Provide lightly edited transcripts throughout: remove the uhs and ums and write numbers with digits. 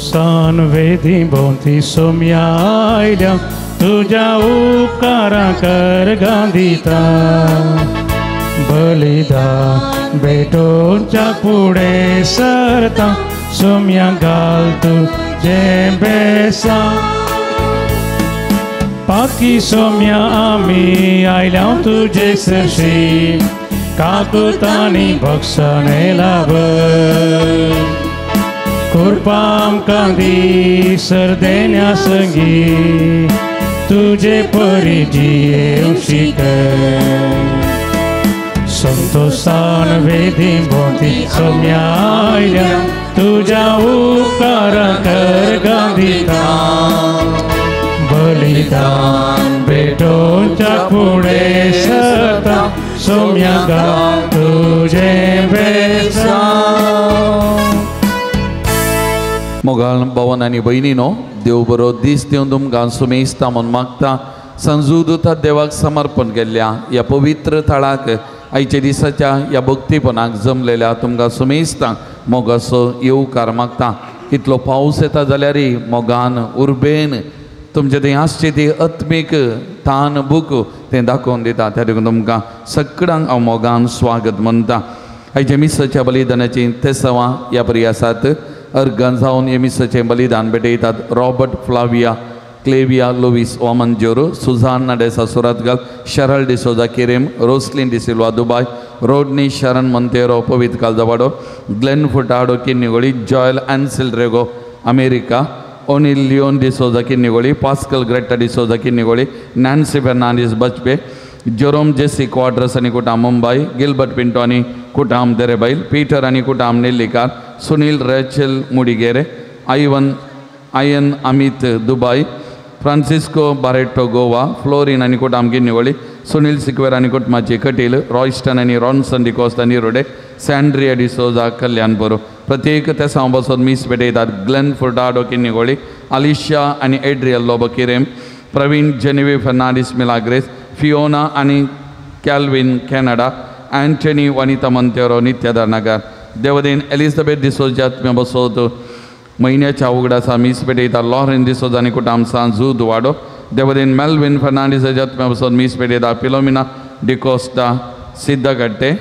संतोषान वेदी भोंवती सोम्या आयल्या तुज्या उपकारां कर गांधिता बलिदान भेटोवच्या फुडें सरता सोम्या घाल तुजें बेसां पाकी सोम्या आमी आयल्या तुजे सरशी काकुतांनी भक्षणे लाभ कृपा आमकां दी सरदेण्या संगी तुजे परी जियेवंक शिकय संतोषान वेदी भोंवती सोम्या आयल्या तुज्या उपकारां कर गांधिता बलिदान भेटोवच्या फुडें सरता सोम्या घाल तुजें बेसां. मोगाळ भवन आनी भयणीनो देव बरो दीस दिवन तुमकां सुमेस्ता म्हूण मागता. संजुदूता देवाक समर्पण केल्ल्या ह्या पवित्र थळाक आयच्या दिसाच्या ह्या भक्तीपणाक जमलेल्या तुमकां सुमेस्तांक मोगाचो येवकार मागता. इतलो पावस येता जाल्यारय मोगान उर्बेन तुमचे थंय आसची ती आत्मीक तान भूक तें दाखोवन दिता. त्या देखून तुमकां सगळ्यांक हांव मोगान स्वागत म्हणटा. आयच्या मिसाच्या बलिदानाची तेसवां ह्या परी आसात. अर्गान जावन हे मिसाचें बलिदान भेटयतात Robert Flavia Clevia Luis Vamanjoor Suzanna D'Sa Surathkal Sharal D'Souza Querim Roslin D'Silva Dubai Rodney Sharan Monteiro Pavit Kaldavado Glenn Furtado Kinnigoli Joel Ansil Rego America O'Neill Leon D'Souza Kinnigoli Pascal Greta D'Souza Kinnigoli Nancy Fernandes Bajpe Jerome Jessy Quadros आनी कुटाम Mumbai Gilbert Pinto आनी कुटाम देरेबैल Peter आनी कुटाम Nellikar Sunil Rachel Mudigere Ivan Ian Amit Dubai Francisco Barreto Goa Florin आनी कुटाम किन्निगोळी सुनील सिक्वेर आनी कुटमाची Kateel Royston आनी रॉन्सन डिकोस्ता निरोडे सँड्रिया डिसोजा कल्याणपूर. प्रत्येक तेसांव बसून मीस भेटयतात Glenn फुर्टाडो Kinnigoli Alisha आनी Adriel Lobo किरेम प्रवीण जेनिवी Fernandes Milagres Fiona आनी Calvin Canada Anthony Vanita Monteiro Nityadhar Nagar. देवदेन Elizabeth D'Souza आत्म्या बसोत म्हयन्याच्या उगडासा मीस भेटयता लॉरेन डिसोजा आनी कुटाम सांजू दुवाडो. देवदेन मेल्विन फर्नांडीस आत्म्या बसोत मीस भेटयता फिलोमिना डिकोस्टा सिद्धकट्टे.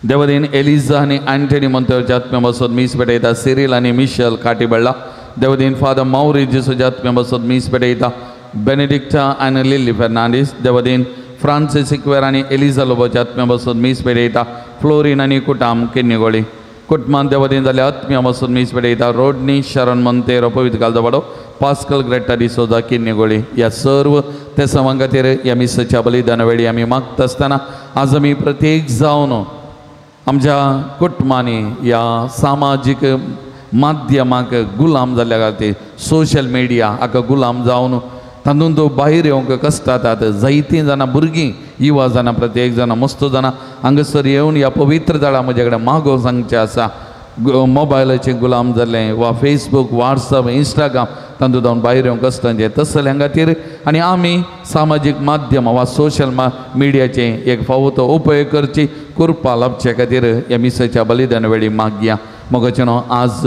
देवदेन एलिजा आनी अँटनी मोंतेरोच्या आत्म्या बसोत मीस भेटयता सिरील आनी मिशेल काटीबळ्ळा. देवदेन फादर मावरी डिसोजा आत्म्या बसोत मीस भेटयता बेनेडिक्टा आनी लिली फर्नांडीस. देवदेन फ्रांसीस सिक्वेर आनी एलिजा लोबोच्या आत्म्या बसून मीस भेटयता फ्लोरीन आनी कुटाम किन्निगोळी. कुटमान देवदेन जाल्या आत्म्या बसून मीस भेटयता रोडनी शरण मोंतेरो पवित्र कालदवाडो पास्कल ग्रेटा डिसोजा किन्निगोळी. ह्या सर्व ते समां खातीर ह्या मिसाच्या बलिदाना वेळी आमी मागता आसतना आज आमी प्रत्येक जावन आमच्या कुटुंबांनी ह्या सामाजीक माध्यमाक गुलाम जाल्ल्या खातीर सोशल मिडिया हाका गुलाम जावन तातूंत भायर येवंक कश्टातात जायतीं जाणां भुरगीं युवा जाणां प्रत्येक जाणां मस्त जाणां हांगासर येवन ह्या पवित्र थळा म्हजे कडेन मागो सांगचें आसा. मोबायलाचे गुलाम जालें वा फेसबूक व्हॉट्सअप इंस्टाग्राम तातूंत जावन भायर येवंक कश्टांचें तसल्या खातीर आनी आमी सामाजीक माध्यमां वा सोशल मिडियाचें एक फावो तो उपयोग करची कृपा लाभचे खातीर ह्या मिसाच्या बलिदान वेळी मागया. मोगाचें न्हू आज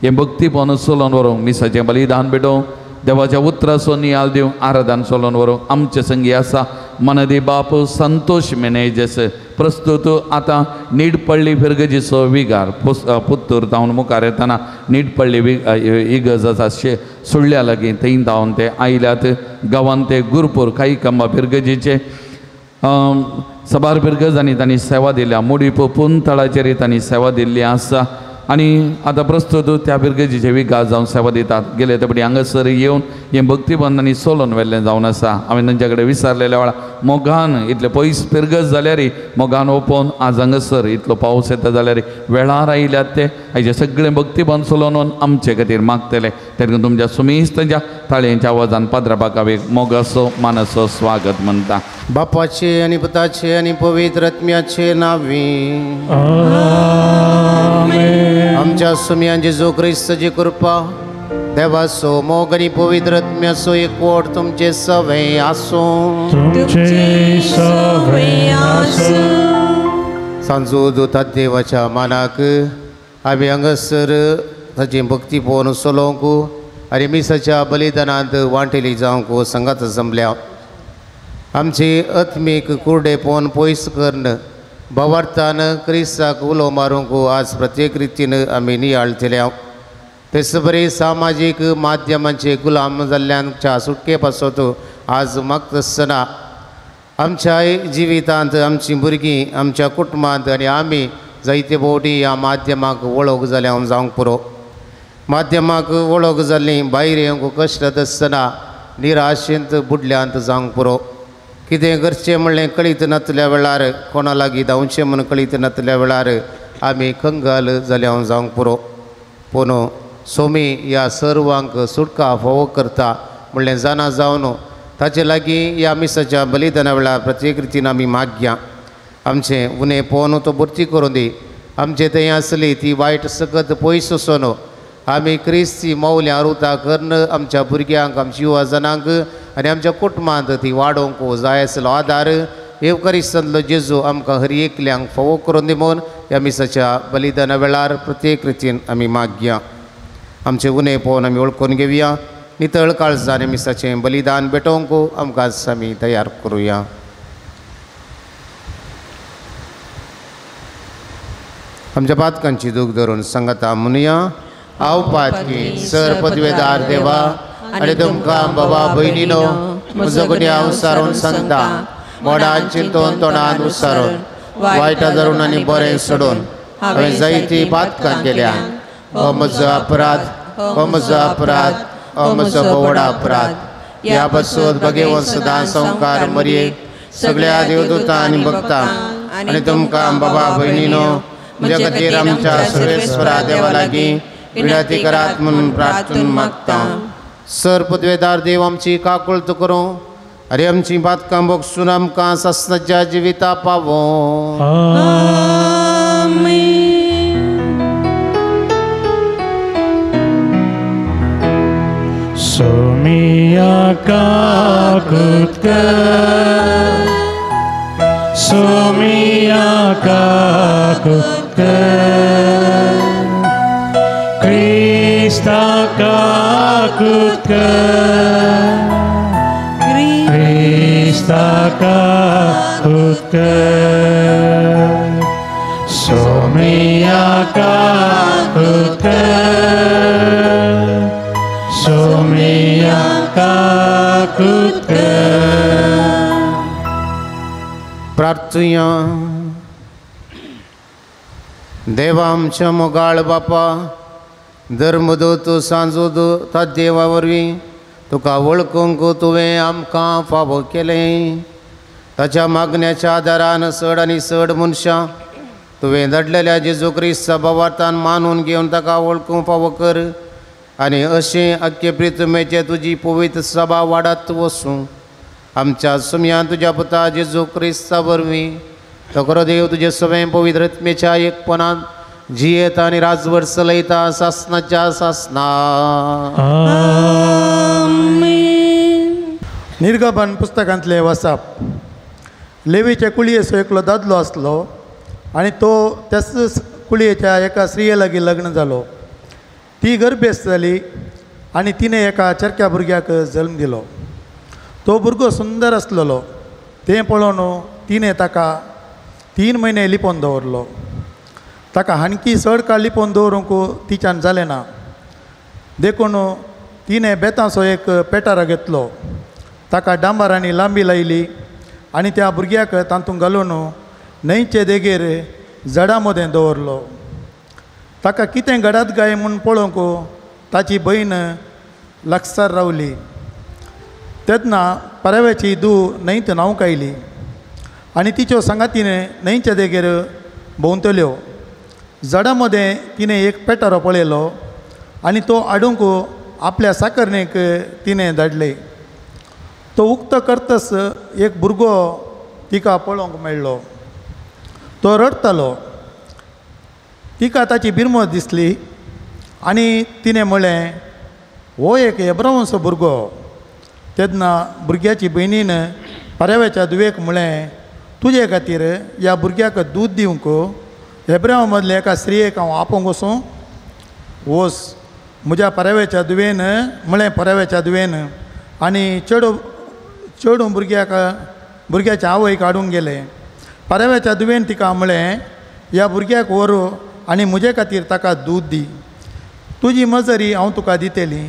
हें भक्तीपण चलोवन व्हरूंक मिसाचें बलिदान भेटोवंक देवाच्या उतराचो नियाल दिवंक आराधन चलोवन व्हरूंक आमचे संगी आसा मनदी बाप संतोष मेनेजस प्रस्तुत आतां नीडपल्ली फिरगजीचो विगार पुत्तूर तावन मुखार येतना नीडपल्ली इगर्ज आसा सुळ्या लागीं थंय धांवन ते आयल्यात. गांवांत ते गुरपूर कांय कंबा फिरगजीचे सबार फिरगजांनी तांणी सेवा दिल्या. मुडीप पुनतळाचेर तांणी सेवा दिल्ली आसा आनी आतां प्रस्तुत त्या फिरगजीचे विगार जावन सेवा दितात. गेले ते हांगासर येवन हें भक्तीबंधांनी सोलोवन व्हेल्लें जावन आसा. हांवें तांच्या कडेन विचारलेल्या वेळार मोगान इतले पयस फिरगज जाल्यार मोगान ओपोवन आज हांगासर इतलो पावस येता जाल्यार वेळार आयल्यात ते आयचे सगळें भक्तीबंध सोलोवन आमचे खातीर मागतले. तेन्ना तुमच्या सुमेस तांच्या ताळयांच्या आवाजान पाद्रा बाकावेक मोगाचो मानाचो स्वागत म्हणटा. बापाचे आनी पुताचे आनी पवित्र आत्म्याचे नांवी आमेन. आमच्या सुम्यान जेजू क्रिस्ताची कृपा देवाचो मोग आनी पवित्र आत्म्याचो एकवट तुमचे सवे आसूं. तुमचे सवे आसूं. सांजो दुतात देवाच्या मानाक आमी हांगासर ताचें भक्ती पळोवन चलोवंक आनी मिसाच्या बलिदानांत वांटेली जावंक संगात जमल्या. आमची आत्मीक कुरडे पळोवन पयस करून भावार्थान क्रिस्ताक उलो मारूंक आज प्रत्येक रितीन आमी नियाळतल्या. तेच बरी सामाजीक माध्यमांचे गुलाम जाल्ल्यांच्या सुटके पासत आज मागतासतना आमच्या जिवितांत आमचीं भुरगीं आमच्या कुटुंबांत आनी आमी जायते फावटी ह्या माध्यमाक वळख जाल्या जावंक पुरो. माध्यमाक वळख जाल्ली भायर येवंक कश्ट आसतना निराशेंत बुडल्यांत जावंक पुरो. कितें करचें म्हणलें कळीत नातल्या वेळार कोणा लागीं धांवचें म्हूण कळीत नातल्या वेळार आमी कंगाल जाल्या जावंक पुरो. पूण सोमी ह्या सर्वांक सुटका फावो करता म्हणलें जाणा जावन ताचे लागीं ह्या मिसाच्या बलिदाना वेळार प्रत्येक रितीन आमी मागया. आमचें उणें पळोवन तो भरती करूं दी. आमचे थंय आसली ती वायट सकत पयस वचून आमी क्रिस्ती मौल्यां रुता करून आमच्या भुरग्यांक आमच्या युवा जणांक आनी आमच्या कुटुंबांत ती वाडोवंक जाय आसलो आदार येवकरिस्तांतलो जेजू आमकां हर एकल्यांक फावो करून दी म्हूण ह्या मिसाच्या बलिदाना वेळार प्रत्येक रितीन आमी मागया. आमचें उणें पळोवन आमी वळखून घेवया. नितळ काळजान मिसाचें बलिदान भेटोवंक आमकां आमी तयार करुया. आमच्या पातकांची दूख धरून सांगता म्हणुया. हांव पातकी सर पदवेदार देवा आनी तुमकां बाबा भयणीनो म्हजो गुन्यांव सारून सांगता. मोडान चिंतून तोंडान उसारून वायटा धरून आनी बरें सोडून हांवें जायतीं पातकां केल्या. हो म्हजो अपराध, हो म्हजो अपराध, हो म्हजो व्हड अपराध. ह्या पासून भगेवन सदां संवकार मरयेक सगळ्या देवदूतां आनी भक्तांक आनी तुमकां बाबा भयणीनो म्हज्या खातीर आमच्या सर्वेस्वरा देवा लागीं विनंती करात म्हणून प्रार्थना मागता. सर पदवेदार देव आमची काकुळत करूं आनी आमची पातकां भोगसून आमकां सासणाच्या जिविता पावो. सोमिया काकुत कर, सोमिया काकुत कर, क्रिस्ता काकुत कर, क्रिस्ता काकुत कर, सोमिया काकुत कर, सोमिया काकुत कर. प्रार्थुया. देवा आमच्या मोगाळ बापा, धर्मदूत सांजूद त्या देवा वरवीं तुका वळखूंक तुवें आमकां फावो केलें. ताच्या मागण्याच्या आदारान चड आनी चड मनशां तुवें धाडलेल्या जेजू क्रिस्ता भावार्थान मानून घेवन ताका वळखूंक फावो कर आनी अशें आख्खे प्रितुमेचे तुजी पवित्र सभा वाडत वसूं. आमच्या सुमयान तुज्या पुता जेजू क्रिस्ता वरवीं तो खरो देव तुजे सगळें पवित्र आत्म्याच्या एकपणान जियेता आनी राजवट चलयता सासणाच्या सासना. निर्गमन पुस्तकांतले वसाप. लेवीच्या कुळयेचो एकलो दादलो आसलो आनी तो त्याच कुळयेच्या एका स्त्रिये लागीं लग्न जालो. ती गर्भेस्त जाली आनी तिणें एका चरक्या भुरग्याक जल्म दिलो. तो भुरगो सुंदर आसलेलो. तें पळोवन तिणें ताका 3 म्हयने लिपोवन दवरलो. ताका आणकी चड काळ लिपोवन दवरूंक तिच्यान जालें ना. देखून तिणें बेतांचो एक पेटारो घेतलो. ताका डांबर आनी लांबी लायली आनी त्या भुरग्याक तातूंत घालून न्हंयचे देगेर जडा मदें दवरलो. ताका कितें घडत काय म्हूण पळोवंक ताची भयण लागसार रावली. तेन्ना परव्याची धूव न्हंयत न्हावंक आयली आनी तिच्यो सांगातीन न्हंयच्या देगेर भोंवतल्यो. जडा मदें तिणें एक पेटारो पळयलो आनी तो हाडूंक आपल्या साकरणेक तिणें धाडले. तो उक्तो करतच एक भुरगो तिका पळोवंक मेळ्ळो. तो रडटालो. तिका ताची बिरमत दिसली आनी तिणें म्हळें, हो एक एब्रावांचो भुरगो. तेन्ना भुरग्याची भयणीन परव्याच्या धुवेक म्हळें, तुजे खातीर ह्या भुरग्याक दूद दिवंक एब्रावा मदल्या एका स्त्रियेक हांव आपोवंक वचूं? वोस म्हज्या पराव्याच्या दुवेन म्हळें पराव्याच्या दुवेन आनी चेडो चेडूं भुरग्याक भुरग्याच्या आवयक हाडूंक गेलें. पराव्याच्या दुवेन तिका म्हळें ह्या भुरग्याक व्हर आनी म्हजे खातीर ताका दूद दी, तुजी मजरी हांव तुका दितली.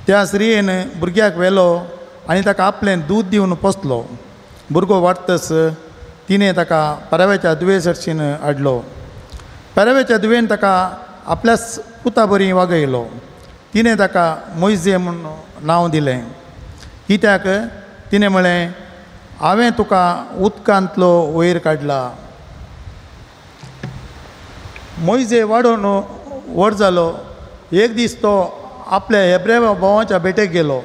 त्या स्त्रियेन भुरग्याक व्हेलो आनी ताका आपलें दूद दिवन पोसलो. भुरगो वाडटस तिणें ताका पराव्याच्या दुवे सरशीन हाडलो. पराव्याच्या दुवेन ताका आपल्याच पुता बरी वागयलो. तिणें ताका मोयजे म्हूण नांव दिलें, कित्याक तिणें म्हळें हांवें तुका उदकांतलो वयर काडला. मोयजे वाडोवन व्हड जालो. एक दीस तो आपल्या हेब्रेव भावाच्या भेटेक गेलो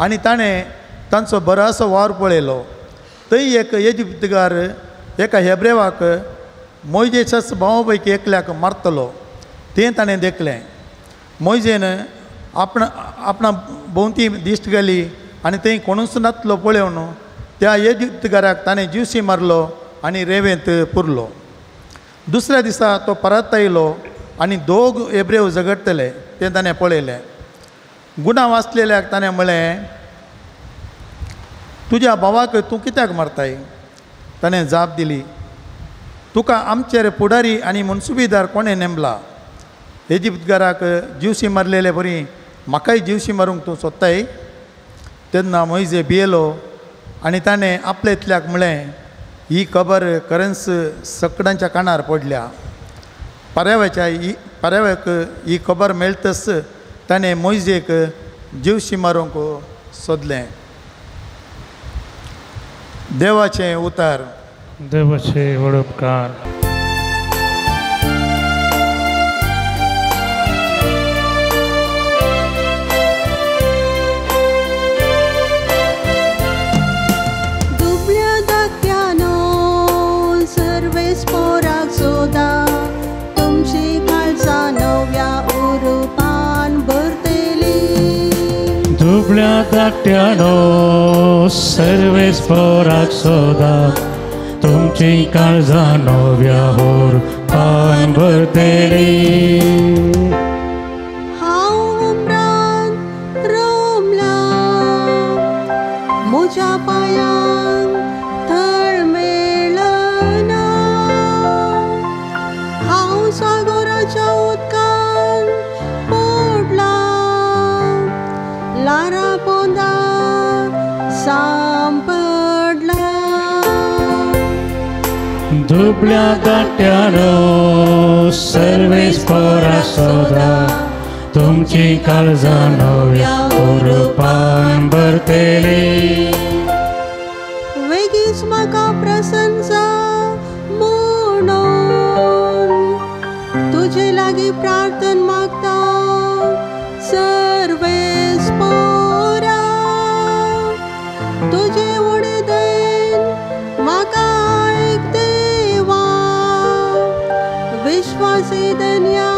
आनी ताणें तांचो बरोसो वावर पळयलो. थंय एक इजिप्तगार एका हेब्रेवाक मोयजेच्याच भावा पैकी एकल्याक मारतलो तें ताणें देखलें. मोयजेन आपणा आपणा भोंवती दिश्ट घाली आनी थंय कोणूच नातलो पळोवन त्या इजिप्तगाराक ताणें जिवशी मारलो आनी रेवेंत पुरलो. दुसऱ्या दिसा तो परत आयलो आनी दोग हेब्रेव झगडटले तें ताणें पळयलें. गुणां वाचलेल्याक ताणें म्हळें तुज्या भावाक तूं कित्याक मारताय? ताणें जाप दिली तुका आमचेर फुडारी आनी मनसुबीदार कोणें नेमला? इजिप्तगाराक जिवशी मारलेले बरी म्हाकाय जिवशी मारूंक तूं सोदताय? तेन्ना मोयजे भियेलो आनी ताणें आपल्या इतल्याक म्हळें ही खबर खरेंच सकडांच्या कानार पडल्या. पराव्याच्या ही पराव्याक ही खबर मेळटच ताणें मोयजेक जिवशी मारूंक सोदलें. देवाचें उतार. देवाचे व्हड उपकार. दुबळ्या दात्यानो सर्वेस पोराक सोदा, तुमची काळजां नव्या उरुपान भरतली. दुबळ्या धाकट्यानो सर्वेस पोराक सोदा, तुमची काळजां नव्या उरुपान भरतली. हांव उमरान रोमला म्हज्या पांयांक थळ मेळना, हांव सागोराच्या उदकान पडला, ल्हारां पोंदा सांपडला. दुबळ्या धाकट्यानो सर्वेस पोराक सोदा, तुमची काळजां नव्या उरुपान भरतली. वेगीच म्हाका प्रसन्न जा म्हणून तुजे लागीं प्रार्थना मागता सर्वेस पोरा, तुजे व्हडे दयेन म्हाका आयक देवा, विश्वासी धन्या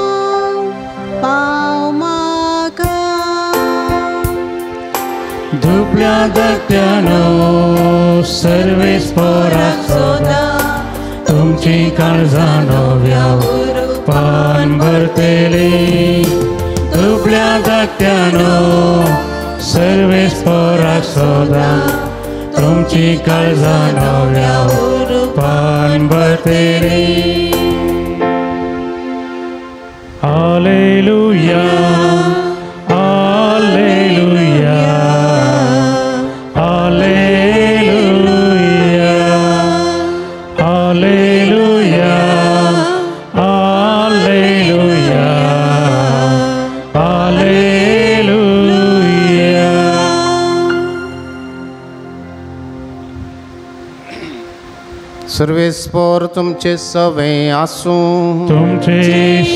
पाव म्हाका. दुबळ्या धाकट्यानो सर्वेस पोराक सोदा, तुमची काळजां नव्या उरुपान भरतली. दुबळ्या धाकट्यानो सर्वेस पोराक सोदा, तुमची काळजां नव्या उरुपान भरतली. Hallelujah, hallelujah, hallelujah, hallelujah, hallelujah, hallelujah. सर्वेस्पोर तुमचे सवे आसूं, तुमचे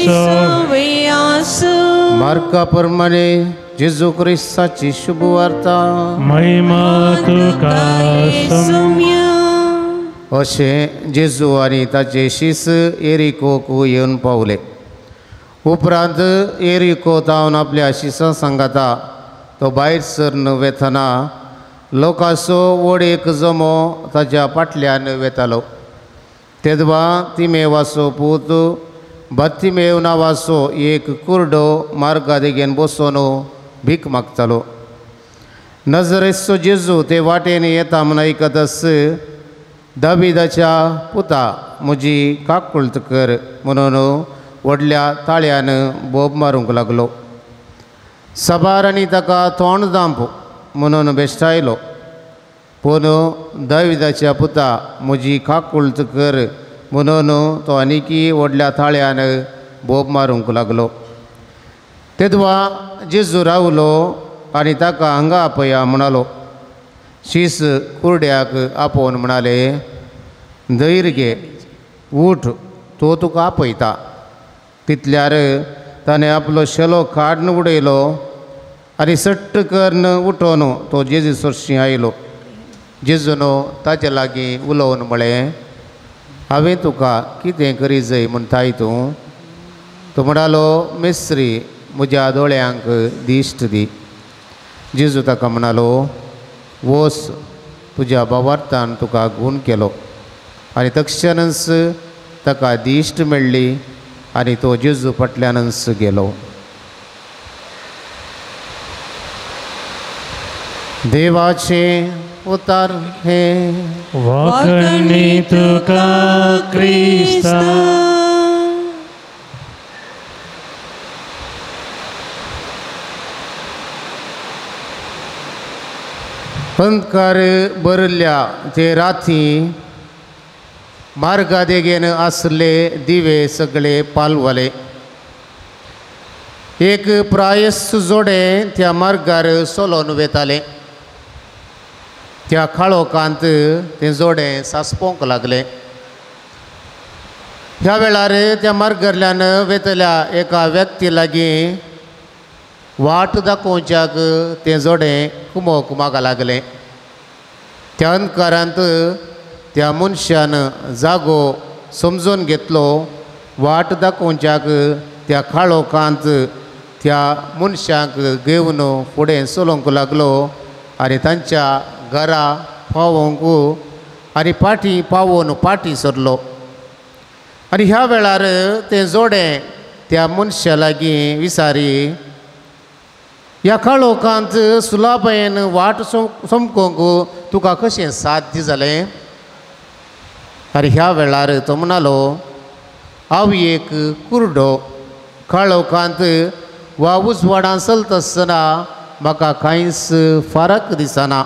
सवे आसूं. मार्का प्रमाणे जेजू क्रिस्ताची शुभवार्ता. महिमा तुका सुम्या. अशें जेजू आनी ताचे शीस एरिकोक येवन पावले. उपरांत एरिको तावन आपल्या शिसां सांगाता तो भायर सरन वेतना लोकांचो व्हड एक जमो ताच्या फाटल्यान वेतालो. तेदवा तिमेवाचो पूत बार्तिमेव नांवाचो एक कुरडो मार्गा देगेन बसून भीक मागतालो. नजरेचो जेजू ते वाटेन येता म्हूण आयकतच दाविदाच्या पुता म्हजी काकुळट कर म्हणून व्हडल्या ताळ्यान बोब मारूंक लागलो. सबारांनी ताका तोंड दांप म्हणून बेश्टायलो, पूण दाविदाच्या पुता म्हजी काकुळट कर म्हणून तो आनीकी व्हडल्या ताळ्यान बोब मारूंक लागलो. तेदवा जेजू रावलो आनी ताका हांगा आपया म्हणालो. शीस कुरड्याक आपोवन म्हणाले, धैर्य घे, उठ, तो तुका आपयता. तितल्यार ताणें आपलो शेलो काडून उडयलो आनी सट्ट करून उठोवन तो जेजू सरशीं आयलो. जेजून ताचे लागीं उलोवन म्हळें, हांवें तुका कितें करी जाय म्हणटाय तूं? तो म्हणालो, मेस्त्री, म्हज्या दोळ्यांक दिश्ट दी. जेजू ताका म्हणालो, वोस, तुज्या भावार्थान तुका गूण केलो. आनी तक्षणच ताका दिश्ट मेळ्ळी आनी तो जेजू फाटल्यानच गेलो. देवाचें उतार हे वाखणी तुका क्रिस्ता. अंधकार भरिल्ल्या ते राती मार्गा देगेन आसले दिवे सगळे पालवले. एक प्रायस जोडे त्या मार्गार चलोवन वेताले. त्या काळोखांत तें जोडे सासपोवंक लागलें. ह्या वेळार त्या मार्गांतल्यान वेतल्या एका व्यक्ती लागीं वाट दाखोवच्याक तें जोडे कुमोक मागा लागलें. त्या अंधकारांत त्या मनशान जागो समजून घेतलो. वाट दाखोवच्याक त्या काळोखांत त्या मनशांक घेवन फुडें चलोवंक लागलो आनी तांच्या घरा पावोवंक आनी पाटी पावोवन पाटी सरलो. आनी ह्या वेळार तें जोडें त्या मनशा लागीं विचारी, ह्या काळोखांत सुलाबायेन वाट समकोंक तुका कशें साध्य जालें? आनी ह्या वेळार तो म्हणालो, हांव एक कुरडो, काळोखांत वा उजवाडान चलता आसतना म्हाका कांयच फरक दिसना.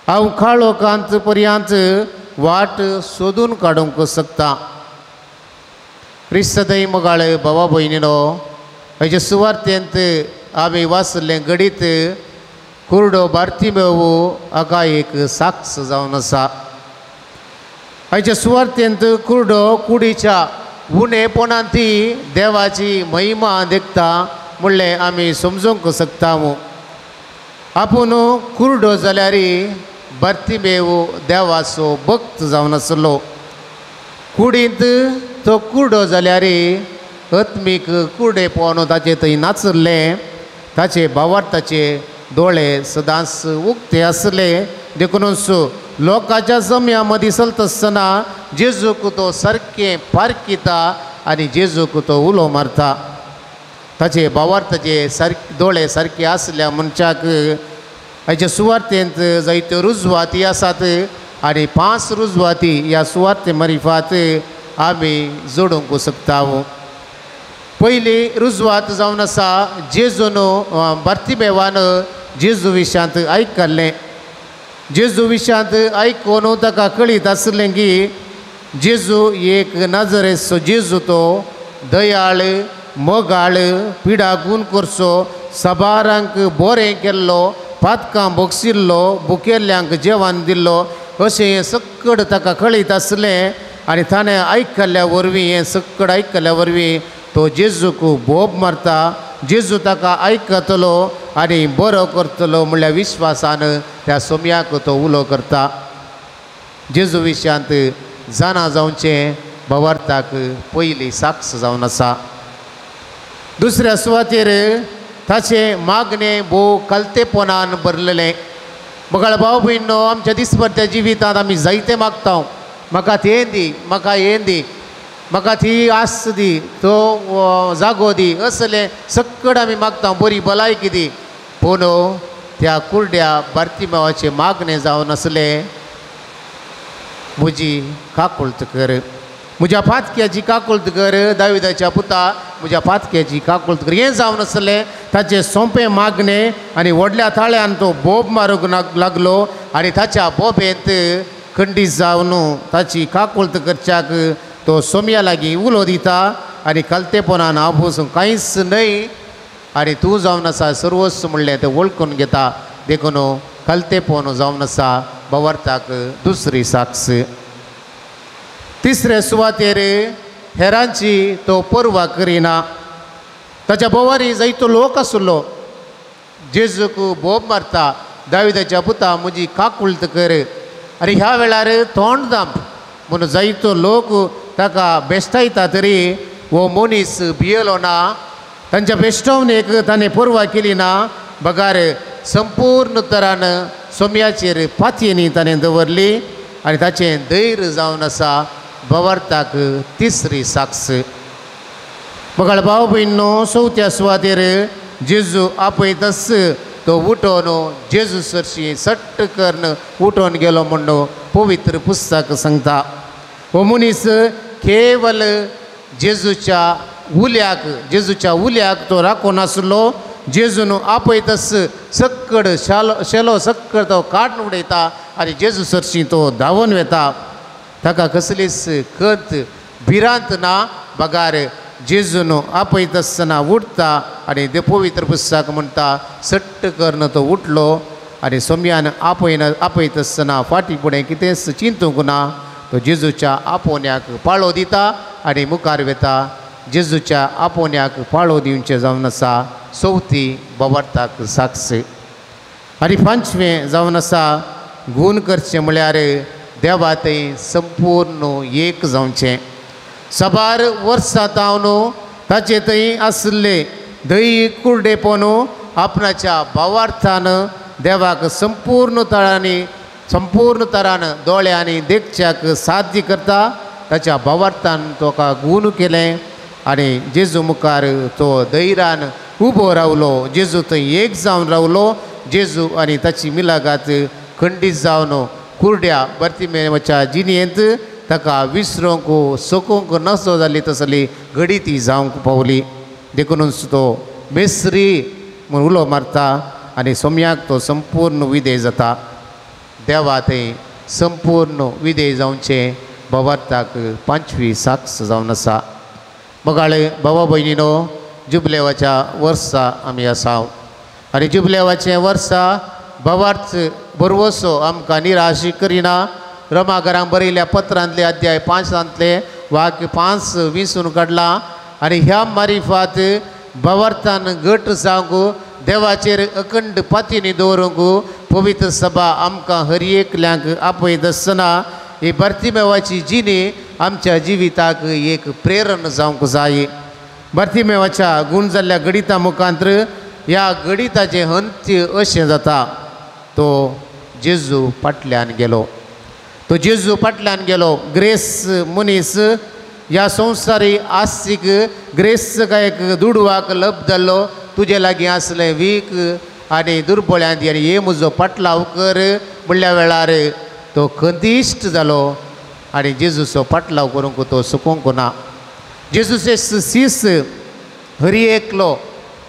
हांव काळोखांत पर्यंत वाट सोदून काडूंक शकता. क्रिस्तदय मोगाळ भावा भयणीनो, हेजे सुवार्तेंत आमी वाचलें घडीत कुरडो बार्तिमेव हाका एक साक्ष जावन आसा. हाच्या सुवार्तेंत कुरडो कुडीच्या उणेपणांत देवाची महिमा देखता म्हणलें आमी समजूंक शकता. आपूण कुरडो जाल्यार बार्तिमेव देवाचो भक्त जावन आसलो. कुडींत तो कुरडो जाल्यार आत्मीक कुरडेपण ताचे थंय नाचलें. ताचे भावार्थाचे दोळे सदांच उक्ते आसले. देखूनच लोकांच्या जम्या मदीं चलता आसतना जेजूक तो सारकें पारखिता आनी जेजूक तो उलो मारता. ताचे भावार्थाचे सारके दोळे सारके आसल्या मनशाक हाचे सुवार्तेंत जायत्यो रुजवाती आसात आनी 5 रुजवाती ह्या सुवार्ते मारिफात आमी जोडूंक शकता. पयली रुजवात जावन आसा जेजून बार्तिमेवान जेजू विशांत आयकल्लें. जेजू विशांत आयकून ताका कळीत आसलें की जेजू एक नजरेचो जेजू, तो दयाळ मोगाळ, पिडागून करचो, सबारांक बरें केल्लो, पातकां भोगशिल्लो, भुकेल्ल्यांक जेवण दिल्लो अशें हें सक्कड ताका कळीत आसलें. आनी ताणें आयकल्ल्या वरवीं, हें सक्कड आयकल्ल्या वरवीं तो जेजूक बोब मारता. जेजू ताका आयकतलो आनी बरो करतलो म्हणल्यार विश्वासान त्या सोम्याक तो उलो करता. जेजू विशयांत जाणा जावचें भावार्थाक पयली साक्ष जावन आसा. दुसऱ्या सुवातेर ताचें मागणें भोव कलतेपणान भरलेलें. बगाळ भाव भयणो, आमच्या दिसभरच्या जिवितांत आमी जायते मागता, म्हाका तें दी, म्हाका हें दी. म्हाका ती आस दी, तो जागो दी, असलें सक्कड आमी मागता, बरी भलायकी दी. पूण त्या कुर्ड्या बार्तिमेवाचें मागणें जावन आसलें म्हजी काकुळट कर, म्हज्या पातक्याची काकुळट कर, दाविदाच्या पुता म्हज्या पातक्याची काकुळट कर. हें जावन आसलें ताचें सोंपें मागणें आनी व्हडल्या ताळ्यान तो बोब मारूंक लागलो आनी ताच्या बोबेंत खंडीत जावन ताची काकुळट करच्याक तो सोम्या लागीं उलो दिता आनी कलतेपणान आबूस कांयच न्हय आनी तूं जावन आसा सर्वस्व म्हणलें तें वळखून घेता. देखून कलतेपण जावन आसा भवार्थाक दुसरी साक्ष. तिसरे सुवातेर हेरांची तो पर्वा करिना. ताच्या भोवारी जायतो लोक आसलो. जेजूक बोब मारता, दाविदाच्या पुता म्हजी काकुळट कर. आनी ह्या वेळार तोंड दांप म्हणून जायतो लोक ताका बेश्टायता तरी हो मनीस भियेलो ना. तांच्या बेश्टवणेक ताणें पर्वा केली ना, बगार संपूर्ण तरान सोम्याचेर पातयेनी ताणें दवरली आनी ताचें धैर्य जावन आसा भवार्थाक तिसरी साक्ष. बगाळ भाव भयणो चवथ्या सुवातेर जेजू आपयतच तो उठोवन जेजू सरशी सट्ट करून उठोवन गेलो म्हणून पवित्र पुस्तक सांगता. हो मनीस केवल जेजूच्या उल्याक तो राखून आसलो. जेजून आपयतच सक्कड शेलो सक्कड तो काडून उडयता आनी जेजू सरशी तो धांवून वेता. ताका कसलीच खंत भिरांत ना, बगार जेजून आपयत आसतना उठता आनी ते पवित्र पुस्तक म्हणटा सट्ट करून तो उठलो आनी सोम्यान आपयत आसतना फाटीं फुडें कितेंच चिंतूंक ना. तो जेजूच्या आपोवण्याक पाळो दिता आनी मुखार वेता. जेजूच्या आपोवण्याक पाळो दिवचें जावन आसा चवथी भवार्थाक साक्ष. आनी पांचवें जावन आसा गूण करचें म्हळ्यार देवा थंय संपूर्ण एक जावचें. साबार वर्सां तावन ताचे थंय आसले दही कुर्डेपण आपणाच्या भावार्थान देवाक संपूर्ण तरान दोळ्यांनी देखच्याक साध्य करता. ताच्या भावार्थान ताका गूण केलें आनी जेजू मुखार तो धैर्यान उबो रावलो. जेजू थंय एक जावन रावलो. जेजू आनी ताची मिलागात खंडीत जावन कुर्ड्या बार्तिमेवाच्या जिणेंत ताका विसरूंक सोकोवंक नसो जाली तसली घडी ती जावंक पावली. देखूनच तो मेस्त्री म्हूण उलो मारता आनी सोम्याक तो संपूर्ण विधेय जाता. देवा थंय संपूर्ण विधेय जावचें भवार्थाक पांचवी साक्ष जावन आसा. मगाळे भावा भयणीनो, जुबलेवाच्या वर्सा आमी आसा आनी जुबलेवाचें वर्सा भवार्थ भरवसो आमकां निराश करिना. रोमाघरांक बरयल्या पत्रांतले अध्याय 5 वाक्य 5 विसून काडला आनी ह्या मारिफात भवार्थान घट जावंक देवाचेर अखंड पातीनी दवरूंक पवित्र सभा आमकां हर एकल्यांक आपयत आसतना ही बार्तिमेवाची जिणी आमच्या जिविताक एक प्रेरण जावंक जाय. बार्तिमेवाच्या गूण जाल्ल्या गणिता मुखांत्र ह्या गणिताचें अंत्य अशें जाता. तो जेजू फाटल्यान गेलो. तो जेजू फाटल्यान गेलो. ग्रेस मनीस ह्या संवसारी आस्तीक ग्रेस काय एक दुडवाक लभ जाल्लो. तुजे लागीं आसलें वीक आनी दुर्बळ्यांत आनी हे म्हजो पाटलाव कर म्हणल्या वेळार तो खंदिश्ट जालो आनी जेजूचो पाटलाव करूंक तो सुकोवंक ना. जेजूचे सीस हरी एकलो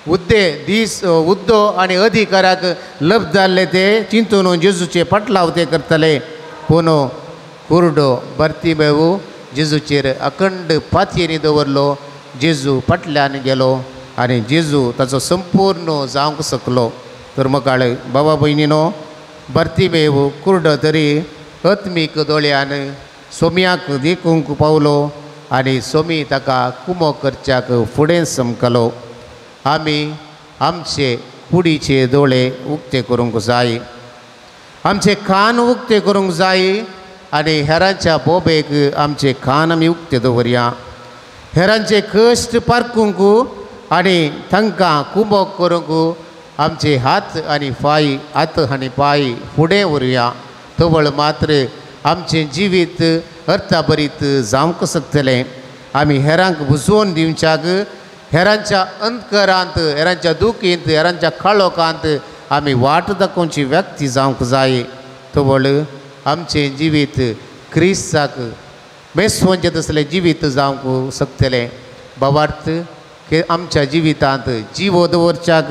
उद्दे दीस उद्दो आनी अधिकाराक लभ जाल्ले ते चिंतून जेजूचे पाटलाव ते करतले. पूण कुर्डो बार्तिमेव जेजूचेर अखंड पातयेनी दवरलो. जेजू फाटल्यान गेलो आनी जेजू ताचो संपूर्ण जावंक शकलो. तर मकाळे बाबा भयणीनो, बार्तिमेव कुर्डो तरी आत्मीक दोळ्यान सोम्याक देखूंक पावलो आनी सोमी ताका कुमो करच्याक फुडें समकलो. आमी आमचे कुडीचे दोळे उक्ते करूंक जाय, आमचे कान उक्ते करूंक जाय आनी हेरांच्या बोबेक आमचे कान आमी उक्ते दवरया. हेरांचे कश्ट पारकूंक आनी तांकां कुमोक करूंक आमचे हात आनी पांय हात आनी पांय फुडें व्हरुया. तवळ मात्र आमचें जिवीत अर्थाभरीत जावंक शकतलें. आमी हेरांक बुजोवन दिवच्याक हेरांच्या अंधकारांत हेरांच्या दुखींत हेरांच्या काळोखांत आमी वाट दाखोवची व्यक्ती जावंक जाय. तवळ आमचें जिवीत क्रिस्ताक मेसवंचें तसलें जिवीत जावंक शकतलें. भावार्थ की आमच्या जिवितांत जिवो दवरच्याक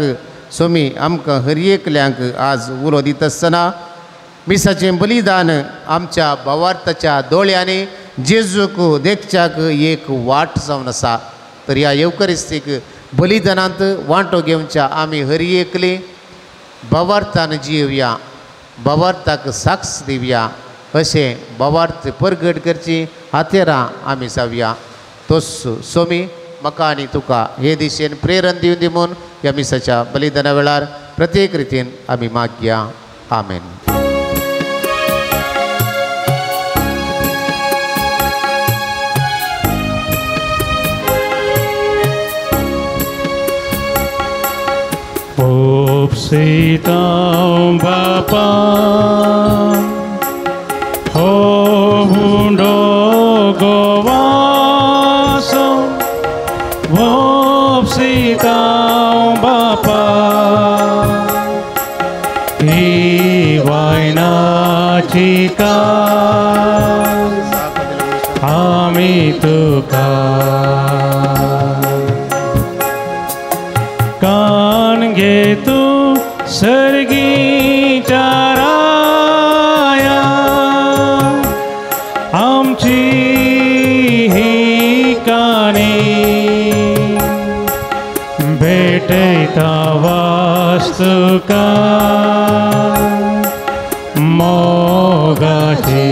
स्वामी आमकां हर एकल्यांक आज उलो दिता आसतना मिसाचें बलिदान आमच्या भावार्थाच्या दोळ्यांनी जेजूक देखच्याक एक वाट जावन आसा. तर ह्या येवकरिस्तीक बलिदानांत वांटो घेवच्या आमी हर एकली भावार्थान जिवया, भावार्थाक साक्ष दिवया, अशें भावार्थ परगट करची हातेरां आमी जावया. तोच स्वामी म्हाका आनी तुका हे दिशेन प्रेरण दिवन दी म्हूण ह्या मिसाच्या बलिदाना वेळार प्रत्येक रितीन आमी मागया. आमेन. Opsita Bapa Hobundo Govaso Opsita Bapa Ivaina Chika Ami Tuka कान घे तू सर्गीच्या राया आमची ही काणी भेटयता वास्तुका मोगाची.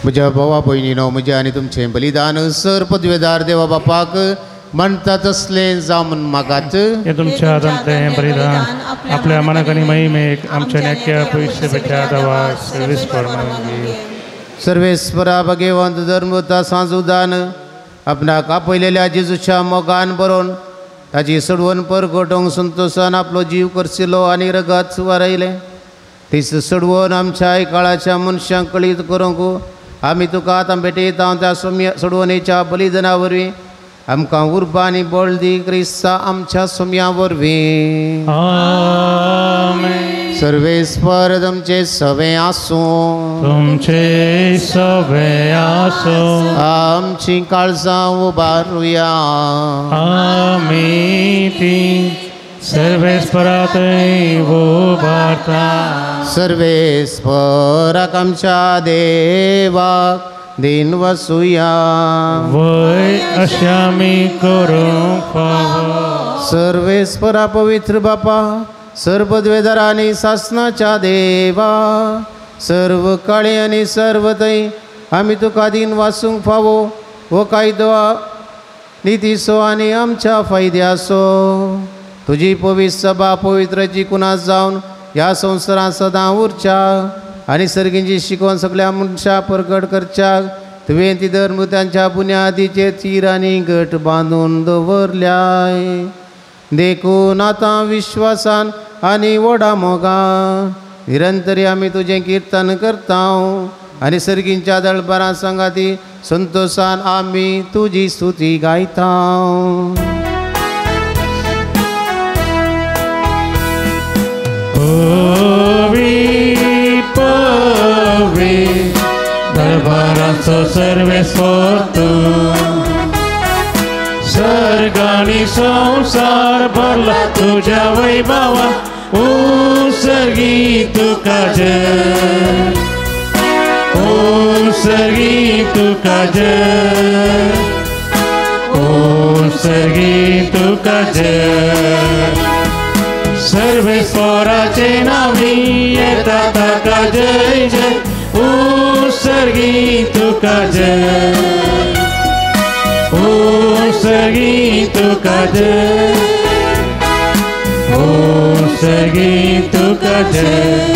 म्हज्या भावा भयणीनो म्हजें आनी तुमचें बलिदान सर पदवेदार देवा बापाक म्हणटा तसलें जावं म्हूण मागात. हे तुमच्या हातांतलें बलिदान आपल्या मनाक आनी महिमेक आमच्या नेक्या पयशे दावा सर्वीस परमानगी. सर्वेस्परा भगवंत धर्मता सांजुदान आपणाक आपयलेल्या जेजूच्या मोगान बरोवन ताजी सोडवण परगटोवंक संतोशान आपलो जीव करसिलो आनी रगत वारयलें तीच सोडवण आमच्या काळाच्या मनशांक कळीत करूंक आमी तुका आतां भेटयता त्या सोडवणेच्या बलिदाना वरवीं आमकां उर्बा आनी बळ दी क्रिस्ता आमच्या सोम्या वरवीं. आमेन. सर्वेस्पर तुमचे सवे आसूं. तुमचे सवे आसूं. आमची काळजां उबारुया. आमी ती सर्वेस्परा थंय उबारता. सर्वेस्पराक आमच्या देवाक दिन वसुया. वय अशें आमी करूंक फावो. सर्वेस्परा पवित्र बापा सर्वद्वेदार आनी सासनाच्या देवा सर्व काळे आनी सर्व थंय आमी तुका दिन वासूंक फावो हो कायदो नितीचो आनी आमच्या फायद्याचो. तुजी पवित्र सभा पवित्राची कुनास जावन ह्या संवसारांत सदां उरच्या आनी सर्गींची शिकवण सगळ्या मनशां परगट करच्याक तुवें ती धर्मतांच्या बुन्यादीचेर चीर आनी गट बांदून दवरल्याय. देखून आतां विश्वासान आनी व्हडा मोगान निरंतरी आमी तुजें किर्तन करता आनी सर्गींच्या दळबारां सांगाती संतोशान आमी तुजी स्तुती गायता. पवी दरबाराचो सर्वेस्पर तूं सर्ग आनी संवसार भरला तुज्या वैभवान सर्गी तुका जय ओ सर्गी तुका जय ओ सर्गी तुका जय. सर्वेस्पराचे नावी येता ताका जय जय ओ सर्गी तुका जय ओ सर्गी तुका जय ओ सर्गी तुका जय.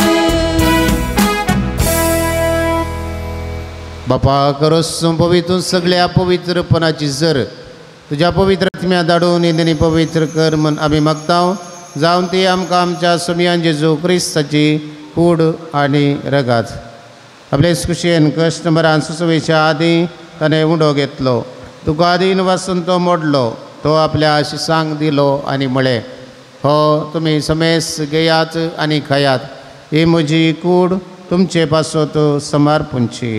बापा करोस पवित्र सगळ्या पवित्रपणाची जर तुज्या पवित्र आत्म्या धाडून इंदनी पवित्र कर म्हण आमी मागता जावन ती आमकां आमच्या सोमयान जेजू क्रिस्ताची कूड आनी रगात आपले कुशेन कस्टमरान सुसवेच्या आदीं ताणें उंडो घेतलो. तुका आदीन वासून तो मोडलो. तो आपल्या शिसांक दिलो आनी म्हळें, हो तुमी समेस घेयात आनी खायात. ही म्हजी कूड तुमचे पासत समर्पणची.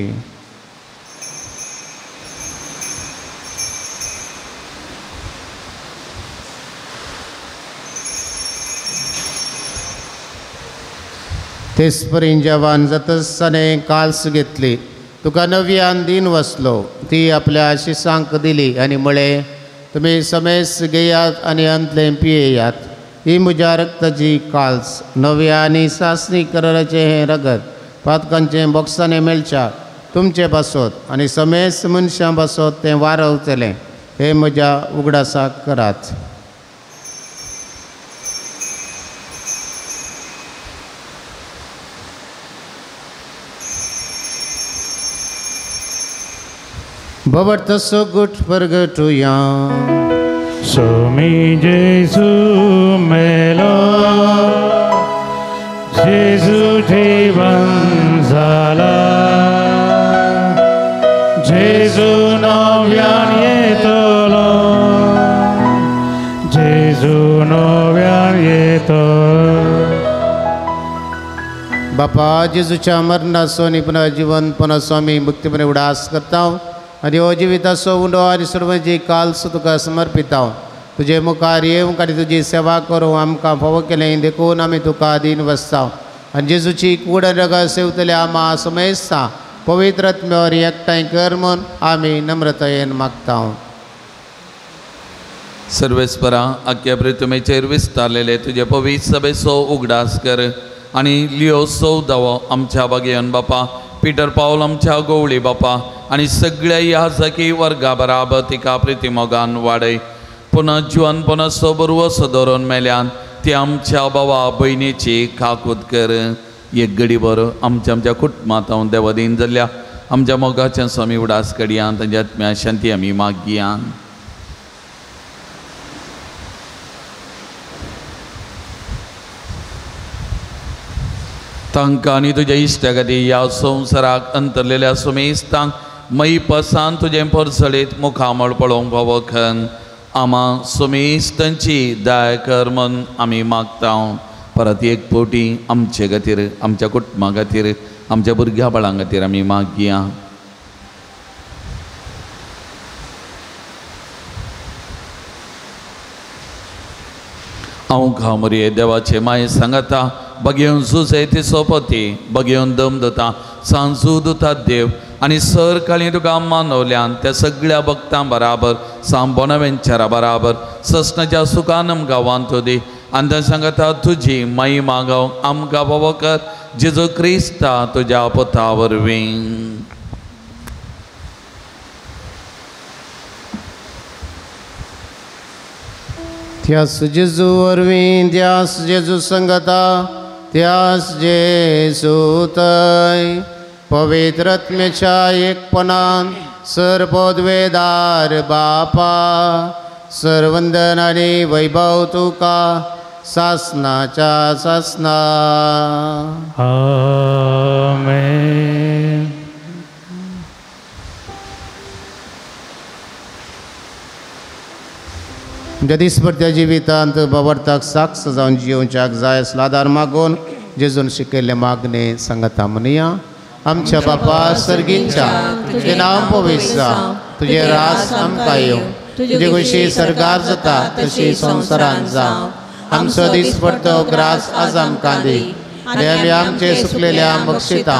तेच जवान जातच ताणें काल्स घेतली. तुका नव्यान दिन वसलो. ती आपल्या शिसांक दिली आनी म्हळें, तुमी समेस घेयात आनी अंतलें पियेयात. ही म्हज्या रक्ताची काल्स, नव्या आनी सासणी कराराचें हें रगत पातकांचें बोक्सांनी मेळच्या तुमचे पासत आनी समेस मनशां पासत तें वारवतलें. हें म्हज्या उगडासाक करात. भवत सगुट परगटुया. स्वामी जेजू मेलो, जेजू जीवन झाला, जेजू नव्यान येतलो, जेजू नव्यान येतलो. बापा जेजूच्या मरणाचो आनी पुनः जिवनपणाचो आमी मुक्तीपणे उडास करता आनी हो जिविताचो उंडो आनी सर्वांची काल्स तुका समर्पिता. तुजे मुखार येवंक आनी तुजी सेवा करूंक आमकां फावो केलें देखून आमी तुका अधीन बसता. आनी जेजूची कूड आनी रगत सेवतल्या आमा समेस्ता पवित्र आत्म्यावर एकठांय कर म्हूण आमी नम्रतायेन मागता. सर्वेस्परा आख्या पृथ्वीचेर विस्तारलेले तुजे पवित्र सभेचो उगडास कर आनी लियो सौदावो आमच्या बागेवन बापा, पीटर पावल आमच्या गोवळी बापा आनी सगळ्या ह्या जाकी वर्गा बराबर तिका प्रितीमोगान वाडय. पुनः जिवन पुनः सबरवस दवरून मेल्यान ती आमच्या बाबा भयणीची काकूत कर. एक घडी बरो आमच्या आमच्या कुटुंबांत हांव देवादीन जाल्ल्या आमच्या मोगाच्या स्वामी उडास कडया तांच्या आत्म्या शांती आमी मागया. तांकां आनी तुज्या इश्टा खातीर ह्या संवसाराक अंतरलेल्या सुमेस्तांक मयपसान तुजें परसळीत मुखामळ पळोवंक फावो खन आमा सुमेस्तांची दया कर म्हूण आमी मागता. परत एक फावटी आमचे खातीर, आमच्या कुटुंबा खातीर, आमच्या भुरग्या बाळां खातीर आमी मागया. हांव घामरे देवाचे माये सांगता, बगेवन सुसे ती सोपती, बगेवन दम दिता सांजू दिता देव आनी सर काळी तुका मानवल्यान त्या सगळ्या भक्तां बराबर सांग बोनावेंचरा बराबर ससनाच्या सुखान आमकां वांतो दी आनी तें सांगता तुजी माई मागोवंक आमकां फावो कर जेजू क्रिस्ता तुज्या पुता वरवीं. त्यास जेजू वरवीं, त्यास जेजू संगता, त्यास जेजू तय पवित्र आत्म्याच्या एकपणान सर पदवेदार बापा सरवंदन आनी वैभव तुका सासनाच्या सासना. आमेन. आमच्या दिसभरत्या जिवितांत बाबर्थाक साक्ष जावन जियोवच्याक जाय असलो आदार मागून जेजून शिकयल्ले मागणे सांगता म्हणया. आमच्या बापा सर्गींच्या तुजें नांव पवित्र जावं, तुजें राज आमकां येवं, तुजी खुशी सर्गार जाता तशी संवसारांत जावं. आमचो दिसपडतो ग्रास आज आमकां दी आनी आमी आमचे सुकलेल्या बक्षिता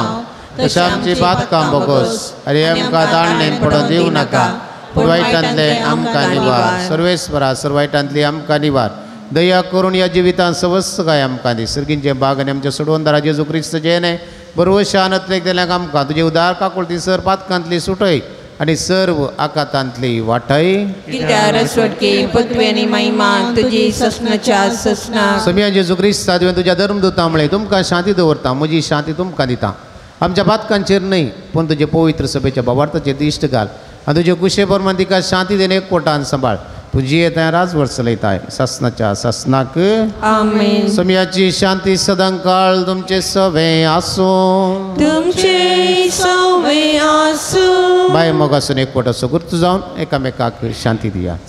तशें आमची बातकां बोगोस आनी आमकां दाळणेन पडोवन दिवं नाका, पूण वायटांतले आमकां निवार. सर्वेस्वरा सर्व वायटांतली आमकां निवार. दया करून ह्या जिवितांत सवस्त काय आमकां दी. सर्गींचे बाग आनी आमच्या सोडवणदारा जेजू क्रिस्त जेणे बरोबर शानतलेक दिल्याक आमकां तुजे उदार काकुळती सर पातकांतली सुटय आनी सर्व आकातांतली वाटय. समिया जेजू क्रिस्ता तुवें तुज्या धर्मदूता म्हळें तुमकां शांती दवरता, म्हजी शांती तुमकां दिता. आमच्या पातकांचेर न्हय पूण तुजे पवित्र सभेच्या बाबार्थाचेर दिश्ट घाल आनी तुजे कुशे प्रमाण तिका शांती दिवन एक कोटान सांबाळ. तुजी येताय राजवट चलयताय सासनाच्या सासनाक. बाय मोगासून एकवटाचो गुर्त जावन एकामेकाक शांती दियात.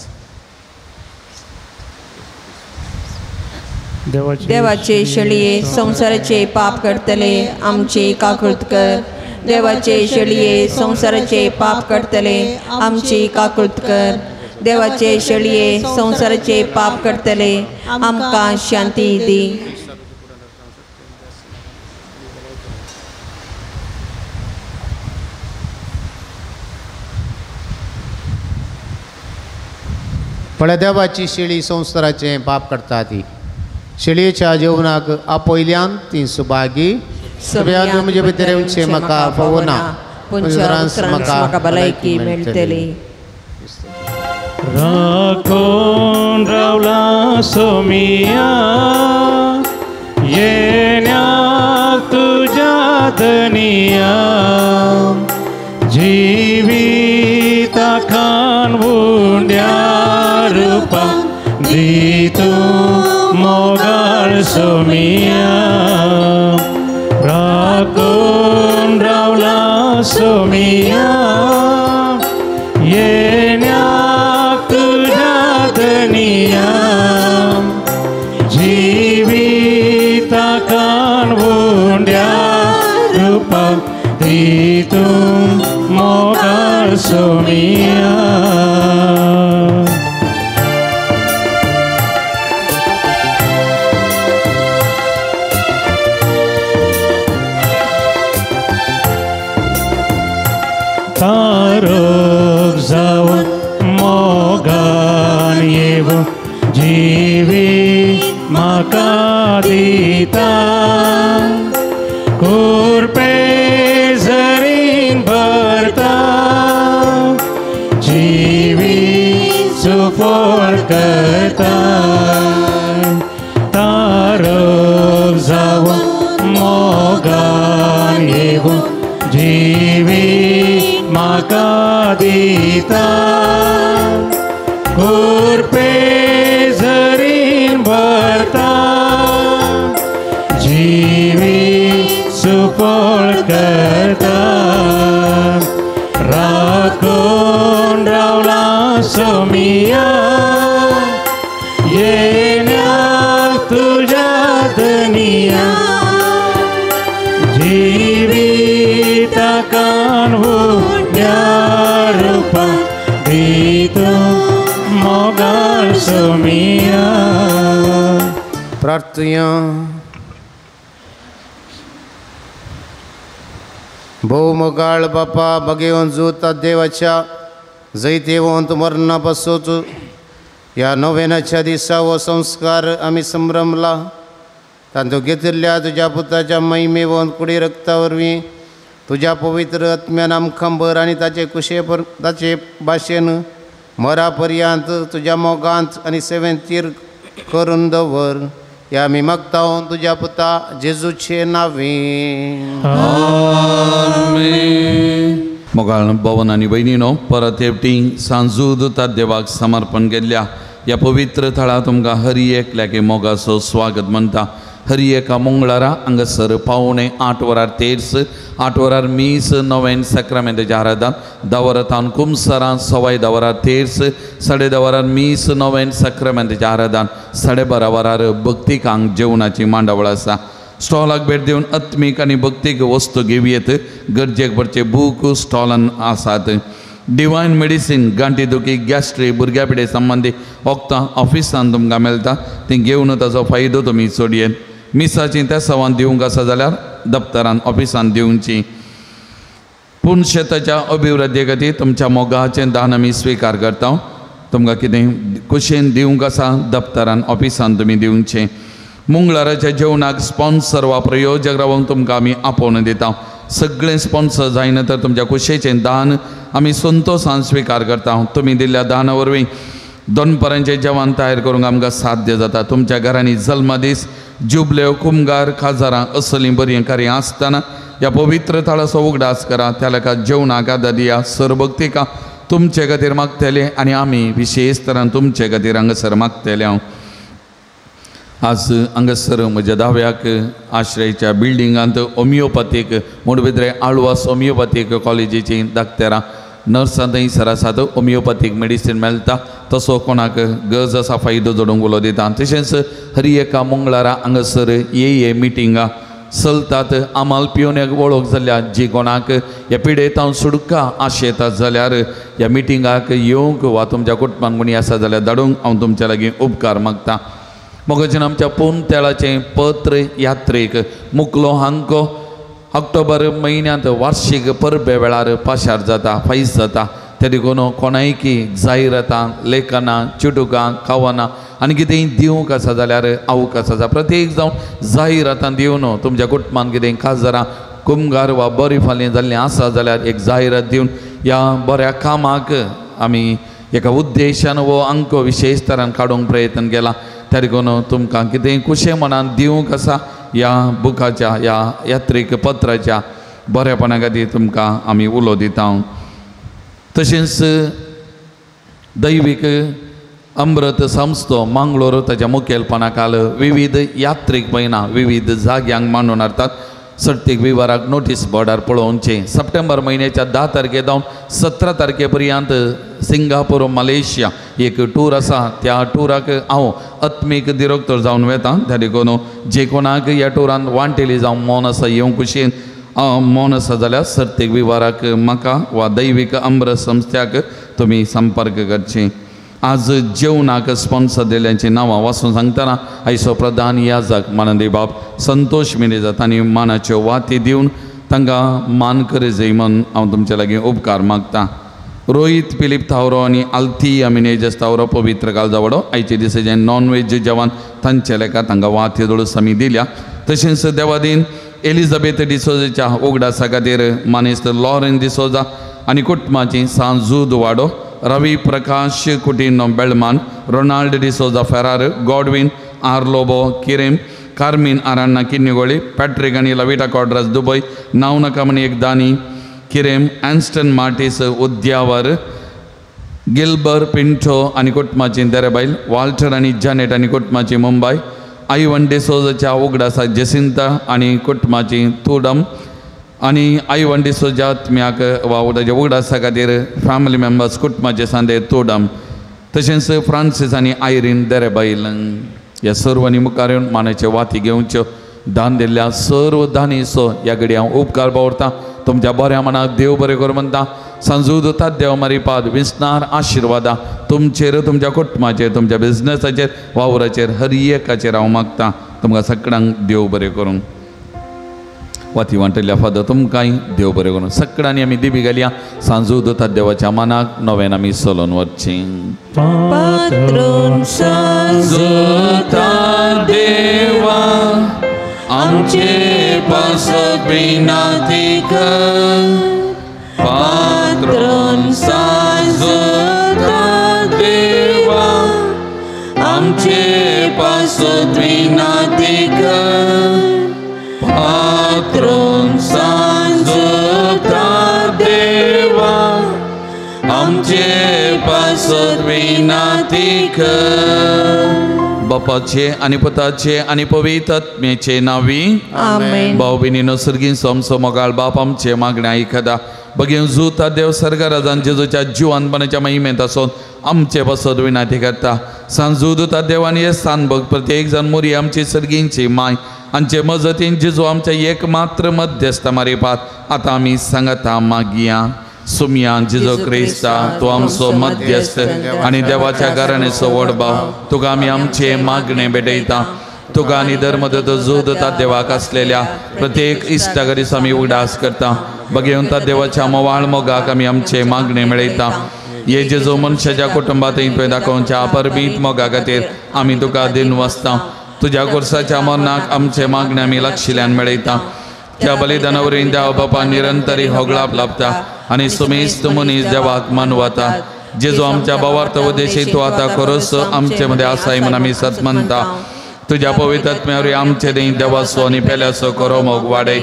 देवाचे शेळये संवसाराचे पाप करतले आमचे काकृत कर. देवाचे शेळये संवसाराचे पाप करतले आमची काकृत कर. देवाचे शेळये संवसाराचे पाप करतले आमकां शांती दी. पळय देवाची शेळी संवसाराचे पाप करता ती शेळयेच्या जेवणाक आपयल्यान ती सुभागी. सगळ्या म्हजे भितर येवचें म्हाका फावना, म्हाका भलायकी मेळटली. राखून रावला सोमिया येण्याक तुज्या धनिया जिविता खान उंड्या रुपा दी तूं मोगाळ सोमिया. राखून रावला सोमिया येण्याक तुज्या धनिया जिविता खान उंड्या रुपा दी तूं मोगाळ सोमिया. तारोग जावं मोगान येवं जिवी म्हाका दिता कुरपे जरीन भरता जिवी सुफळ करता. तारोग जावं मोगान येवं जिवी म्हाका दिता कुरपे जरीन भरता जिवी सुफळ करता. राखून रावला सोमिया येण्याक तुज्या धनिया जिविता कान उंड्या रुपा दी तूं मोगाळ सोमिया. प्रार्थुया. भोव मोगाळ बापा बगेवन जुता देवाच्या जैतेवंत मरणा पासून ह्या नोवेनाच्या दिसा हो संस्कार आमी संभ्रमला. तांतूं घेतिल्ल्या तुज्या पुताच्या महिमेवंत कुडी रक्ता वरवीं तुज्या पवित्र आत्म्यान आमकां भर आनी ताचे कुशे ताचे भाशेन मरा पर्यंत तुज्या मोगांत आनी सेवेंत तीर करून दवर. ह्या आमी मागता तुज्या पुता जेजूचे नांवे. आमेन. मोगाळ भवन आनी भयणीनो, परत एकटी सांजूद देवाक समर्पण केल्ल्या ह्या पवित्र थळा तुमकां हरी एकल्याक मोगाचो स्वागत म्हणटा. हरी एका मंगळारा हांगासर 7:45 वरार तेर्स, 8 वरार मीस, नोवेन साक्रामेंताच्या आराधन, 10 वरां तावन कुमसरां, 10:15 वरार तेर्स, 10:30 वरार मीस, नोवेन साक्रामेंताच्या आराधन, 12:30 वरार भक्तिकांक जेवणाची मांडावळ आसा. स्टॉलाक भेट दिवन आत्मीक आनी भक्तीक वस्तू घेवयेत. गरजेक पडचे बूक स्टॉलान आसात. डिवायन मेडिसीन गांठी दुखी, गॅस्ट्री, भुरग्या पिडे संबंदी वखदां ऑफिसान तुमकां मेळटा, ती घेवन ताचो फायदो तुमी सोडयेत. मिसाची त्या सवान दिवंक आसा जाल्यार दप्तरान ऑफिसान दिवची. पूण शेताच्या अभिवृद्धी खातीर तुमच्या मोगाचें दान आमी स्विकार करता. तुमकां कितें कुशेन दिवंक आसा दप्तरान ऑफिसान तुमी दिवचें. मंगळाराच्या जेवणाक स्पॉन्सर वा प्रयोजक रावूंक तुमकां आमी आपोवन दिता. सगळें स्पॉन्सर जायना तर तुमच्या कुशेचें दान आमी संतोशान स्विकार करता. तुमी दिल्ल्या दाना वरवीं दनपरांचें जेवण तयार करूंक आमकां साध्य जाता. तुमच्या घरांनी जल्मदीस, जुबल्यो, कुमगार, खाजारां असलीं बरीं कार्यां आसतना ह्या पवित्र थळाचो उगडास करा. त्या लेखा जेवणाक आदार दिया. सरभक्तिका तुमचे खातीर मागतले आनी आमी विशेश तरान तुमचे खातीर हांगासर मागतले. हांव आज हांगासर म्हज्या दाव्याक आश्रयच्या बिल्डिंगांत होमियोपॅथीक मुडबिद्रे आळवास होमियोपॅथीक कॉलेजीची दाक्तेरां नर्सां थंयसर आसात होमियोपॅथीक मेडिसीन मेळटा तसो कोणाक गरज आसा फायदो जोडूंक उलो दिता. तशेंच हर एका मंगळारा हांगासर ये मिटिंगां चलतात. आमाल पिवन वळख जाल्या जी कोणाक ह्या पिडेतावन सुडका आशेतात जाल्यार ह्या मिटिंगाक येवंक वा तुमच्या कुटुंबान कोणी आसा जाल्यार धाडूंक हांव तुमच्या लागीं उपकार मागता. मोगाचें आमच्या पून तेळाचें पत्र यात्रेक मुकलो हांको ऑक्टोबर म्हयन्यांत वार्षीक परबे वेळार पाशार जाता फायस जाता. ते देखून कोणायकी जायरातां लेखनां चिटुकां खावनां आनी कितेंय दिवंक आसा जाल्यार आवक आसा प्रत्येक जावन जायरातां दिवन तुमच्या कुटुंबान कितें काजारां कुमगार वा बरी फाल्यां जाल्लीं आसा जाल्यार एक जायरात दिवन ह्या बऱ्या कामाक आमी एका उद्देशान हो अंक विशेश तरान काडूंक प्रयत्न केला. त्या देखून तुमकां कितेंय खुशे मनान दिवंक आसा ह्या बुकाच्या ह्या यात्रीक पत्राच्या बऱ्यापणा खातीर तुमकां आमी उलो दिता. तशेंच दैवीक अमृत संस्थो मांगलोर ताच्या मुखेलपणा खाल विविध यात्रीक म्हयना विविध जाग्यांक मांडून हाडटात. सर्तीक विवाराक नोटीस बोर्डार पळोवचें. सप्टेंबर म्हयन्याच्या 10 तारखे जावन 17 तारखे पर्यंत सिंगापूर मलेशिया एक टूर आसा. त्या टुराक हांव आत्मीक दिरोक्तर जावन वेता. त्या देखून जे कोणाक ह्या टुरान वांटेली जावं मौन आसा येवंक खुशयेन मौन आसा जाल्यार सर्तीक विवाराक म्हाका वा दैवीक अमृत संस्थ्याक तुमी संपर्क करचें. आज जेवणाक स्पॉन्सर दिल्ल्यांची नांवां वाचून सांगतना आयचो प्रधान याजक मानदी बाब संतोष मिनेजा तांणी मानाच्यो वाती दिवन तांकां मान करी म्हूण हांव तुमचे लागीं उपकार मागता. रोहित फिलीप थावरो आनी आल्थिया मिनेजस थावरो पवित्र कालजावडो आयचे दिसा जें नॉन वेज जेवण तांचे लेखा तांकां वाती दोळूस आमी दिल्या. तशेंच देवादीन एलिझाबेथ डिसोजाच्या उगडासा खातीर मानेस्त लॉरेन डिसोजा आनी कुटुंबाची सांजूद वाडो, Ravi Prakash Coutinho Belman, Ronald D'Souza Ferrer, Godwin R Lobo Kirem, Carmen Aranha Kinnigoli, Patrick आनी लविटा कॉड्रस दुबय, नावनका म्हण एक दानी किरेम, एन्स्टन मार्टीस उद्यावर, गिल्बर पिंटो आनी कुटुंबाची देरेबायल, वाल्टर आनी जॅनेट आनी कुटुंबाची मुंबय, आयवन डिसोजाच्या उगडासा जेसिंता आनी कुटुंबाची तुडम आनी आयवन डिसोजा आत्म्याक वा ताच्या उगडासा खातीर फॅमिली मेंबर्स कुटुंबाचे सांदे तोडम, तशेंच फ्रांसीस आनी आयरीन देरेबायल ह्या सर्वांनी मुखार येवन मानाचे वाती घेवच्यो. दान दिल्ल्या सर्व दानीचो ह्या घडी हांव उपकार बावरता. तुमच्या बऱ्या मनाक देव बरें करूं म्हणटा. सांजू दत्ता देव मारी पाद विसनार आशिर्वादा तुमचेर, तुमच्या कुटुंबाचेर, तुमच्या बिजनसाचेर, वावराचेर, हर एकाचेर हांव मागता. तुमकां सगळ्यांक देव बरें करूं. वाती वांटल्या फादर तुमकांय देव बरें करूं. सगळ्यांनी आमी दिबी घालया. सांजू दत्ता देवाच्या मानाक नव्यान आमी चलोवन वचचीं. देवा आमचे पासत विनंती कर, पात्रोन सांजता देवा आमचे पासत विनंती कर, पात्रोन सांजता देवा आमचे पासत विनंती कर. बापाचे आनी पुताचे आनी पवित्र आत्म्याचे नांवी आमेन. भाव भयणीनो सर्गीन सोमसो मोगाळ बाप आमचे मागणें आयकता. बगेन जुता देव सर्गराजान जेजूच्या जिवानपणाच्या महिमेंत आसून आमचे पासत विनंती करता. सांजू दुता देवान हे स्थान बघ प्रत्येक जाण मोरी आमची सर्गींची माय आमचे मजतीन जेजू आमच्या एक मात्र मध्यस्थ मारिपात आतां आमी सांगता मागया. सुमया जेजू क्रिस्ता तूं आमचो मध्यस्थ आनी देवाच्या घराण्याचो व्हड भाव, तुका आमी आमचें मागणें भेटयता. तुका आनी धर्मदत्त जोदता देवाक आसलेल्या प्रत्येक इश्टा खातीर आमी उगडास करता. बगेवन ता देवाच्या मोवाळ मोगाक आमी आमचें मागणें मेळयता. हे जेजू मनशाच्या कुटुंबांत तुवें दाखोवच्या अपरमीत मोगा खातीर आमी तुका दिन वसता. तुज्या कोर्साच्या मरणाक आमचें मागणें आमी लक्षिल्यान मेळयता. त्या बलिदाना वरवीं देव बापा निरंतरी होगळाप लाभता आनी सुमेस्त मनीस देवाक मानवता. जेजू आमच्या भावार्थ उद्देशी तूं आतां खरोच आमचे मदें आसाय म्हूण आमी सत मानता. तुज्या पवित्र आत्म्या वरवीं आमचे दें देवाचो आनी पेल्याचो खरो मोग वाडय.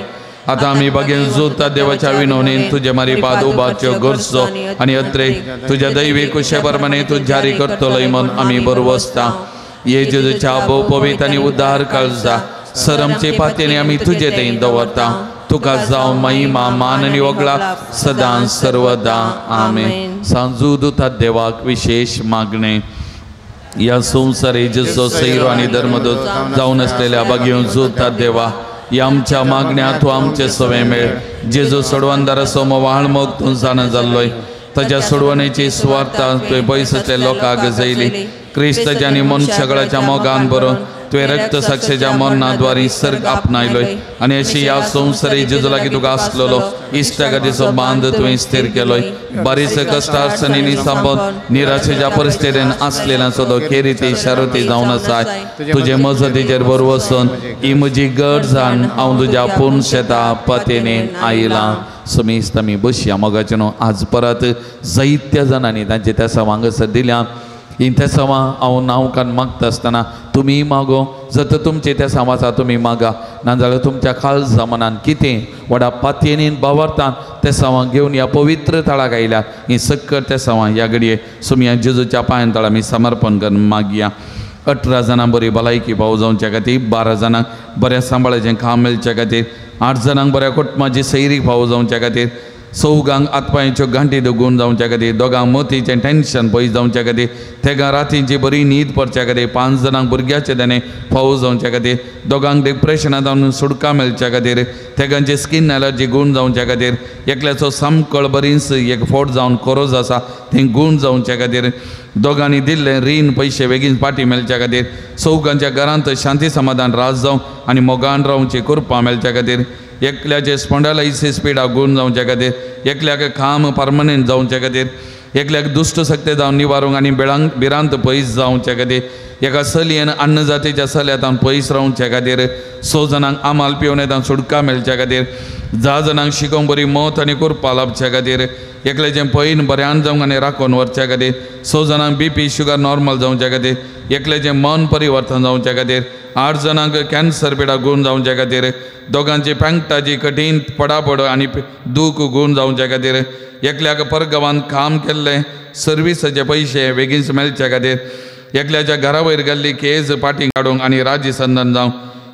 आतां आमी बागेन जोता देवाच्या विनवणीन तुजे मारी पाद उबाच्यो गरजो आनी अत्रे तुज्या दैवी कुशे प्रमाणे तूं जारी करतलोय म्हूण आमी बरवसता. हे जेजूच्या भोव पवित्र आनी उद्धार काळजा सर आमचे पातयेनी आमी तुजे थंय दवरता. तुका जावं महिमा मान आनी वगळा सदां सर्वदा आमेन. सांजू देवाक विशेष मागणे. ह्या संवसारे जसो सैरो आनी धर्मदूत जावन आसलेल्या बागेवन जोता देवा, ह्या आमच्या मागण्या तूं आमचे सवे मेळ. जेजू सोडवणदाराचो मोवाळ मोग तूं जाणा जाल्लोय, ताज्या सोडवणेची सुवार्ता तुवें पयस आसल्या लोकांक जयली. क्रिस्ताच्या आनी मनशागळाच्या मोगान बरोवन तुवें रक्त साक्षेच्या मरणाद्वारी सर्ग आपणायलोय आनी अशी ह्या संवसारी जेजू लागीं तुका आसलेलो इश्टागतीचो बांद तुवें स्थिर केलोय. बारीस कश्टार्सणींनी सांबोन निराशेच्या परिस्थितीन आसलेल्यांचो तो खेरीती शारुती जावन आसाय. तुजे मजतीचेर बरोवसून ही म्हजी गरज जाण हांव तुज्या पूर्ण शेता पतीने आयलां. समेस्त आमी बसया. मोगाचें न्हू आज परत जायत्या जाणांनी तांचे तेसांव हांगासर दिल्या. ही तेसांवां हांव नांवकान मागता आसतना तुमी मागो, जर तुमचे तेसांव आसा तुमी मागा, नाजाल्यार तुमच्या खालसा मनान कितें व्हडा पातयेनीन बावरतान तेसांवां घेवन ह्या पवित्र थळाक आयल्या. ही सक्कर तेसांवां ह्या घडये सुमया जेजूच्या पांयान तळा आमी समर्पण करून मागया. 18 जाणां बरी भलायकी पाव जावच्या खातीर, 12 जाणांक बऱ्या सांबाळाचें काम मेळच्या खातीर, 8 जाणांक बऱ्या कुटुंबाची सैरीक फावो जावच्या खातीर, 4 आतपायांच्यो गांठी दुगून जावच्या खातीर, 2 मोतीचें टेन्शन पयस जावच्या खातीर, 3 रातींची बरी न्हीद पडच्या खातीर, 5 जाणांक भुरग्याचें देणें फावो जावच्या खातीर, 2 डिप्रेशनां जावन सुटका मेळच्या खातीर, 3 स्कीन एलर्जी गूण जावच्या खातीर, एकल्याचो सामकळ बरीच एक फोट जावन कोरोज आसा तें गूण जावच्या खातीर, 2 दिल्लें रीण पयशे बेगीन पाटी मेळच्या खातीर, 4 घरांत शांती समाधान राज जावं आनी मोगान रावची कृपा मेळच्या खातीर, एकल्याचे स्पॉन्डायलायसीस पिडा गूण जावच्या खातीर, एकल्याक काम परमनंट जावच्या खातीर, एकल्याक दुश्ट शक्ती जावन निवारूंक आनी भिरांत पयस जावच्या खातीर, एका चलयेन अन्न जातीच्या चल्यातान पयस रावच्या खातीर, 6 जाणांक आमाल पिवण्यातान सुटका मेळच्या खातीर, 10 जाणांक शिकोवंक बरी मत आनी कृपा लाभच्या खातीर, एकल्याचें पैन बऱ्यान जावंक आनी राखून व्हरच्या खातीर, 6 जाणांक बीपी शुगर नॉर्मल जावच्या खातीर, एकल्याचें मन परिवर्तन जावच्या खातीर, 8 जाणांक कॅन्सर पिडा गूण जावच्या खातीर, 2 पेंगटाची कठीण पडापड आनी दूख गूण जावच्या खातीर, एकल्याक परगांवांत काम केल्लें सर्विसाचे पयशे बेगीन मेळच्या खातीर, एकल्याच्या घरा वयर घाल्ली केज पाटी काडूंक आनी राजी संदन जावं,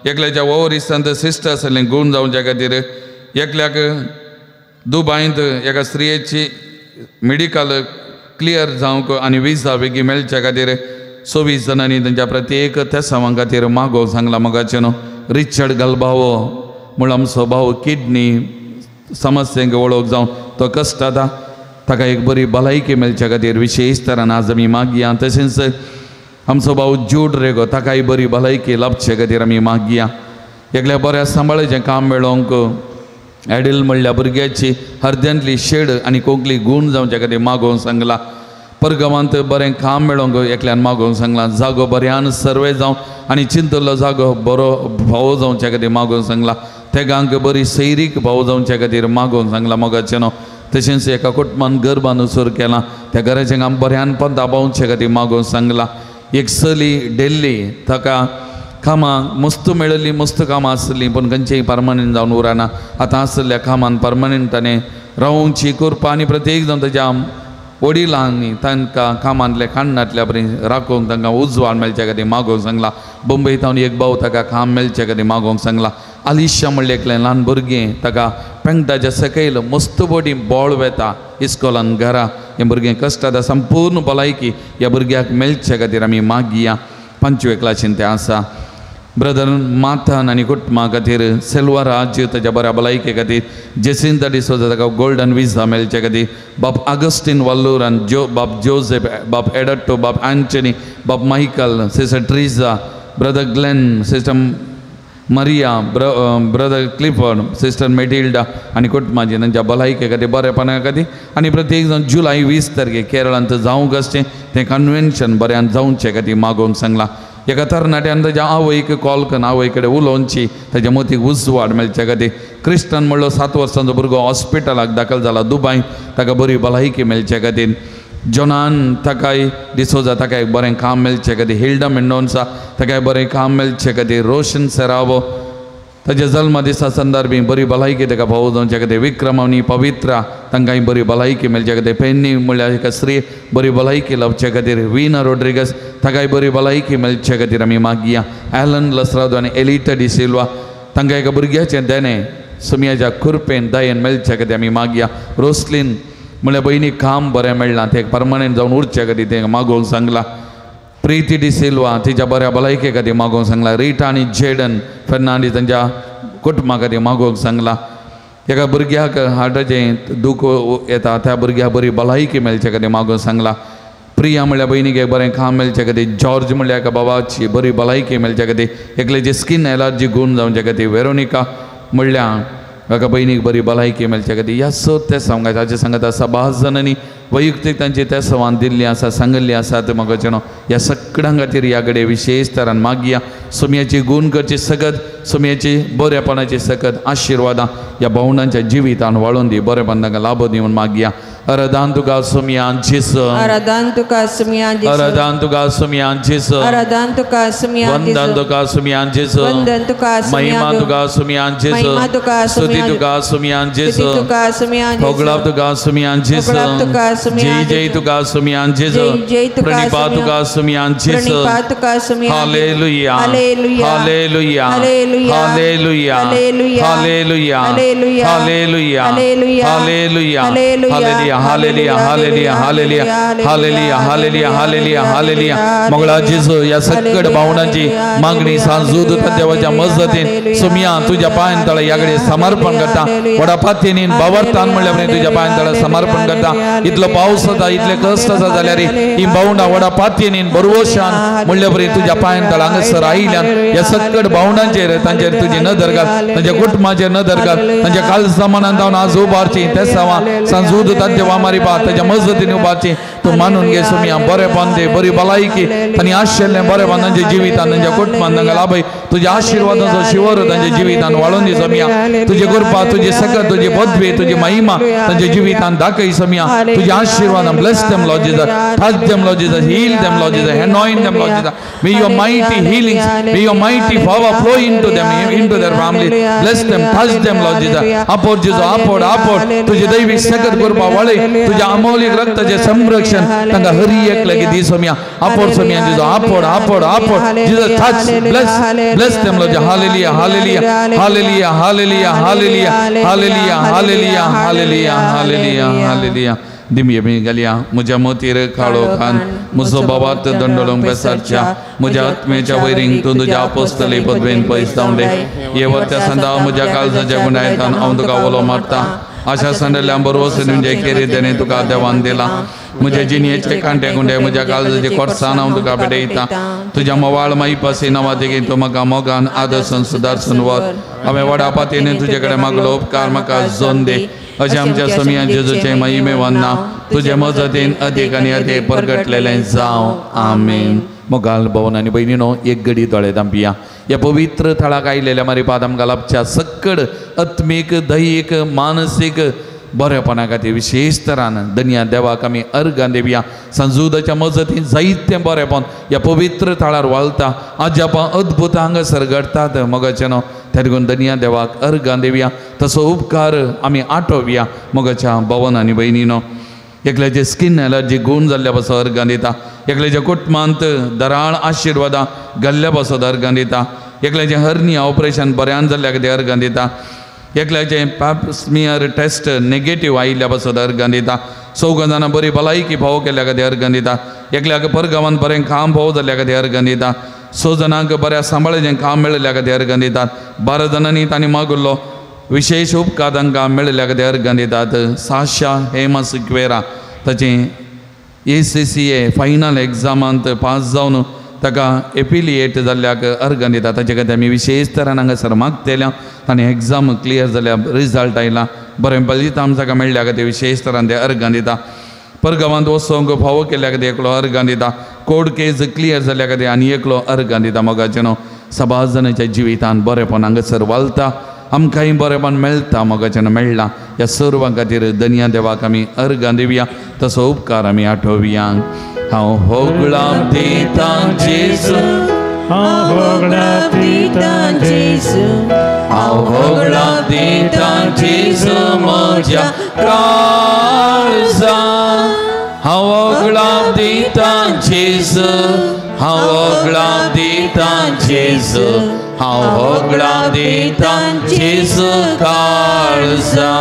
एकल्याच्या ओवरिसांत सिस्टर आसलें गूण जावच्या खातीर, एकल्याक दुबायंत एका स्त्रियेची मेडिकल क्लियर जावंक आनी विजा बेगीन मेळच्या खातीर 24 जाणांनी तांच्या प्रत्येक तेसांवां खातीर मागो सांगला. मोगाचें न्हू रिचर्ड गलबावो म्हूण आमचो भाव किडनी समस्यांक वळख जावन तो कश्ट जाता, ताका एक बरी भलायकी मेळच्या खातीर विशेष तरान आज आमी मागया. तशेंच आमचो भाव जूड रेगो ताकाय बरी भलायकी लाभचे खातीर आमी मागया. एकल्या बऱ्या सांबाळाचें काम मेळोवंक एडील म्हणल्या भुरग्याची हरद्यांतली शेड आनी कोंकली गूण जावच्या खातीर मागोवंक सांगला. परगांवांत बरें काम मेळोवंक एकल्यान मागोवंक सांगलां. जागो बऱ्यान सर्वे जावं आनी चिंतल्लो जागो बरो भाव जावच्या खातीर मागोवंक सांगला. तेगांक बरी सैरीक भाव जावच्या खातीर मागोवंक सांगला. मोगाचें न्हू तशेंच एका कुटुंबान घर बांदून सुरू केलां, त्या घराचें काम बऱ्यान पण दाबावचे खातीर मागोवंक सांगलां. एक चली डेल्ली ताका कामां मस्त मेळिल्ली, मस्त कामां आसलीं, पूण खंयचेय परमनंट जावन उरना. आतां आसल्या कामान परमनंट ताणें रावची कृपा आनी प्रत्येक जावन ताच्या वडिलांनी तांकां कामांतले काण्णांतल्या बरी राखूंक तांकां उजवाड मेळच्या खातीर मागोवंक सांगलां. बंबई थावन एक भाव ताका काम मेळच्या खातीर मागोवंक सांगलां. आलिशा म्हणलें एकलें ल्हान भुरगें ताका पेंगटाच्या सकयल मस्त बोडी बोळ वेता इस्कोलान घरा. हें भुरगें कश्ट जाता, संपूर्ण भलायकी ह्या भुरग्याक मेळच्या खातीर आमी मागया. 5वे क्लासीन तें आसा. ब्रदर माथान आनी कुटुंबा खातीर सेल्वाराज ताच्या बऱ्या भलायके खातीर, जेसिंता डिसोजा ताका गोल्डन विजा मेळचे खातीर, बाप आगस्टीन वाल्लूर आनी जो बाप जोसेफ, बाप एडट्टो, बाप एंटनी, बाप Michael, sister Teresa, brother Glenn, sister Maria, brother Clifford, sister Matilda आनी कुटुंबाची तांच्या भलायके खातीर, बरेपणा खातीर आनी प्रत्येक जाण जुलय 20 तारखे केरळांत जावंक आसचें तें कन्वेन्शन बऱ्यान जावचे खातीर मागोवंक सांगलां. एका तरणाट्यान ताज्या आवयक कॉल करून आवय कडेन उलोवची ताज्या मतीक उजवाड मेळच्या खातीर. क्रिस्टन म्हणलो 7 वर्सांचो भुरगो हॉस्पिटलाक दाखल जाला दुबाय, ताका बरी भलायकी मेळच्या खातीर. जॉनान ताकाय डिसोजा ताका एक बरें काम मेळचे खातीर. हिल्डा मेंडोन्सा ताकाय बरें काम मेळचे खातीर. रोशन सेरावो ताज्या जल्म दिसा संदर्भी बरी भलायकी ताका फावो जावच्या खातीर. विक्रम आनी पवित्रा तांकांय बरी भलायकी मेळच्या खातीर. पेन्नी म्हणल्यार एका स्त्री बरी भलायकी लावच्या खातीर. विना रोड्रिगस ताकाय बरी भलायकी मेळच्या खातीर आमी मागया. एलन लसरादो आनी एलिटा डिसिल्वा तांकां एका भुरग्याचें देणें सुमयाच्या कृपेन दयेन मेळच्या खातीर आमी मागया. रोसलीन म्हणल्यार भयणीक काम बरें मेळ्ळां, तें परमनंट जावन उरच्या खातीर तें मागोवंक सांगलां. प्रिती डिसिल्वा तिच्या बऱ्या भलायके खातीर मागोवंक सांगलां. रिटा आनी जेडन फेर्नांडीस तांच्या कुटुंबा खातीर मागोवंक सांगलां. एका भुरग्याक हार्टाचें दूख येता, त्या भुरग्याक बरी भलायकी मेळचे खातीर मागोवंक सांगलां. प्रिया म्हणल्यार भयणीक एक बरें काम मेळचे खातीर, जॉर्ज म्हणल्यार एका बाबाची बरी भलायकी मेळचे खातीर, एकल्याची स्कीन एलर्जी गूण जावचे खातीर, वेरोनिका म्हणल्यार एका भयणीक बरी भलायकी मेळचे खातीर. ह्या स तेसांव ताचे सांगता सभास जाणांनी वैयक्तीक तांची तेसांवान दिल्ली आसा, सांगिल्ली आसा. ते म्हाका ह्या सगळ्यां खातीर ह्या कडेन विशेश तरान मागया. सुमयाची गूण करची सकत, सुमयाची बरेपणाची सकत आशिर्वादां ह्या भावणांच्या जिवितान वाळून दी, बरेपण तांकां लाभ दी म्हूण मागया. आराधन तुका सुमया जेजू, आराधन तुका सुमया जेजू, आराधन तुका सुमया जेजू, आराधन तुका सुमया जेजू, वंदन तुका सुमया जेजू, वंदन तुका सुमया, महिमा तुका सुमया जेजू, महिमा तुका स्तुती तुका सुमया जेजू, स्तुती तुका सुमया जेजू, होगळाप तुका सुमया जेजू, होगळाप तुका सुमया, जय जय तुका सुमया जेजू, जय जय तुका प्रणिपात तुका सुमया जेजू, प्रणिपात तुका Somaiya. Hallelujah hallelujah hallelujah hallelujah hallelujah hallelujah hallelujah hallelujah hallelujah hallelujah hallelujah hallelujah hallelujah hallelujah hallelujah hallelujah hallelujah hallelujah. Mangala जेजू ह्या सगळ्या भावनांची मागणी सांजूद देवाच्या मजतीन सुमया तुज्या पांयां तळा ह्या कडेन समर्पण करता. व्हडा पातयेन बावरतान म्हणल्यार तुज्या पांयां तळा समर्पण करता. इतलो पावस जाता, इतले कश्ट आसा जाल्यार ही भावना व्हडा पातयेन बरवशान म्हणल्या परी तुज्या पांयां तळा हांगासर आयिल्ल्यान ह्या सगळ्या भावनांचेर तांचेर तुजी नदर घाल, तांच्या कुटुंबाचेर नदर घाल, तांच्या काळजा मनान जावन आज उबारची तेसांवां सांजूद देवा मारी बा ताच्या मजतीन उबारची तूं मानून घे सुमया. बरेपण दे, बरी भलायकी तांणी आशिल्लें बरेपण तांच्या जिवितान तांच्या कुटुंबान तांकां लाभय. तुज्या आशिर्वादाचो शिवर तांच्या जिवितान वाळून दी समिया. तुजी कृपा, तुजी सकत, तुजी पदवी, तुजी महिमा तांच्या जिवितान दाखय समिया. तुज्या आशिर्वादान bless them Lord Jesus, touch them Lord Jesus, heal them Lord Jesus, anoint them Lord Jesus. May your mighty healings, may your mighty power flow into them, into their family. Bless them, touch them Lord Jesus. आपोर जेजू, आपोर आपोर तुजी दैवीक सकत कृपा वाळय. तुज्या अमौलीक रक्ताचें संरक्षण तांकां हरी एक लागीं दी समिया. आपोर समिया जेजू, आपोर आपोर आपोर Jesus. Touch, bless, bless them Lord. Hallelujah hallelujah hallelujah hallelujah hallelujah hallelujah hallelujah hallelujah hallelujah hallelujah. दिमये मी घालया म्हज्या मोतीर काळो खान म्हजो बाबात दंडोळूंक बेसारच्या म्हज्या आत्म्याच्या वैरींक तूं तुज्या आपोस्तली पदवेन पयस धांवले. हे वरत्या संदा म्हज्या काळजाच्या गुणायतान हांव तुका उलो मारता. आशा सांडल्या बरोबर तुमचे केरी देणे तुका देवान दिला. म्हज्या जिणयेचे कांटे कुंडे म्हज्या काळजाचे कोर्सान हांव तुका भेटयता. तुज्या मोवाळ माईपासी नांवा देखीन तूं म्हाका मोगान आदर्शन सुदारसन वर. हांवें व्हडा पातयेन तुजे कडेन मागलो उपकार म्हाका जोन दे. अशें आमच्या समिया जेजूचें महिमेवान नांव तुजे मजतीन अदीक आनी अदीक परगटलेलें जावं. आमेन. मोगाल भवन आनी भयणीनो एक गडी दोळे धांपिया. ह्या पवित्र थळाक आयिल्ल्या मारी आमकां लाभच्या सक्कड आत्मीक दैहीक मानसीक बरेपणा खातीर विशेश तरान दनया देवाक आमी अर्गां दिवया. संजुदाच्या मजतीन जायतें बरेपण ह्या पवित्र थळार वाळता. अजापां अद्भुत हांगासर घडटात मोगाचें न्हू. त्या देखून दनया देवाक अर्गां दिवया, तसो उपकार आमी आठोवया मोगाच्या भवन आनी भयणीनो. एकल्याचे स्कीन एलर्जी गूण जाल्ल्या पासत अर्गां दिता. एकल्याच्या कुटुंबांत दराळ आशिर्वादां घाल्ल्या पासत अर्गां दिता. एकल्याचें हर्निया ऑपरेशन बऱ्यान जाल्ल्या खातीर अर्गां दिता. एकल्याचें पॅप स्मियर टेस्ट नेगेटीव आयिल्ल्या पासत अर्गां दिता. चौगां जाणां बरी भलायकी फावो केल्ल्या खातीर अर्गां दिता. एकल्याक परगांवान बरें काम फावो जाल्ल्या खातीर अर्गां दिता. 6 जाणांक बऱ्या सांबाळाचें काम मेळिल्ल्या खातीर अर्गां दितात. 12 जाणांनी तांणी मागिल्लो विशेश उपकार तांकां मेळिल्ल्या खातीर अर्गां दितात. साशा हेमा सिक्वेरा ताचें ACCA final एग्जामांत पास जावन ताका एपिलिएट जाल्ल्याक अर्गां दिता. ताचे खातीर आमी विशेश तरान हांगासर मागतल्या. ताणें एग्जाम क्लियर जाल्या, रिजल्ट आयला, बरें बलिताम ताका मेळ्ळ्या खातीर विशेश तरान ते अर्गां दिता. परगांवांत वचोंक फावो केल्ल्या खातीर एकलो अर्गां दिता. कोर्ट केस क्लियर जाल्ल्या खातीर आनी एकलो अर्गां दिता. मोगाचें न्हू सभास जाणांच्या जिवितान बरेपण हांगासर वालता, आमकांय बरेपण मेळटा मोगाचें न्हू मेळ्ळां. ह्या सर्वां खातीर दनया देवाक आमी अर्गां दिवया, तसो उपकार आमी आठोवया. हांव होगळां दितां जेजू, हांव होगळां दितां जेजू, हांव होगळां दितां जेजू म्हज्या काळजा. हांव होगळां दितां जेजू, हांव होगळां दितां जेजू हांव होगळां दितां जेजू काळजा.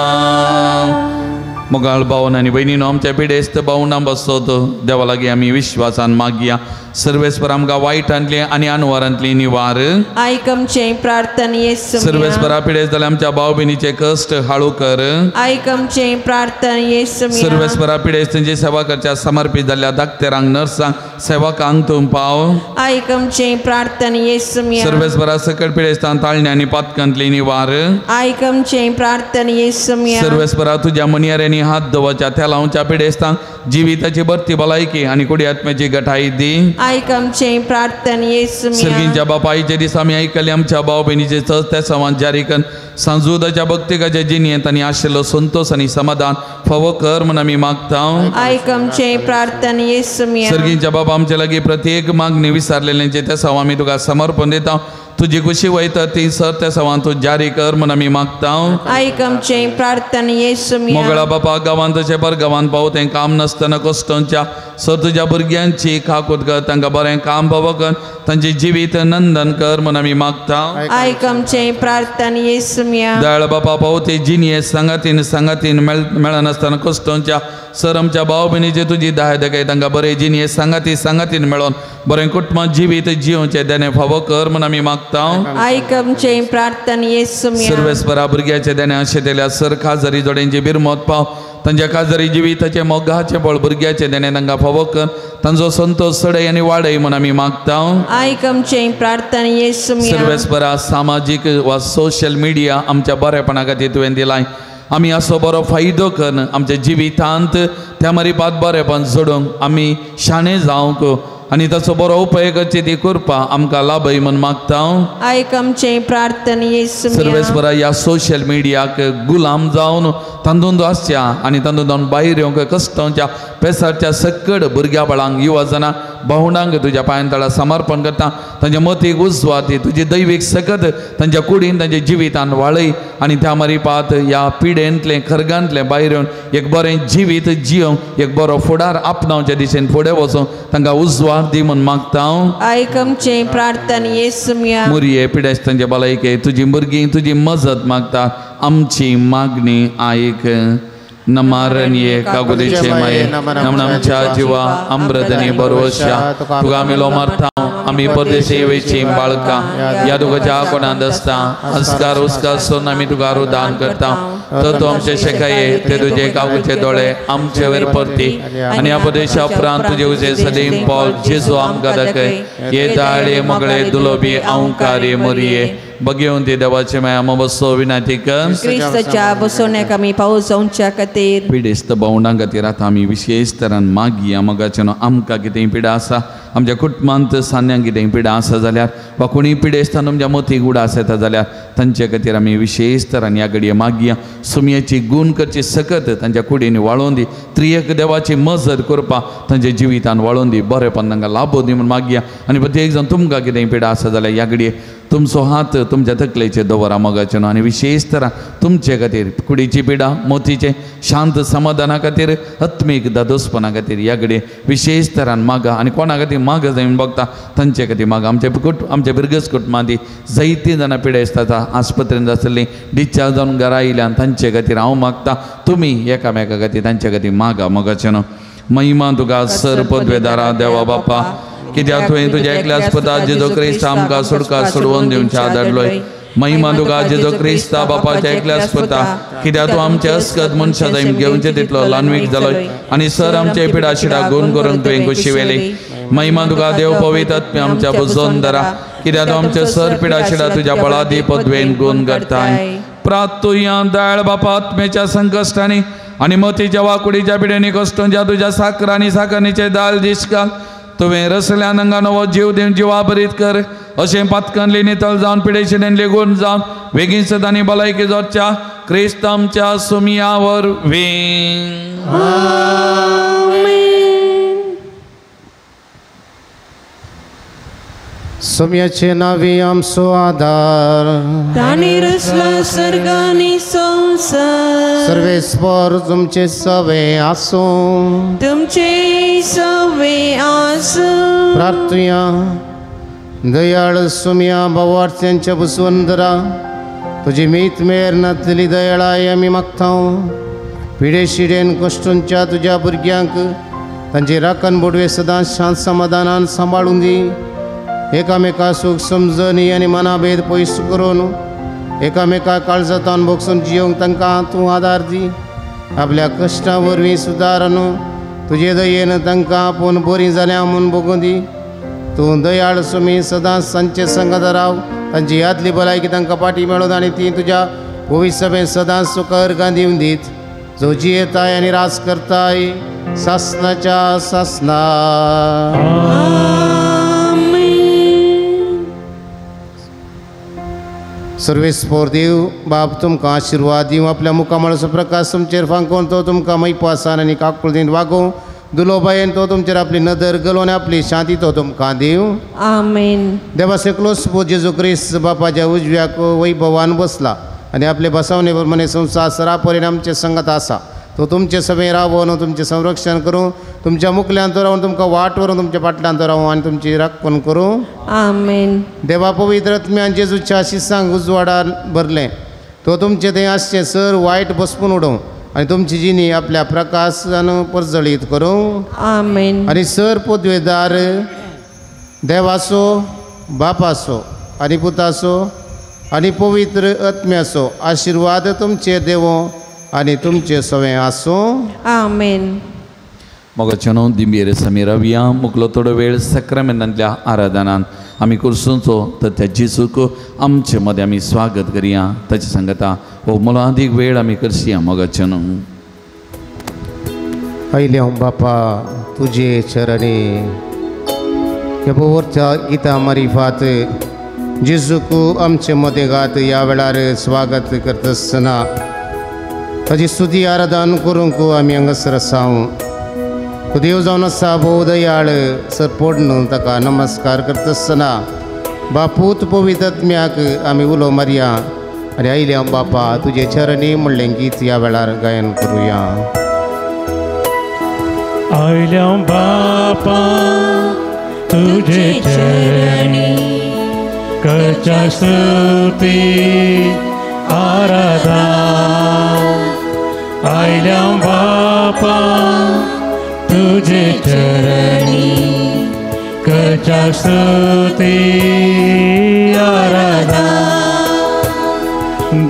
मोगाळ भावन आनी भयणीनो, आमच्या पिडेस्त भावना बसत देवा लागीं आमी विश्वासान मागया. सर्वेस्पर आमकां वायटांतली आनी अनवरांतली निवार. आयक आमचें प्रार्थना येसू. सर्वेस्परा पिडेस्त जाल्यार आमच्या भाव भयणीचे कश्ट हाळू कर. आयक आमचें प्रार्थना येसू. सर्वेस्परा पिडेस्तांची सेवा करच्या समर्पीत जाल्ल्या डाक्टरांक, नर्सांक, सेवकांक तूं पाव. आयक आमचें प्रार्थना येसू. सर्वेस्परा सकट पिडेस्तांक ताळण्या आनी पातकांतली निवार. आयक आमचें प्रार्थना येसू. सर्वेस्परा तुज्या मनियाऱ्यांनी हात दवरच्या त्या लावच्या पिडेस्तांक जिविताची भरती भलायकी आनी कुडी आत्म्याची गठाई दी. आयक आमचें प्रार्थना येसू. सर्गींच्या बापायचे दिसा आमी आयकले आमच्या भाव भयणीचे चज त्या सवान जारी कर सांजुदाच्या भक्तिकाच्या जिणेंत आनी आशिल्लो संतोष आनी समाधान फावो कर म्हूण आमी मागता. आयक आमचें प्रार्थना येसू. सर्गींच्या बाबा, आमचे लागीं प्रत्येक मागणी विसारलेल्यांचे त्या सवा आमी तुका समर्पण दिता. तुजी खुशी वयता ती सर त्या सवान तूं जारी कर म्हूण आमी मागता. आयक आमचें प्रार्थना येसू. मोगळा बापा, गांवांत तशें पर गांवांत पावो तें काम नासतना कश्टांच्या सर तुज्या भुरग्यांची काकूत कर, तांकां बरें काम पावो कर, तांचें जिवीत नंदन कर म्हूण आमी मागता. आयक आमचें प्रार्थना येसू. दयाळ बापा, पावो ते जिणये सांगातीन सांगातीन मेळनासतना कश्टांच्या सर आमच्या भाव भयणीचे तुजी दाय दाखय, तांकां बरें जिणये सांगाती सांगातीन मेळोन बरें कुटुंब जिवीत जिवचें देणें फावो कर म्हूण आमी मागता. आयक आमचें प्रार्थना येसू. सर्वेस्परा भुरग्याचें देणें आशेतल्या सर खाजरी जोड्यांची बिरमत पाव, तांच्या खाजरी जिविताचें मोगाचें बळ भुरग्याचें देणें तांकां फावो कर, तांचो संतोष सडय आनी वाडय म्हूण आमी मागता. आयक आमचें प्रार्थना येसू. सर्वेस्परा सामाजीक वा सोशल मिडिया आमच्या बरेपणा खातीर तुवें दिलाय, आमी असो बरो फायदो करून आमच्या जिवितांत त्या मरिपात बरेपण जोडूंक आमी शाणे जावंक आनी ताचो बरो उपयोग करची ती कृपा आमकां लाभय म्हूण मागता. आयक आमचें प्रार्थना येसू. सर्वेस्परा ह्या सोशल मिडियाक गुलाम जावन तातूंत आसच्या आनी तातूंत जावन भायर येवंक कश्टांच्या पेसाच्या सकड भुरग्या बाळांक, युवा जाणां, भावंडांक तुज्या पांयां तळा समर्पण करता. तांच्या मतीक उजवाती तुजी दैवीक सकत तांच्या कुडीन तांच्या जिवितान वाळय आनी त्या मरिपात ह्या पिडेंतलें खर्गांतलें भायर येवन एक बरें जिवीत जियोवंक एक बरो फुडार आपणावच्या दिशेन फुडें वचूंक तांकां उजवाड दी म्हूण मागता. आयक आमचें प्रार्थना येसू. मुरये पिडेस्तांचे भलायके तुजी भुरगीं तुजी मजत मागता, आमची मागणी आयक. नमारण्ये कागुदेचे माये नमनामच्या जिवा अमृतनी बरोवशा तुका आमी लोमारता. आमी परदेशी वेची बाळका ह्या तुकाच्या कोणांत आसता हस्कार उस्कार सोन आमी तुका रुदान करता. तर तूं आमचे शेकाये ते तुजे कागूचे दोळे आमचे वयर परती आनी ह्या प्रदेशा उपरांत तुजे उजे सदीम पॉल जेजू आमकां दाखय. ये दाळे मगळे दुलोबी अंकारे मोरये बघेवन ती देवाचे माया बसो विनाती कर. क्रिस्ताच्या बसवण्याक आमी पावस जावच्या खातीर पिडेस्त भावंडां खातीर आतां आमी विशेश तरान मागया. मोगाचें आमकां कितेंय पिडा आसा, आमच्या कुटुंबांत सान्यांक कितेंय पिडा आसा जाल्यार वा कोणीय पिडेस्तान तुमच्या मतीक उडास येता जाल्यार तांचे खातीर आमी विशेश तरान ह्या घडये मागया. सुमयाची गूण करची सकत तांच्या कुडीन वाळोवन दी, त्रियक देवाची मजत करपा तांच्या जिवितान वाळोवन दी, बरेपण तांकां लाभो दी म्हूण मागया. आनी प्रत्येक जाण तुमकां कितेंय पिडा आसा जाल्यार ह्या घडये तुमचो हात तुमच्या तकलेचेर दवरा मोगाचें न्हू. आनी विशेश तरा तुमचे खातीर कुडीची पिडा, मोतीचे शांत समाधाना खातीर, आत्मीक दादोसपणा खातीर ह्या घडये विशेश तरान मागा. आनी कोणा खातीर मागा जाय म्हूण बगता तांचे खातीर मागा. आमच्या बिरगस कुटुंबांत जायतीं जाणां पिडेस्तां आस्पत्रेंत आसलीं, डिस्चार्ज जावन घरा आयल्यान तांचे खातीर हांव मागता, तुमी एकामेका खातीर तांचे खातीर मागा मोगाचें न्हू. महिमा तुका सर पदवेदारा देवा बापा, कित्याक तुवें तुज्या एकल्याच पुता जेजू क्रिस्ता आमकां सुटका सोडवून दिवच्या धाडलोय. महिमा तुका जेजू क्रिस्ता बापाच्या एकल्याच पुता, कित्याक तूं आमचे अस्कत मनशां जाय घेवचे तितलो ल्हानवीक जालोय आनी सर आमचे पिडा शिडा गुण करून तुवें खुशी वेली. महिमा तुका देव पवित्र आत्म्या आमच्या बुजोन दरा, कित्याक तूं आमचे सर पिडा शिडा तुज्या बळादी पदवेन गुण करताय. प्रातुया दयाळ बापा आत्म्याच्या संकश्टांनी आनी मतीच्या वाकुडीच्या पिड्यांनी कश्टांच्या तुज्या साकर आनी साकरणीचे दाल दिसकाल तुवें रसल्यान हांगा नवो जीव दिवन जिवा भरीत कर. अशें पातकांतली नितळ जावन पिडेशिडेन लेगून जावन वेगीन सदांनी भलायकी जोडच्या क्रिस्त आमच्या सुमया वरवीं. सुमयाचे नावी आमचो आदार, ताणी रचला सर्ग आनी संवसार. सर्वेस्पर तुमचे सवे आसूं, तुमचे सवे आसूं. प्रार्थुया. दयाळ सुम्या भावार्थ्यांच्या बसवंदरा तुजी मीत मेर नातली दयाळाय आमी मागता. पिडे शिडेन कश्टूंच्या तुज्या भुरग्यांक तांची राखण बोडवे सदांच शांत समाधानान सांबाळून दी. एकामेका सूख समजणी आनी मनाभेद पयस करून एकामेका काळजातान भोगसून जियोंक तांकां तूं आदार दी. आपल्या कश्टां वरवीं सुदारण तुजे दयेन तांकां आपूण बरीं जाल्यां म्हूण भोगूं दी. तूं दयाळ सुमी सदांच तांचे संगत राव. तांची यादली भलायकी तांकां पाटी मेळून आनी ती तुज्या भविश्य सदांच तुका अर्गां दिवन दीत. जो जियेताय आनी राज करताय सासनाच्या सासना. सर्वेस्पोर देव बाप तुमकां आशिर्वाद दिवं. आपल्या मुखामळाचो प्रकाश तुमचेर फांकोवन तो तुमकां मैपासान आनी काकुळतीन वागोवं. दुलोबायेन तो तुमचेर आपली नदर घालून आपली शांती तो तुमकां दिवं. आमेन. देवा एकलोच पूत जेजू क्रिस्त बापाच्या उजव्याक वैभवान बसला आनी आपले बसवणे प्रमाणे संवसार सरापरीन आमचे संगत आसा. तो तुमचे सभे रावोन तुमचें संरक्षण करूं. तुमच्या मुखल्यान तो रावन तुमकां वाट व्हरून तुमच्या फाटल्यान तो रावूं आनी तुमची राखण करूं. आमेन. देवा पवित्र आत्म्यान जेजूच्या आशिसांक उजवाडान भरलें. तो तुमचें थंय आसचें सर वायट बसपून उडोवं आनी तुमची जिणी आपल्या प्रकाशान परजळीत करूं. आमेन. आनी सर पदवेदार देवाचो बापाचो आनी पुताचो आनी पवित्र आत्म्याचो आशिर्वाद तुमचेर देवो आनी तुमचे सवें आसूं. आमेन. मोगाच्यानो दिंबेर आमी रावया. मुकलो थोडो वेळ सक्रमेंतांतल्या आराधनान आमी कुर्सूंचो तर त्या जेजूक आमचे मदें आमी स्वागत करया. ताचे सांगता हो मोलादीक वेळ आमी करसया. मोगाच्यानो आयले हांव बापा तुजे चरणी ह्या पवित्र गीता मारिफात जेजूक आमचे मदें गात ह्या वेळार स्वागत करता आसतना ताजी स्तुती आराधन करूंक आमी हांगासर आसाव. तो देव जावन आसा भोव दयाळ सर पडून ताका नमस्कार करता आसतना बापूत पवित्र आत्म्याक आमी उलो मारया आनी आयले हांव बापा तुजे चरणी म्हणलें गीत ह्या वेळार गायन करुया. आयले हांव बापा तुजे चरणी करच्या स्तुती आराधना. आयले हांव बापा तुजे चरणी करच्या स्तुती आराधना.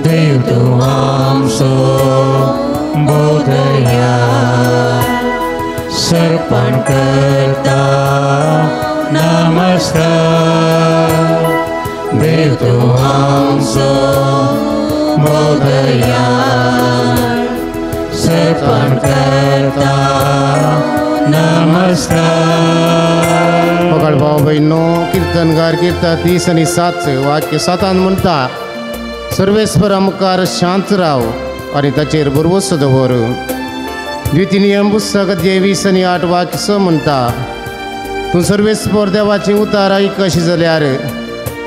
देव तूं आमचो बोधया सर्पण करता नमस्कार. देव तूं आमचो बोधया सर्पण करता नमस्कार. मोगाळ भाव भयणो किर्तनगार किर्ता 30 आनी 7 वाक्य 7 म्हणटा सर्वेस्परा मुखार शांत राव आनी ताचेर भरवंसो दवर. द्वितीय नियम पुस्तक अध्याय 20 आनी 8 वाक्य 6 म्हणटा तूं सर्वेस्पर देवाची उतार आयकशी जाल्यार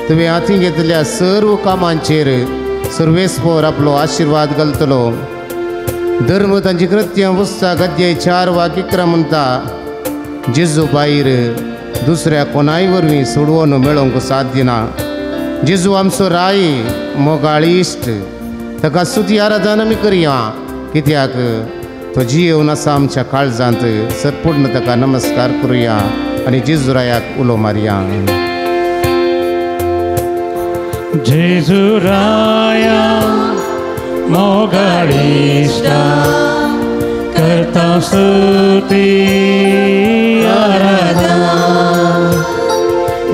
तुवें हातीं घेतल्या सर्व कामांचेर सर्वेस्पर आपलो आशिर्वाद घालतलो. धर्म तांची कृत्य पुस्तक अध्याय 4 वाक्य 11 म्हणटा जेजू भायर दुसऱ्या कोणाय वरवीं सोडवून मेळोवंक साध्य ना. जेजू आमचो राय मोगाळ इश्ट ताका स्तुती आराधना आमी करया कित्याक तो जियेवन आसा आमच्या काळजांत. सरपूर्ण ताका नमस्कार करुया आनी जेजू रायाक उलो मारया. जेजू राया मोगाळ इश्टा करता स्तुती आराधना.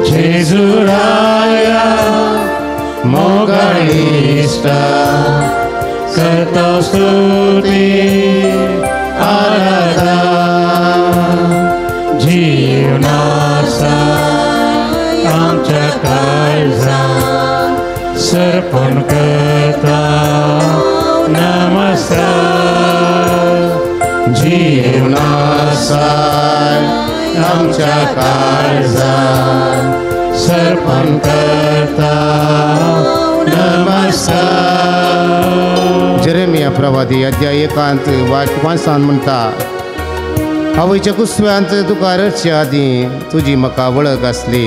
जेजू राया मोगाळ इश्टा करता स्तुती आराधना. जीवनासा आमच्या काळजांत सर्पण करता नमस्कार. जीवनासा आमच्या काळजांत सर्पण करता नमस्कार. जेरेमिया प्रवादी अध्याय 1 वाक्य 5 म्हणटा आवयच्या कुसव्यांत तुका रडचे आदीं तुजी म्हाका वळख आसली.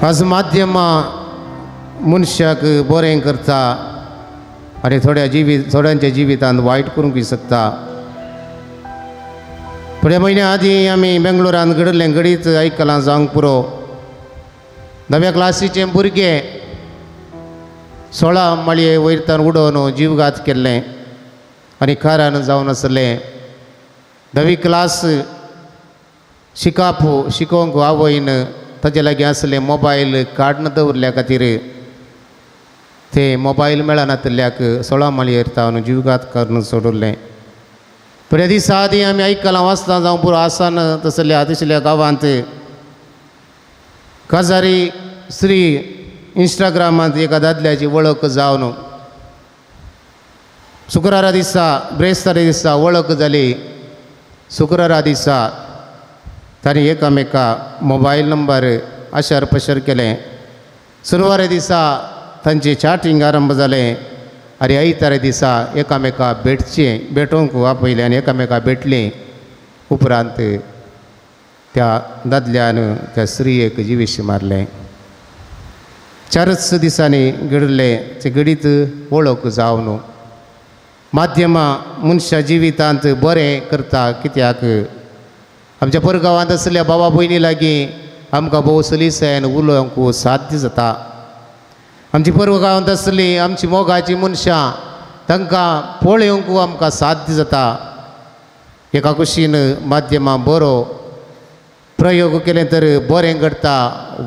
आज माध्यमां मनशाक बरें करता आनी थोड्यांच्या जिवितांत वायट करूंक शकता. थोड्या म्हयन्या आदीं आमी बेंगलोरांत घडिल्लें घडीत आयकलां जावंक पुरो. नव्या क्लासीचें भुरगें 16 माळये वयरतान उडोवन जीवघात केल्लें आनी कारान जावन आसलें. नवी क्लास शिकाप शिकोवंक आवयन ताजे लागीं आसलें मोबायल काडून दवरल्या खातीर ते मोबायल मेळनातिल्ल्याक 16 माळयेर तावन जीवघात करून सोडिल्लें. थोड्या दिसा आदीं आमी आयकलां वाचलां जावं पुरो आसान तसल्या तसल्या गांवांत काजारी स्त्री इंस्टाग्रामांत एका दादल्याची वळख जावन शुक्रारा दिसा ब्रेस्तारा दिसा वळख जाली. शुक्रारा दिसा तांणी एकामेका मोबायल नंबर आशार पशार केलें. शुनवारा दिसा तांचें चॅटिंग आरंभ जालें आनी आयतारा दिसा एकामेका भेटचें भेटोवंक आपयलें आनी एकामेका भेटलीं. उपरांत त्या दादल्यान त्या स्त्रियेक जिवीश मारलें. 4 दिसांनी घडिल्लें तें घडीत वळख जावन माध्यमां मनशा जिवितांत बरें करता. कित्याक आमच्या परगांवांत आसल्या बाबा भयणी लागीं आमकां भोव सलीसायेन उलोवंक साध्य जाता. आमची परगांवांत आसली आमची मोगाची मनशां तांकां पळोवंक आमकां साध्य जाता. एका कुशीन माध्यमां बरो प्रयोग केले तर बरें घडटा,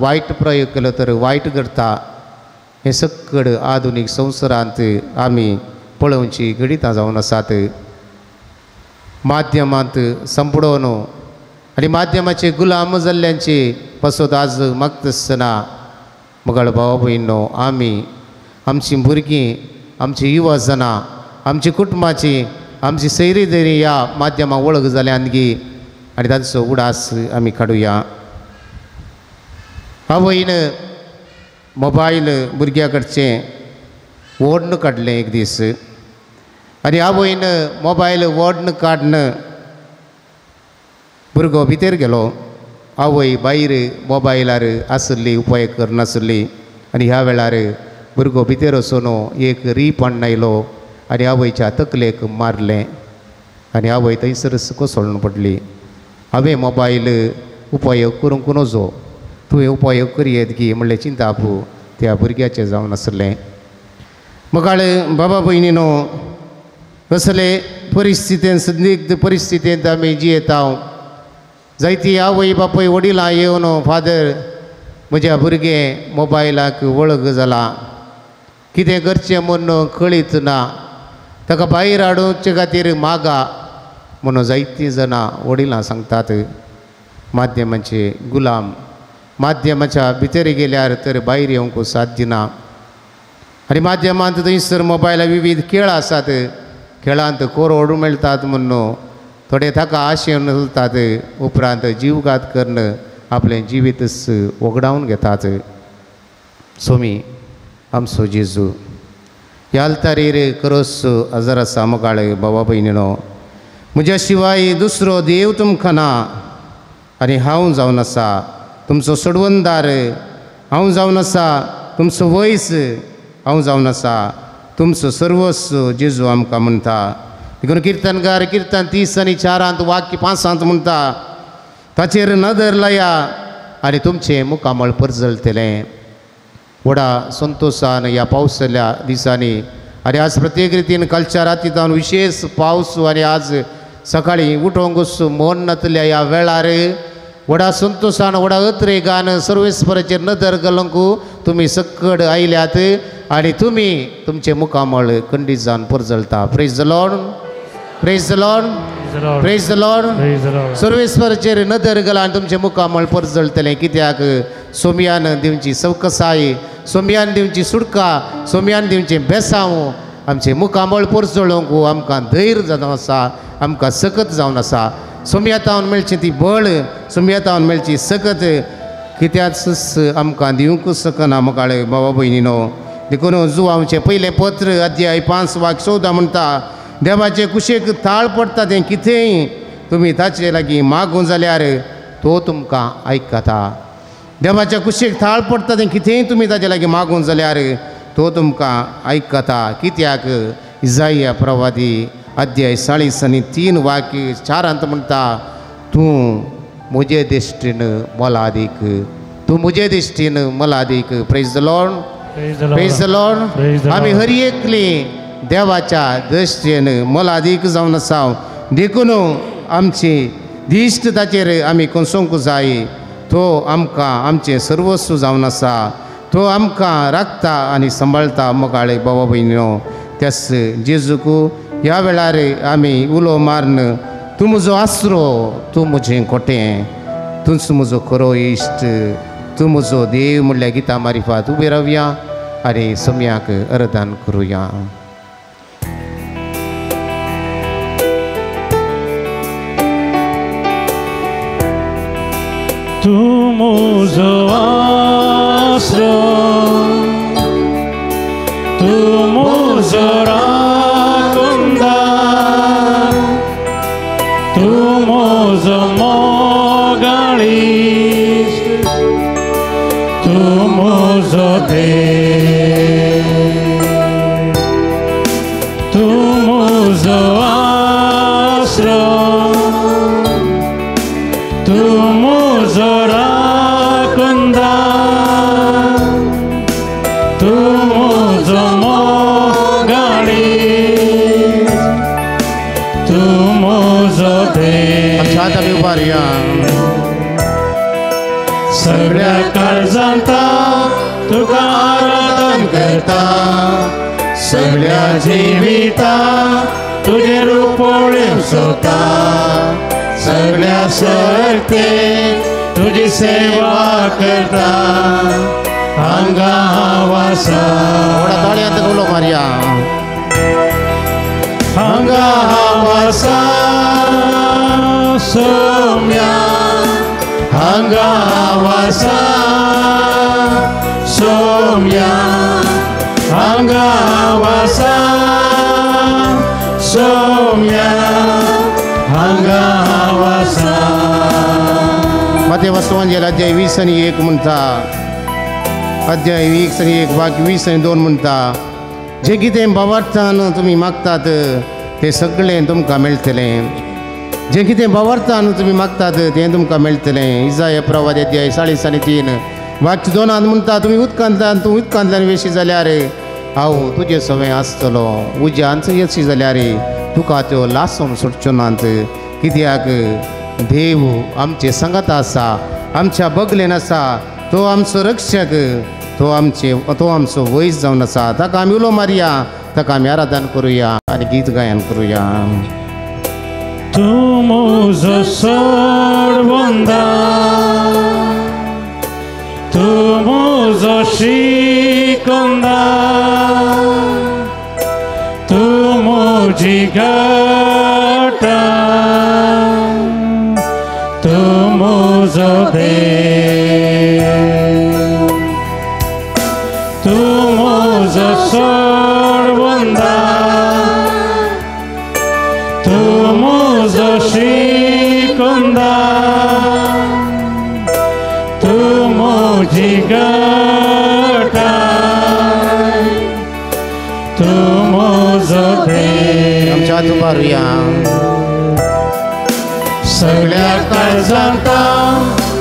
वायट प्रयोग केलो तर वायट घडटा. हें सक्कड आधुनीक संवसारांत आमी पळोवची घडितां जावन आसात. माध्यमांत संपडोवन आनी माध्यमाचे गुलाम जाल्ल्यांचे पासत आज मागता आसतना मगळ भाव भयणो आमी आमची भुरगीं, आमची युवा जनां, आमची कुटुंबाची, आमची सैरी दैरी ह्या माध्यमां वळख जाल्यान गी आनी तांचो उडास आमी काडुया. आवयन मोबायल भुरग्या कडचें ओडून काडलें एक दीस आनी आवयन मोबायल ओडून काडून भुरगो भितर गेलो. आवय भायर मोबायलार आसली उपाय करनासली आनी ह्या वेळार भुरगो भितर वचून एक रिपण आयलो आनी आवयच्या तकलेक मारलें आनी आवय थंयसरच कोसळून पडली. हांवें मोबायल उपयोग करूंक नजो, तुवें उपयोग करयेत गी म्हणलें चिंताप त्या भुरग्याचें जावन आसलें. मगाळ बाबा भयणीनो असले परिस्थितीन संदिग्ध परिस्थितींत आमी जियेता. जायती आवय बापूय वडिलां येवन फादर म्हज्या भुरगें मोबायलाक वळख जाला, कितें करचें म्हूण कळीत ना, ताका भायर हाडुचे खातीर मागा म्हणून जायतीं जाणां वडिलां सांगतात. माध्यमाचे गुलाम माध्यमाच्या भितर गेल्यार तर भायर येवंक साध्य ना. आनी माध्यमांत थंयसर मोबायला विविध खेळ आसात. खेळांत करोड मेळटात म्हणून थोडे ताका आशेन चलतात. उपरांत जीवघात करून आपलें जिवीतच वगडावन घेतात. सोमी आमचो जेजू ह्या आल्तारीर करोस हजर आसा. मोगाळ बाबा भयणीनो म्हज्या शिवाय दुसरो देव तुमकां ना आनी हांव जावन आसा तुमचो सोडवणदार, हांव जावन आसा तुमचो वयस, हांव जावन आसा तुमचो सर्वस्व जेजू आमकां म्हणटा. देखून किर्तनकार किर्तन 30 आनी 4 वाक्य 5 म्हणटा, ताचेर नदर लाया आनी तुमचें मुखामळ परजळटलें. व्हडा संतोशान ह्या पावसाल्या दिसांनी आनी आज प्रत्येक रितीन कालच्या राती जावन विशेष पावस आनी आज सकाळीं उठोवंक मन नातल्या ह्या वेळार व्हडा संतोशान व्हडा अत्रेगान सर्वेस्पराचेर नदर घालूंक तुमी सक्कड आयल्यात आनी तुमी तुमचें मुखामळ खंडीत जावन परजळटा. Praise the Lord, praise the Lord, praise the Lord. सर्वेस्पराचेर नदर घाला आनी तुमचें मुखामळ परजळटलें. कित्याक सोमयान दिवची सवकसाय, सोमयान दिवची सुटका, सोमयान दिवचें बेसांव आमचें मुखामळ परजळोवंक आमकां धैर्य जावन आसा, आमकां सकत जावन आसा. सोमयातावन मेळची ती बळ, सोमयातावन मेळची सकत कित्याच आमकां दिवंक शकना मोगाळे बाबा भयणीनो. देखून जुवांचें पयलें पत्र अध्याय 5 वाक्य 14 म्हणटा, देवाचे कुशेक थाळ पडटा तें कितेंय तुमी ताचे लागीं मागूं जाल्यार तो तुमकां आयकता. देवाच्या कुशीक थाळ पडटा तें कितेंय तुमी ताजे लागीं मागून जाल्यार तो तुमकां आयकता. कित्याक इजाया प्रवादी अध्याय 40:3 वाक्य 4 म्हणटा, तूं म्हजे दिश्टीन मोलादीक, तूं म्हजे दिश्टीन मोलादीक. Praise the Lord, praise the Lord. आमी हर एकली देवाच्या दृश्टीन मोलादीक जावन आसा. देखून आमची दिश्ट ताचेर आमी कोसोवंक जाय. तो आमकां आमचें सर्वस्व जावन आसा. तो आमकां राखता आनी सांबाळटा. मोगाळे बाबा भयणीनो, त्यास जेजूक ह्या वेळार आमी उलो मारून, तूं म्हजो आसरो, तूं म्हजें कोटें, तूंच म्हजो खरो इश्ट, तूं म्हजो देव म्हणल्या गिता मारिफात उबे रावया आनी सम्याक अर्दान करुया. तूं म्हजो आसरो, तूं म्हजो राखणदार, तूं म्हजो मोगाळीश्ट, तूं म्हजो देव, तूं म्हजो आसरो, तूं म्हजो राखणदार, तूं म्हजो मोगाळीश्ट, तूं म्हजो देव. आमच्या हात आमी उबारया. सगळ्या काळजांत तुका आराधन करता, सगळ्या जिविता तुजें रूप पळोवंक सोदता, सगळ्या सर्ते तुजी सेवा करता, हांगा हांव आसा, व्हडा ताळयांत उलो मारया. हांगा हांव आसा सोम्या, हांगा हांव आसा सोम्या, हांगा हांव आसा सोम्या, हांगा हांव आसा. मातेव सुवांजेल अध्याय 20:1 म्हणटा, अध्याय 20:1 वाक्य 20:2 म्हणटा, जें कितें भावार्थान तुमी मागतात तें सगळें तुमकां मेळटलें. जें कितें भावार्थान तुमी मागतात तें तुमकां मेळटलें. इजाया प्रवादी अध्याय 40:3 वाक्य 2 म्हणटा, तुमी उदकांतल्यान, तूं उदकांतल्यान वेशी जाल्यार हांव तुजे सवें आसतलो, उज्यांत येशी जाल्यार तुका त्यो लासून सुटच्यो नात. कित्याक देव आमचे संगत आसा, आमच्या बगलेन आसा, तो आमचो रक्षक, तो आमचे, तो आमचो वैज जावन आसा. ताका आमी उलो मारया, ताका आमी आराधन करुया आनी गीत गायन करुया. तूं म्हजो सोडवंदार, तूं म्हजो शिकंदार, तूं म्हजी घटाय, तूं म्हजो देव, तूं म्हजो सोडवंदार, तूं म्हजो शिकंदार, तूं म्हजी घटाय, तूं म्हजो देव. आमच्या हात उबारुया. सगळ्या काळजांत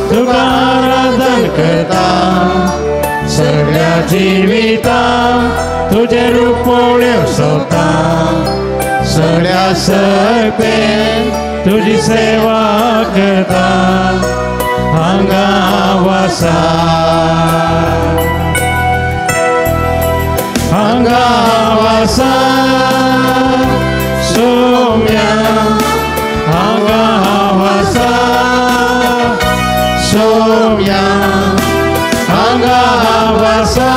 तुका आराधन करता, सगळ्या जिविता तुजें रूप पळोवंक सोदता, सगळ्या सर्ते तुजी सेवा करता, हांगा हांव आसा, हांगा हांव आसा सोम्या, हांगा हांव आसा सोम्या, हांगा हांव आसा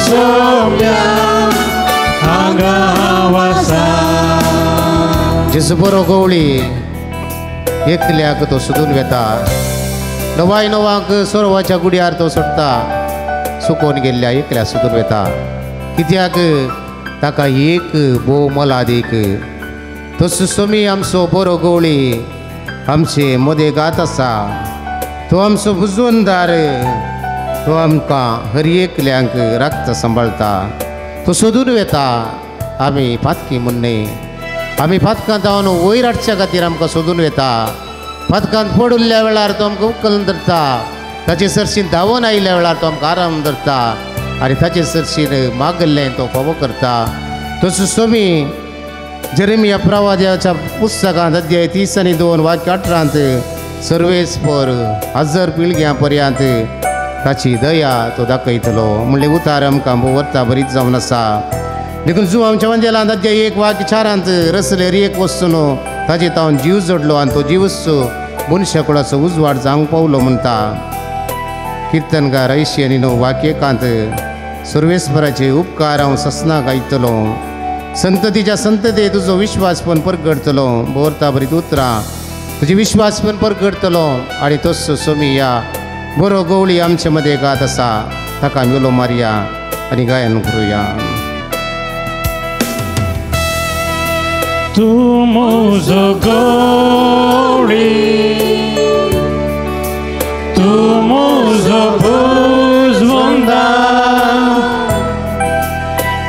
सोम्या, हांगा हांव आसा. जेजू बरो गवळी एकल्याक तो सोदून वेता, नवाय नवाक सोरवाच्या गुड्यार तो सोडटा, सुकोवन गेल्ल्या एकल्या सोदून वेता. कित्याक ताका एक भोव मोलादीक. तसो सोमी आमचो बरो गवळी आमचे मदें गात आसा. तो आमचो बुजवणदार, तो आमकां हर एकल्यांक राखता सांबाळटा, तो सोदून वेता आमी पातकी म्हूण न्हय। आमी पातकां जावन वयर हाडच्या खातीर आमकां सोदून वेता। पातकांत पडिल्ल्या वेळार तो आमकां उखलून धरता, ताचे सरशीन धांवून आयिल्ल्या वेळार तो आमकां आराम धरता आनी ताचे सरशीन मागल्लें तो फावो करता। तसो स्वामी जेरेमिया प्रवाद्याच्या पुस्तकांत अध्याय 30 आनी 2 वाक्य 18 सर्वेस्पर हजर पिळग्यां पर्यंत ताची दया तो दाखयतलो म्हणलें उतार आमकां व्हरता बरीच जावन आसा। देखून जू आमच्या वंदेलांत अध्याय 1 वाक्य 4 रसले एक वस्तू न्हू ताजे तावन जीव जोडलो आनी तो जीवच मनशा कुळाचो उजवाड जावंक पावलो म्हणटा। किर्तनकार 80 आनी 9 वाक्य 1 सर्वेस्पराचे उपकार हांव ससना गायतलो, संततीच्या संतते तुजो विश्वास पण परगडतलो। बोरता बरीत उतरां तुजी विश्वास पण परगडतलो आनी तोच सोमी या बरो गवळी आमचे मदें गात आसा, ताका आमी उलो मारया आनी गायन करुया। तूं म्हजो गवळी, तूं म्हजो बुजवंदार,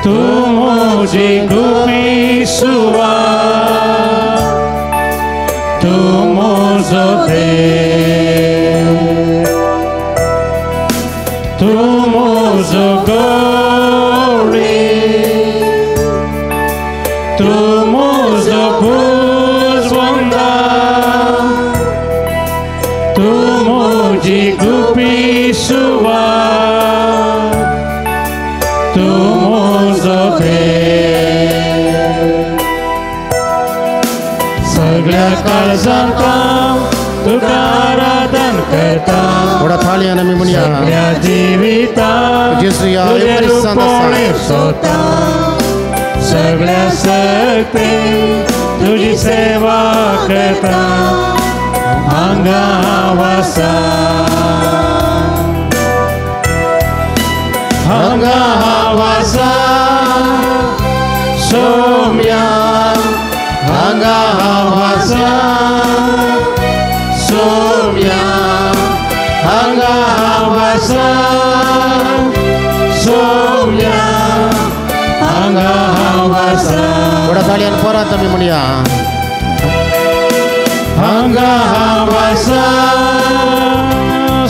तूं म्हजी गुपी सुवात, तूं म्हजो देव, तूं म्हजो गवळी, तूं म्हजो बुजवंदार, तूं म्हजी गुपी सुवात, तूं म्हजो देव। सगळ्या काळजांत तुका आराधन करता, व्हडा थाळयान आमी म्हणया, सगळ्या जिवितांत तुजें रूप पळोवता, सगळ्या शक्तीन तुजी सेवा करता, हांगा हांव आसा, हांगा हांव आसा, सोम्या हांगा हांव आसा, सोम्या हांगा हांव आसा, सोम्या हांगा हांव आसा। व्हडा थाळयान परत आमी म्हणया, हांगा हांव आसा,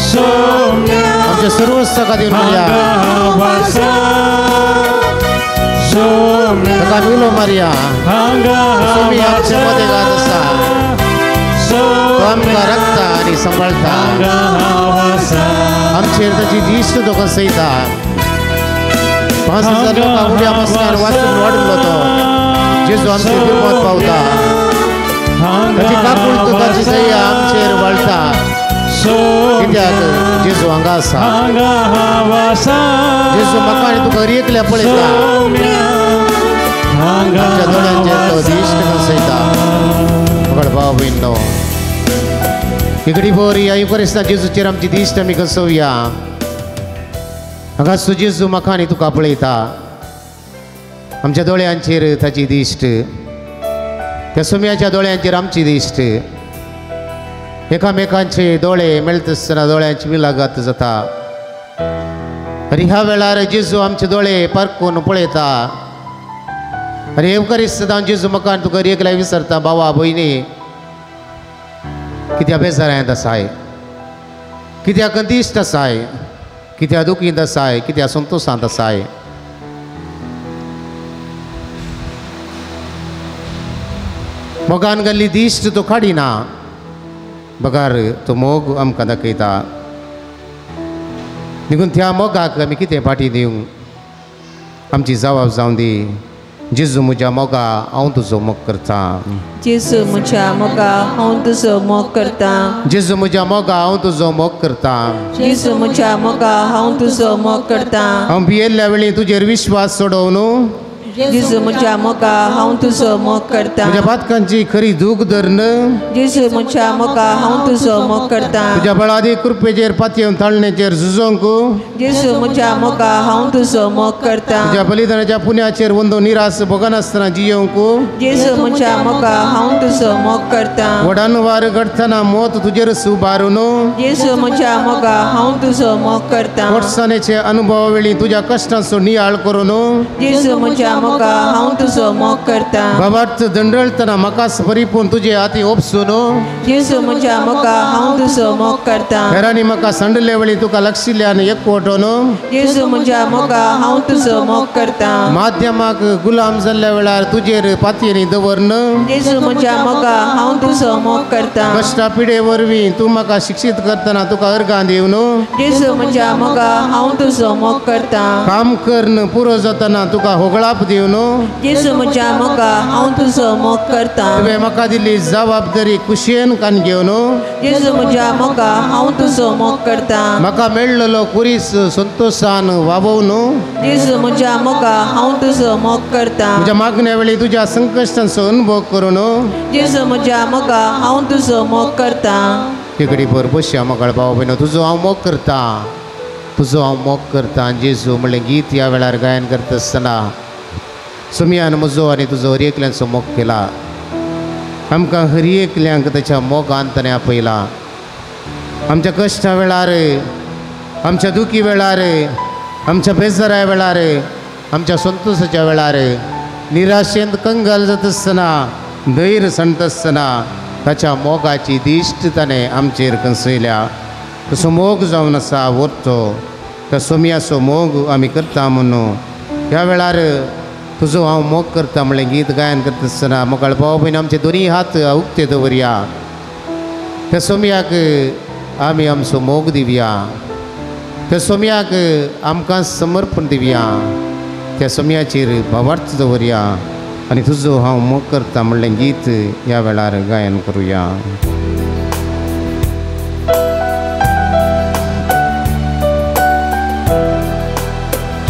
सोम्या आमच्या सर्वस्व खातीर म्हणया, हांव आसा, सोम्या ताका आमी उलो मारया। हांगा सोमी आमच्या मदें गात आसा, तो आमकां राखता आनी सांबाळटा, आमचेर ताची दिश्ट तो कसयता। 5000 लोकांक उड्या मसल्यार वाचून वाडलो तो जेजू आमचेर किरमत पावता, ताची काकूळ ताची दया आमचेर वळटा, कित्याक जेजू हांगा आसा। जेजू म्हाका आनी तुका हर एकल्या पळयता, आमच्या दोळ्यांचेर तो दिश्ट कसयता। पकड भाव भयणो, इकडी बोरी ह्या युकरिस्ता जेजूचेर आमची दिश्ट आमी कसोवया। हांगा सु जेजू म्हाका आनी तुका पळयता, आमच्या दोळ्यांचेर ताची दिश्ट, त्या सोम्याच्या दोळ्यांचेर आमची दिश्ट, एकामेकांचे दोळे मेळटा आसतना दोळ्यांची मिलागात जाता। आनी ह्या वेळार जेजू आमचे दोळे पारखून पळयता आनी येवकारिस्त जेजू म्हाका आनी तुका एकल्या विसरता, भावा भयणी कित्या बेजारांत आसाय, कित्या कंदिश्ट आसाय, कित्या दुखींत आसाय, कित्या संतोशांत आसाय। मोगान घाल्ली दिश्ट तो काडिना, बगार तो मोग आमकां दाखयता। देखून त्या मोगाक आमी कितें फाटी दिवंक आमची जबाब जावं दी। जेजू म्हज्या मोगा हांव तुजो मोग करता, जेजू म्हज्या मोगा हांव तुजो मोग करता, जेजू म्हज्या मोगा हांव तुजो मोग करता, जेजू म्हज्या मोगा हांव तुजो मोग करता। हांव भियेल्ल्या वेळी तुजेर विश्वास सोडोवन, जेजू म्हज्या मोगा हांव तुजो मोग करता. तुज्या पातकांची खरी दूख धरून जेजू म्हज्या मोगा हांव तुजो मोग करता. तुज्या बळादी कृपेचेर पातयेवन ताळणेचेर झुजोंक जेजू म्हज्या मोगा हांव तुजो मोग करता. तुज्या बलिदानाच्या पुण्याचेर वंदो निराश भोगनासतना जियोंक जेजू म्हज्या मोगा हांव तुजो मोग करता. वडान वार घडटना मोत तुजेर सुबारून जेजू म्हज्या मोगा हांव तुजो मोग करता. कोटसाणेचे अनुभवा वेळी तुज्या कश्टांचो नियाळ करून जेजू म्हज्या मोगा हांव तुजो मोग करता. बाबार्थ दंडळतना म्हाकाच परिपूर्ण तुजे हाती ओपसून जेजू म्हज्या मोगा हांव तुजो मोग करता. हेरांनी म्हाका सांडले वेळी तुका लक्षिल्ल्यान एकवटून जेजू म्हज्या मोगा हांव तुजो मोग करता. माध्यमाक गुलाम जाल्ल्या वेळार तुजेर पातयेनी दवरन जेजू म्हज्या मोगा हांव तुजो मोग करता. कश्टा पिडे वरवीं तूं म्हाका शिक्षीत करतना तुका अर्गां दिवन जेजू म्हज्या मोगा हांव तुजो मोग करता. काम करून पुरो जातना तुका होगळाप दिवन जेजू म्हज्या मोगा हांव तुजो मोग करता. तुवें म्हाका दिल्ली जबाबदारी खुशयेन कान घेवन जेजू म्हज्या मोगा हांव तुजो मोग करता. म्हाका मेळ्ळलो कुरीस संतोशान वाबोवन जेजू म्हज्या मोगा हांव तुजो मोग करता. म्हज्या मागण्या वेळी तुज्या संकश्टांचो अनुभव करून जेजू म्हज्या मोगा हांव तुजो मोग करता. तिकडी भर बसया मगाळ भाव भयणो तुजो हांव मोग करता, तुजो हांव मोग करता जेजू म्हणलें गीत ह्या वेळार गायन करता आसतना सुमयान म्हजो आनी तुजो हर एकल्यांचो मोग केला. आमकां हर एकल्यांक ताच्या मोगान ताणें आपयला. आमच्या कश्टा वेळार, आमच्या दुखी वेळार, आमच्या बेजारा वेळार, आमच्या संतोशाच्या वेळार निराशेंत कंगाल जाता आसतना, धैर्य सांडता आसतना ताच्या मोगाची दिश्ट ताणें आमचेर कंसयल्या. तसो मोग जावन आसा व्हरतो त्या सोमयाचो मोग आमी करता म्हणून ह्या वेळार तुजो हांव मोग करता म्हणलें गीत गायन करता आसतना मोगाळ भाव भयण आमचे दोनी हात उक्ते दवरया. त्या सोमयाक आमी आमचो मोग दिवया, त्या सोमयाक आमकां समर्पण दिवया, त्या सोमयाचेर भावार्थ दवरया आनी तुजो हांव मोग करता म्हणलें गीत ह्या वेळार गायन करुया.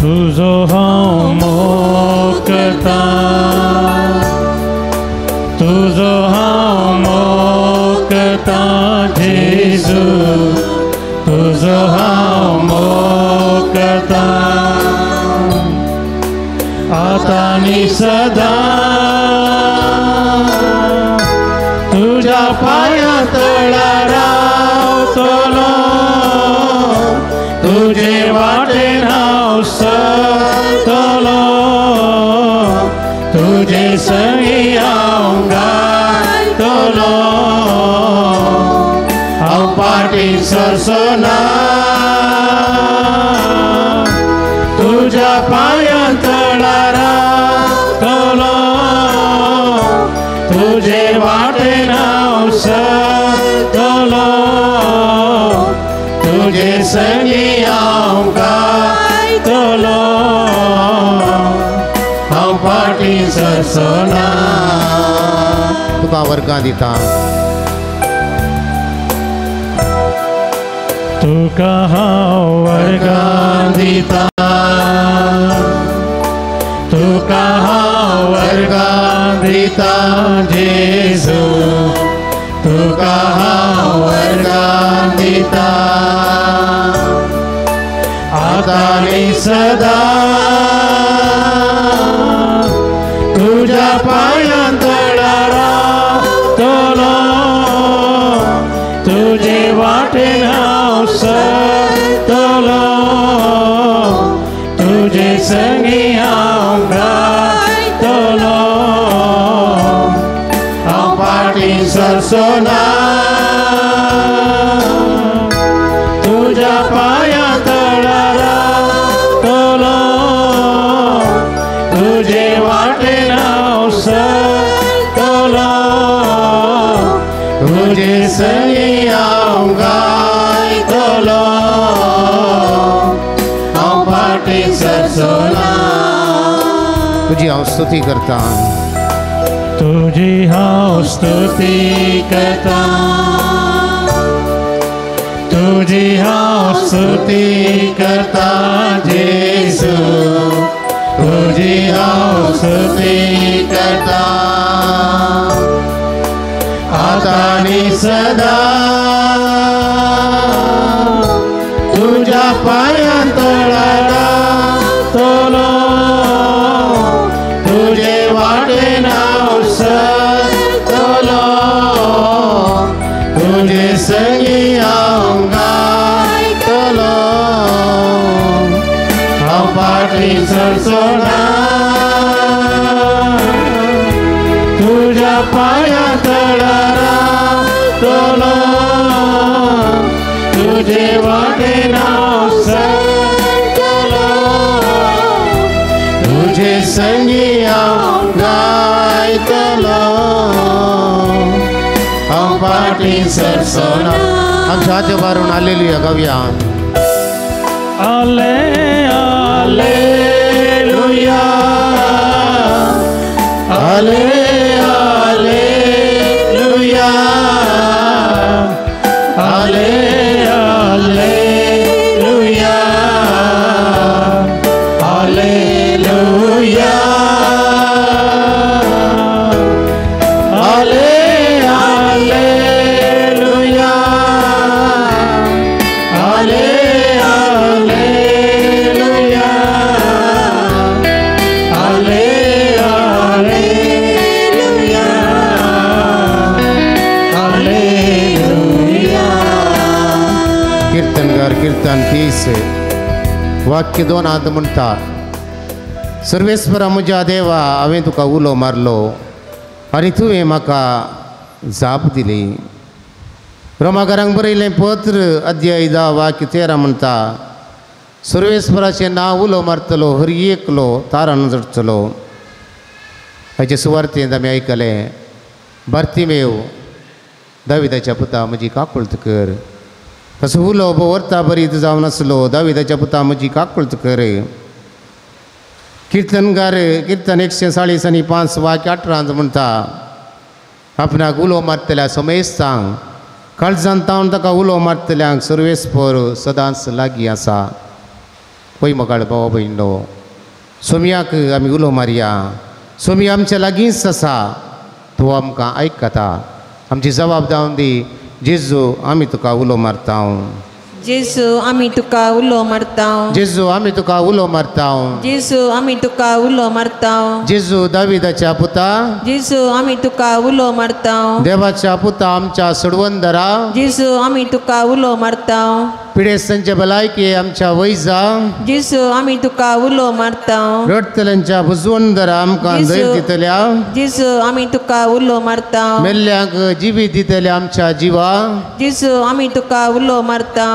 तुजो हांव मोग करता, तुजो हांव मोग करता जेजू, तुजो हांव मोग करता आतां आनी सदां तुज्या पांयां तळा रावतलो, तुजे वाटेन हांव सरतलो, तुजे संगी हांव गायतलो, हांव फाटीं सरचो ना, तुज्या पांयां तळा रावतलो, तुजे वाटेन हांव सरतलो, तुजे संगी हांव गायतलो, हांव फाटीं सरचो ना. तुका वर्गां दिता, तुका हांव वर्गां दिता, तुका हांव वर्गां दिता जेजू, तुका हांव वर्गां दिता आतां आनी सदां तुज्या पांयां तळा रावतलो, तुजे वाटेन हांव सरतलो, तुजे संगी हांव गायतलो, हांव फाटीं सरचो ना, तुज्या पांयां तळा रावतलो, तुजे वाटेन हांव सरतलो, तुजे संगी हांव गायतलो, हांव फाटीं सरचो ना. तुजी हांव स्तुती करता, तुजी हांव स्तुती करता, तुजी हांव स्तुती करता जेजू, तुजी हांव स्तुती करता आतां आनी सदां तुज्या पांयां तळा रावतलो तुजे वाटेन हांव सरतलो तुजे संगी हांव गायतलो हांव फाटीं सरचो ना तुज्या पांयां तळा रावतलो तुजे वाटेन हांव सरतलो तुजे संगी हांव गायतलो हांव फाटीं सरचो ना. आमच्या हात भारून हालेलुया गावया. Hallelujah hallelujah hallelujah hallelujah hallelujah hallelujah hallelujah hallelujah. कीर्तनकार कीर्तन 30 वाक्य 2 आत म्हणटा, सर्वेस्परा म्हज्या देवा हांवें तुका उलो मारलो आनी तुवें म्हाका जाप दिली. रोमाकारांक बरयलें पत्र अध्याय 10 वाक्य 13 म्हणटा, सर्वेस्पराचें नांव उलो मारतलो हर एकलो तारान जडटलो. हाचे सुवार्थेंत आमी आयकलें, बार्तिमेव दाविदाच्या पुता म्हजी काकुळट कर. तसो उलो वर्ता बरीत जावन आसलो, दाविदाच्या पुता म्हजी काकुळट कर. कीर्तनकार कीर्तन 140 आनी 5 वाक्य 18 म्हणटा, आपणाक उलो मारतल्या समेस्तांक काळजान तावन ताका उलो मारतल्यांक सर्वेस्पर सदांच लागीं आसा. पय मगाळ भावा भयणो, सोमयाक आमी उलो मारया, सोमी आमच्या लागींच आसा, तो आमकां आयकता. आमची जबाब जावन दी जेजू आमी तुका उलो मारता. जेजू आमी तुका उलो मारता. जेजू आमी तुका उलो मारता. जेजू आमी तुका उलो मारता. जेजू दाविदाच्या पुता. जेजू आमी तुका उलो मारता. देवाच्या पुता आमच्या सोडवंदरा. जेजू आमी तुका उलो मारता. पिडेस्तांच्या भलायकी आमच्या वैजा. जेजू आमी तुका उलो मारता. रडटल्यांच्या बुजवंदरा आमकां धैर्य दितल्या. जेजू आमी तुका उलो मारता. मेल्ल्यांक जिवीत दितल्या आमच्या जिवा. जेजू आमी तुका उलो मारता.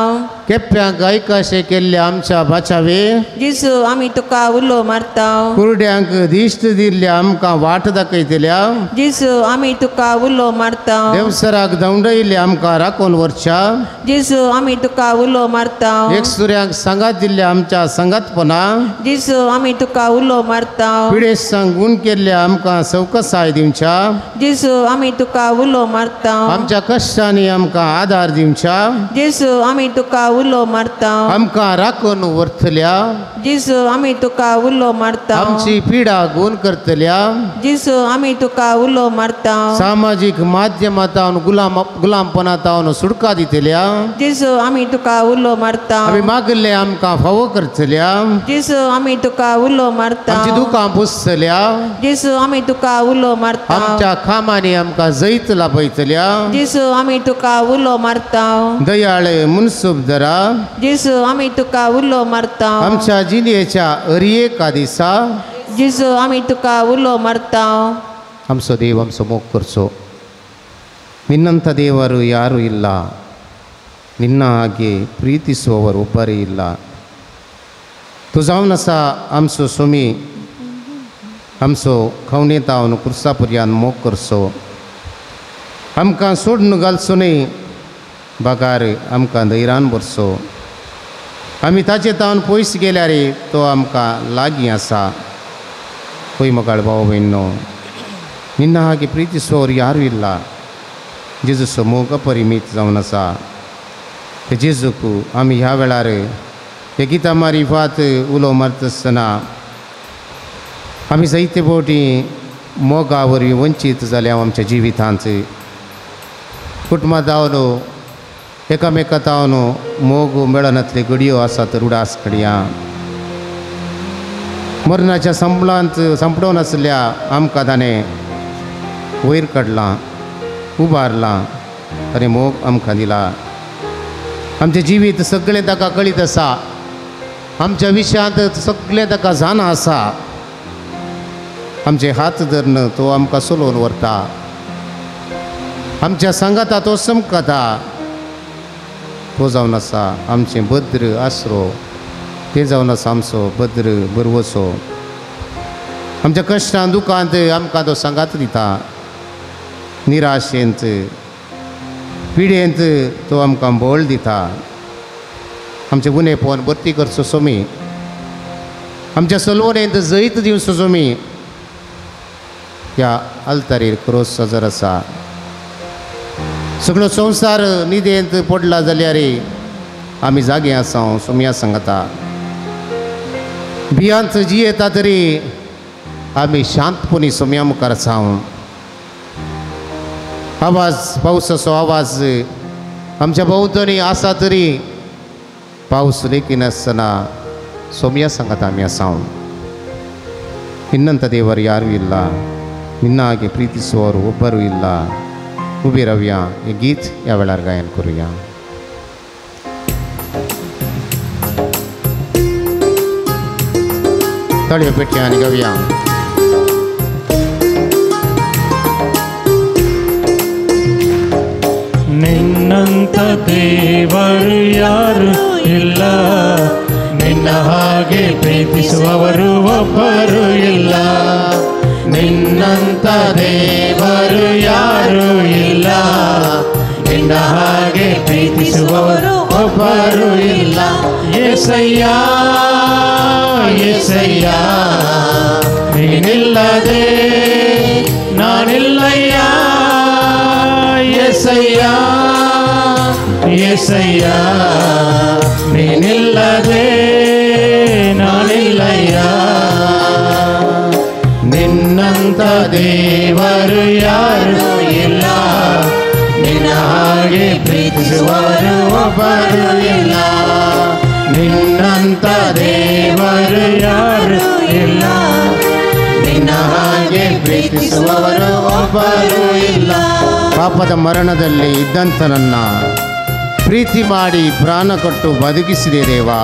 केप्यांक आयकाशे केल्ले आमच्या बाचावे. जेजू आमी तुका उलो मारता. कुरड्यांक दिश्ट दिल्ल्या आमकां वाट दाखयतल्या. जेजू आमी तुका उलो मारता. देवसराक धांवडयल्ले आमकां राखून व्हरच्या. जेजू आमी तुका उलो मारता. एकसुऱ्यांक सांगात दिल्ल्या आमच्या सांगातपणा. जेजू आमी तुका उलो मारता. पिडेस्तांक गुण केल्ल्या आमकां सवकसाय दिवच्या. जेजू आमी तुका उलो मारता. आमच्या कश्टांनी आमकां आदार दिवच्या. जेजू आमी तुका उलो मारता. आमकां राखून व्हरतल्या. जेजू आमी तुका उलो मारता. आमची पिडा गुण करतल्या. जेजू आमी तुका उलो मारता. सामाजीक माध्यमांत गुलामपणांत सुटका दितल्या. जेजू आमी तुका उलो मारता. आमी मागले आमकां फावो करतल्या. जेजू आमी तुका उलो मारता. आमची दुकां पुसतल्या. जेजू आमी तुका उलो मारता. आमच्या कामांनी आमकां जैत लाभयतल्या. जेजू आमी तुका उलो मारता. दयाळे मुनसूबदरा. जेजू आमी तुका उलो मारता. आमच्या जिणेच्या अरयेका दिसा. जेजू आमी तुका उलो मारता. आमचो देव आमचो मोग करचो. ನಿನ್ನಂಥ ದೇವರು ಯಾರೂ ಇಲ್ಲ, ನಿನ್ನ ಹಾಗೆ ಪ್ರೀತಿಸುವವರು ಒಬ್ಬರೇ ಇಲ್ಲ. तूं जावन आसा आमचो सोमी, आमचो खवणेतावन कुर्सा पर्यान मोग करचो. आमकां सोडून घालचो न्हय, बगार आमकां धैर्यान भरचो. आमी ताचे तावन पयस गेल्यार तो आमकां लागीं आसा. पळय मगाळ भाव भयणो, ನಿನ್ನ ಹಾಗೆ ಪ್ರೀತಿಸುವವರು ಯಾರೂ ಇಲ್ಲ. जेजूचो मोग अपरिमीत जावन आसा. ते जेजूक आमी ह्या वेळार हे गितां मारिफात उलो मारता आसतना आमी जायते फावटी मोगा वरवीं वंचीत जाल्या आमच्या जिवितांत. कुटुंबां जावन एकामेका जावन मोग मेळनातले घडयो आसात रुडास घडया. मरणाच्या संपलांत संपडोवन आसल्या आमकां ताणें वयर काडलां, उबारलां आनी मोग आमकां दिला. आमचें जिवीत सगळें ताका कळीत आसा, आमच्या विशयांत सगळें ताका जाणा आसा. आमचे हात धरून तो आमकां चलोवन व्हरता, आमच्या सांगाता तो चमकता. तो जावन आसा आमचें भद्र आसरो, ते जावन आसा आमचो भद्र बरवसो. आमच्या कश्टान दुखांत आमकां तो सांगात दिता. निराशेंत पिडेंत तो आमकां बळ दिता. आमचे गुन्हेपण भरती करचो सोमी, आमच्या सलवणेंत जैत दिवचो सोमी. ह्या आल्तारीर क्रोस सजर आसा. सगळो संवसार निदेंत पडला जाल्यार आमी जागे आसा सोमया सांगता. भियांत जियेता तरी आमी शांतपणी सोमया मुखार आसा. आवाज पावसाचो आवाज आमच्या भोंवतणी आसा तरी पावस लेखिनासतना सोमया सांगता आमी आसा. ನಿನ್ನಂಥ ದೇವರು ಯಾರೂ ಇಲ್ಲ, ನಿನ್ನ ಹಾಗೆ ಪ್ರೀತಿಸುವವರು ಒಬ್ಬರೂ ಇಲ್ಲ. उबी रावया, हे गीत ह्या वेळार गायन करुया. ताळयो पेटया आनी गावया. ನಿನ್ನಂಥ ದೇವರು ಯಾರು ಇಲ್ಲ, ನಿನ್ನ ಹಾಗೆ ಪ್ರೀತಿಸುವವರು ಒಬ್ಬರು ಇಲ್ಲ. ನಿನ್ನಂಥ ದೇವರು ಯಾರು ಇಲ್ಲ, ನಿನ್ನ ಹಾಗೆ ಪ್ರೀತಿಸುವವರು ಒಬ್ಬರು ಇಲ್ಲ. ಯೇಸಯ್ಯ ಯೇಸಯ್ಯ ನೀನಿಲ್ಲದೆ ನಾನಿಲ್ಲಯ್ಯ. ಯೇಸಯ್ಯ ಯೇಸಯ್ಯ ನೀನಿಲ್ಲದೆ ನಾನಿಲ್ಲಯ್ಯ. ನಿನ್ನಂಥ ದೇವರು ಯಾರು ಇಲ್ಲ, ನಿನ್ನ ಹಾಗೆ ಪ್ರೀತಿಸುವವರು ಒಬ್ಬರು ಇಲ್ಲ. ನಿನ್ನಂಥ ದೇವರು ಯಾರು ಇಲ್ಲ, ನಿನ್ನ ಹಾಗೆ ಪ್ರೀತಿಸುವವರು ಒಬ್ಬರು ಇಲ್ಲ. ಪಾಪದ ಮರಣದಲ್ಲಿ ಇದ್ದಂಥ ನನ್ನ ಪ್ರೀತಿ ಮಾಡಿ ಪ್ರಾಣ ಕೊಟ್ಟು ಬದುಕಿಸಿದೆ ದೇವಾ.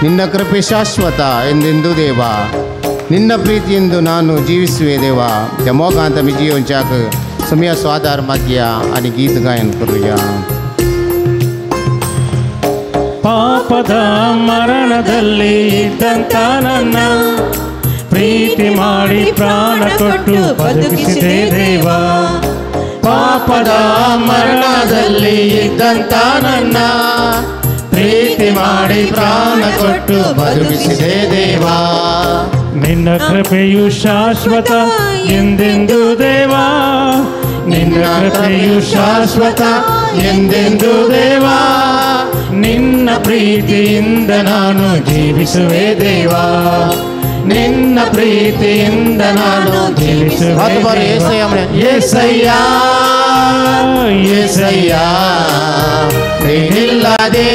ನಿನ್ನ ಕೃಪೆ ಶಾಶ್ವತ ಎಂದೆಂದೂ ದೇವಾ. ನಿನ್ನ ಪ್ರೀತಿಯೆಂದು ನಾನು ಜೀವಿಸುವೆ ದೇವಾ. मोगांत आमी जियोवच्याक सोमयाचो आदार मागया आनी गीत गायन करुया. ಪಾಪದ ಮರಣದಲ್ಲಿ ಇದ್ದಂಥ ನನ್ನ ಪ್ರೀತಿ ಮಾಡಿ ಪ್ರಾಣ ಕೊಟ್ಟು ಬದುಕಿಸಿದೆ ದೇವಾ. ಪಾಪದ ಮರಣದಲ್ಲಿ ಇದ್ದಂಥ ನನ್ನ ಪ್ರೀತಿ ಮಾಡಿ ಪ್ರಾಣ ಕೊಟ್ಟು ಬದುಕಿಸಿದೆ ದೇವಾ. ನಿನ್ನ ಕೃಪೆಯು ಶಾಶ್ವತ ಎಂದೆಂದು ದೇವಾ, ನಿನ್ನ ಕೃಪೆಯು ಶಾಶ್ವತ ಎಂದೆಂದು ದೇವಾ. ನಿನ್ನ ಪ್ರೀತಿಯಿಂದ ನಾನು ಜೀವಿಸುವೆ ದೇವಾ, ನಿನ್ನ ಪ್ರೀತಿಯಿಂದ ನಾನು ಜೀವಿಸುವೆ. ಯೇಸಯ್ಯ ಯೇಸಯ್ಯ ನೀನಿಲ್ಲದೆ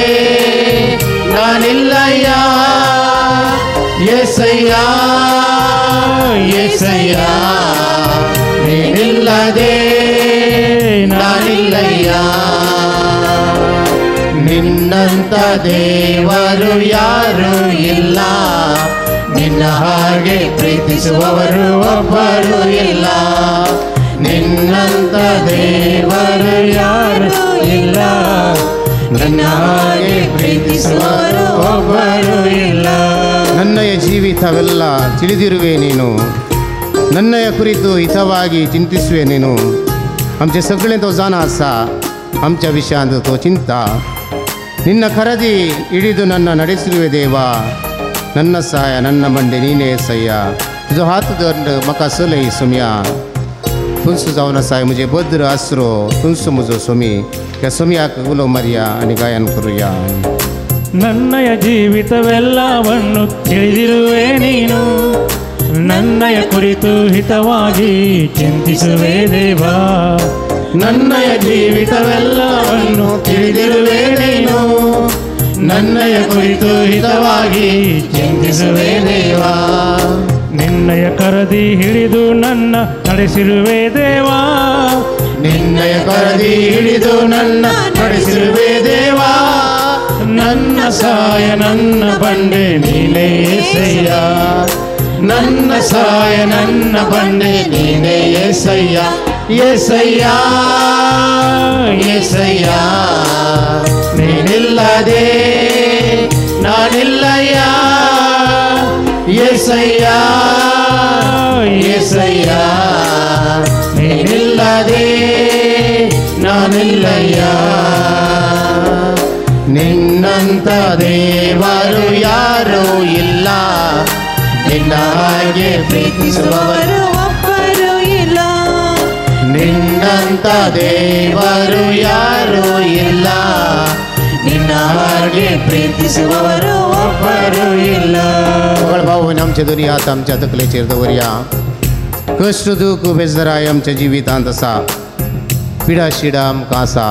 ನಾನಿಲ್ಲಯ್ಯ. ಯೇಸಯ್ಯ ಯೇಸಯ್ಯ ನೀನಿಲ್ಲದೆ ನಾನಿಲ್ಲಯ್ಯ. ನಿನ್ನಂಥ ದೇವರು ಯಾರು ಇಲ್ಲ, ನಿನ್ನ ಹಾಗೆ ಪ್ರೀತಿಸುವವರು ಒಬ್ಬರು ಇಲ್ಲ. ನಿನ್ನಂಥ ದೇವರು ಯಾರು ಇಲ್ಲ, ನಿನ್ನ ಹಾಗೆ ಪ್ರೀತಿಸುವವರು ಒಬ್ಬರು ಇಲ್ಲ. ನನ್ನಯ ಜೀವಿತವೆಲ್ಲ ತಿಳಿದಿರುವೆ ನೀನು, ನನ್ನಯ ಕುರಿತು ಹಿತವಾಗಿ ಚಿಂತಿಸುವೆ ನೀನು. आमचें सगळें तो जाणा आसा, आमच्या विशयांत तो चिंता. ನಿನ್ನ ಕರದಿ ಹಿಡಿದು ನನ್ನ ನಡೆಸಿರುವೆ ದೇವಾ. ನನ್ನ ಸಹಾಯ ನನ್ನ ಬಂಡೆ ನೀನೇ ಸಯ್ಯ. तुजो हात धरून म्हाका चलय सोम्या. तुंसो जावन आसाय म्हजें भद्र आसरो, तुंसो म्हजो सोमी. ह्या सोम्याक उलो मारया आनी गायन करुया. ನನ್ನಯ ಜೀವಿತವೆಲ್ಲವನ್ನು ತಿಳಿದಿರುವೆ ನೀನು, ನನ್ನಯ ಕುರಿತು ಹಿತವಾಗಿ ಚಿಂತಿಸುವೆ ದೇವಾ. ನನ್ನಯ ಜೀವಿತವೆಲ್ಲವನ್ನು ತಿಳಿದಿರುವೆ ನೀನು, ನನ್ನಯ ಕುರಿತು ಹಿತವಾಗಿ ಚಿಂತಿಸುವೆ ದೇವಾ. ನಿನ್ನಯ ಕರದಿ ಹಿಡಿದು ನನ್ನ ನಡೆಸಿರುವೆ ದೇವಾ, ನಿನ್ನಯ ಕರದಿ ಹಿಡಿದು ನನ್ನ ನಡೆಸಿರುವೆ ದೇವಾ. ನನ್ನ ಸಾಯ ನನ್ನ ಬಂಡೆ ನೀನೇ ಯೇಸಯ್ಯ, ನನ್ನ ಸಾಯ ನನ್ನ ಬಂಡೆ ನೀನೇ ಯೇಸಯ್ಯ. ಯೇಸಯ್ಯ ಯೇಸಯ್ಯ ನೀನಿಲ್ಲದೆ ನಾನಿಲ್ಲಯ್ಯ, ಯೇಸಯ್ಯ ಯೇಸಯ್ಯ ನೀನಿಲ್ಲದೆ ನಾನಿಲ್ಲಯ್ಯ. ನಿನ್ನಂತ ದೇವರು ಯಾರೂ ಇಲ್ಲ, ನಿನ್ನ ಹಾಗೆ ಪ್ರೀತಿಸುವವರು ಒಬ್ಬರು ಇಲ್ಲ. ನಿನ್ನಂತ ದೇವರು ಯಾರೂ ಇಲ್ಲ, ನಿನ್ನ ಹಾಗೆ ಪ್ರೀತಿಸುವವರು ಒಬ್ಬರು ಇಲ್ಲ. भाऊ आमचे दोन्ही हात आमच्या तकलेचेर दवरया. कश्ट दूख बेजराय आमच्या जिवितांत आसा, पिडा शिडा आमकां आसा.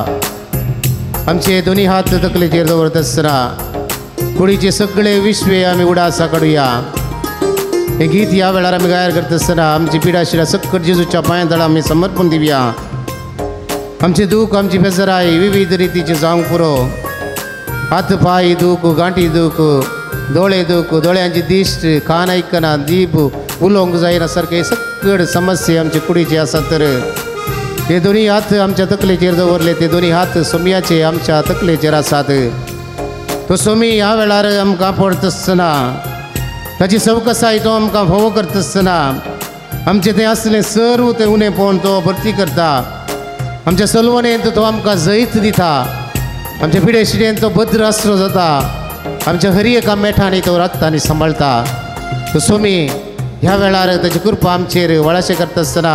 आमचे दोन्ही हात तकलेचेर दवरता आसतना कुडीचे सगळे विश्वे आमी उडासा काडुया. हे गीत ह्या वेळार आमी गायर करता आसतना आमची पिडा शिडा सक्कट जेजूच्या पांया तळा आमी समर्पण दिवया. आमचे दूख आमची बेजराय विविध रितीचे जावंक पुरो. हात पांय दूख, गांठी दूख, दोळे दूख, दोळ्यांची दिश्ट, कान आयकना, जीब उलोवंक जायना सारके सक्कड समस्या आमचे कुडीचे आसात. तर ते दोन्ही हात आमच्या तकलेचेर दवरले, ते दोन्ही हात सोम्याचे आमच्या तकलेचेर आसात. तो सोमी ह्या वेळार आमकां पडत आसतना ताची सवकसाय तो आमकां भोव करता आसतना आमचें तें आसलें सर्व तें उणें पळोवन तो भरती करता. आमच्या सलवणेंत तो आमकां जैत दिता, आमच्या पिडे शिडेन तो भद्र आसरो जाता, आमच्या हरी एका मेठांनी तो राखता आनी सांबाळटा. तो सोमी ह्या वेळार ताची कृपा आमचेर वळाशें करता आसतना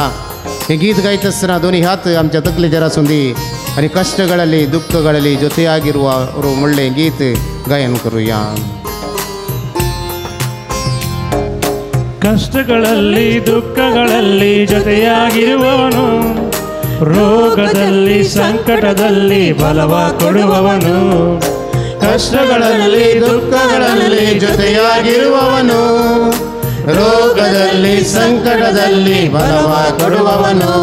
हें गीत गायता आसतना दोन्ही हात आमच्या तकलेचेर आसूं दी आनी कश्टಗಳಲ್ಲಿ ದುಃಖಗಳಲ್ಲಿ ಜೊತೆಯಾಗಿರುವವರು ಒಳ್ಳೆಯ ಗೀತ ಗಾಯನ ಕರುಯಾ. ಕಷ್ಟಗಳಲ್ಲಿ ದುಃಖಗಳಲ್ಲಿ ಜೊತೆಯಾಗಿರುವವನು, ರೋಗದಲ್ಲಿ ಸಂಕಟದಲ್ಲಿ ಬಲವ ಕೊಡುವವನು. ಕಷ್ಟಗಳಲ್ಲಿ ದುಃಖಗಳಲ್ಲಿ ಜೊತೆಯಾಗಿರುವವನು, ರೋಗದಲ್ಲಿ ಸಂಕಟದಲ್ಲಿ ಬಲವ ಕೊಡುವವನು.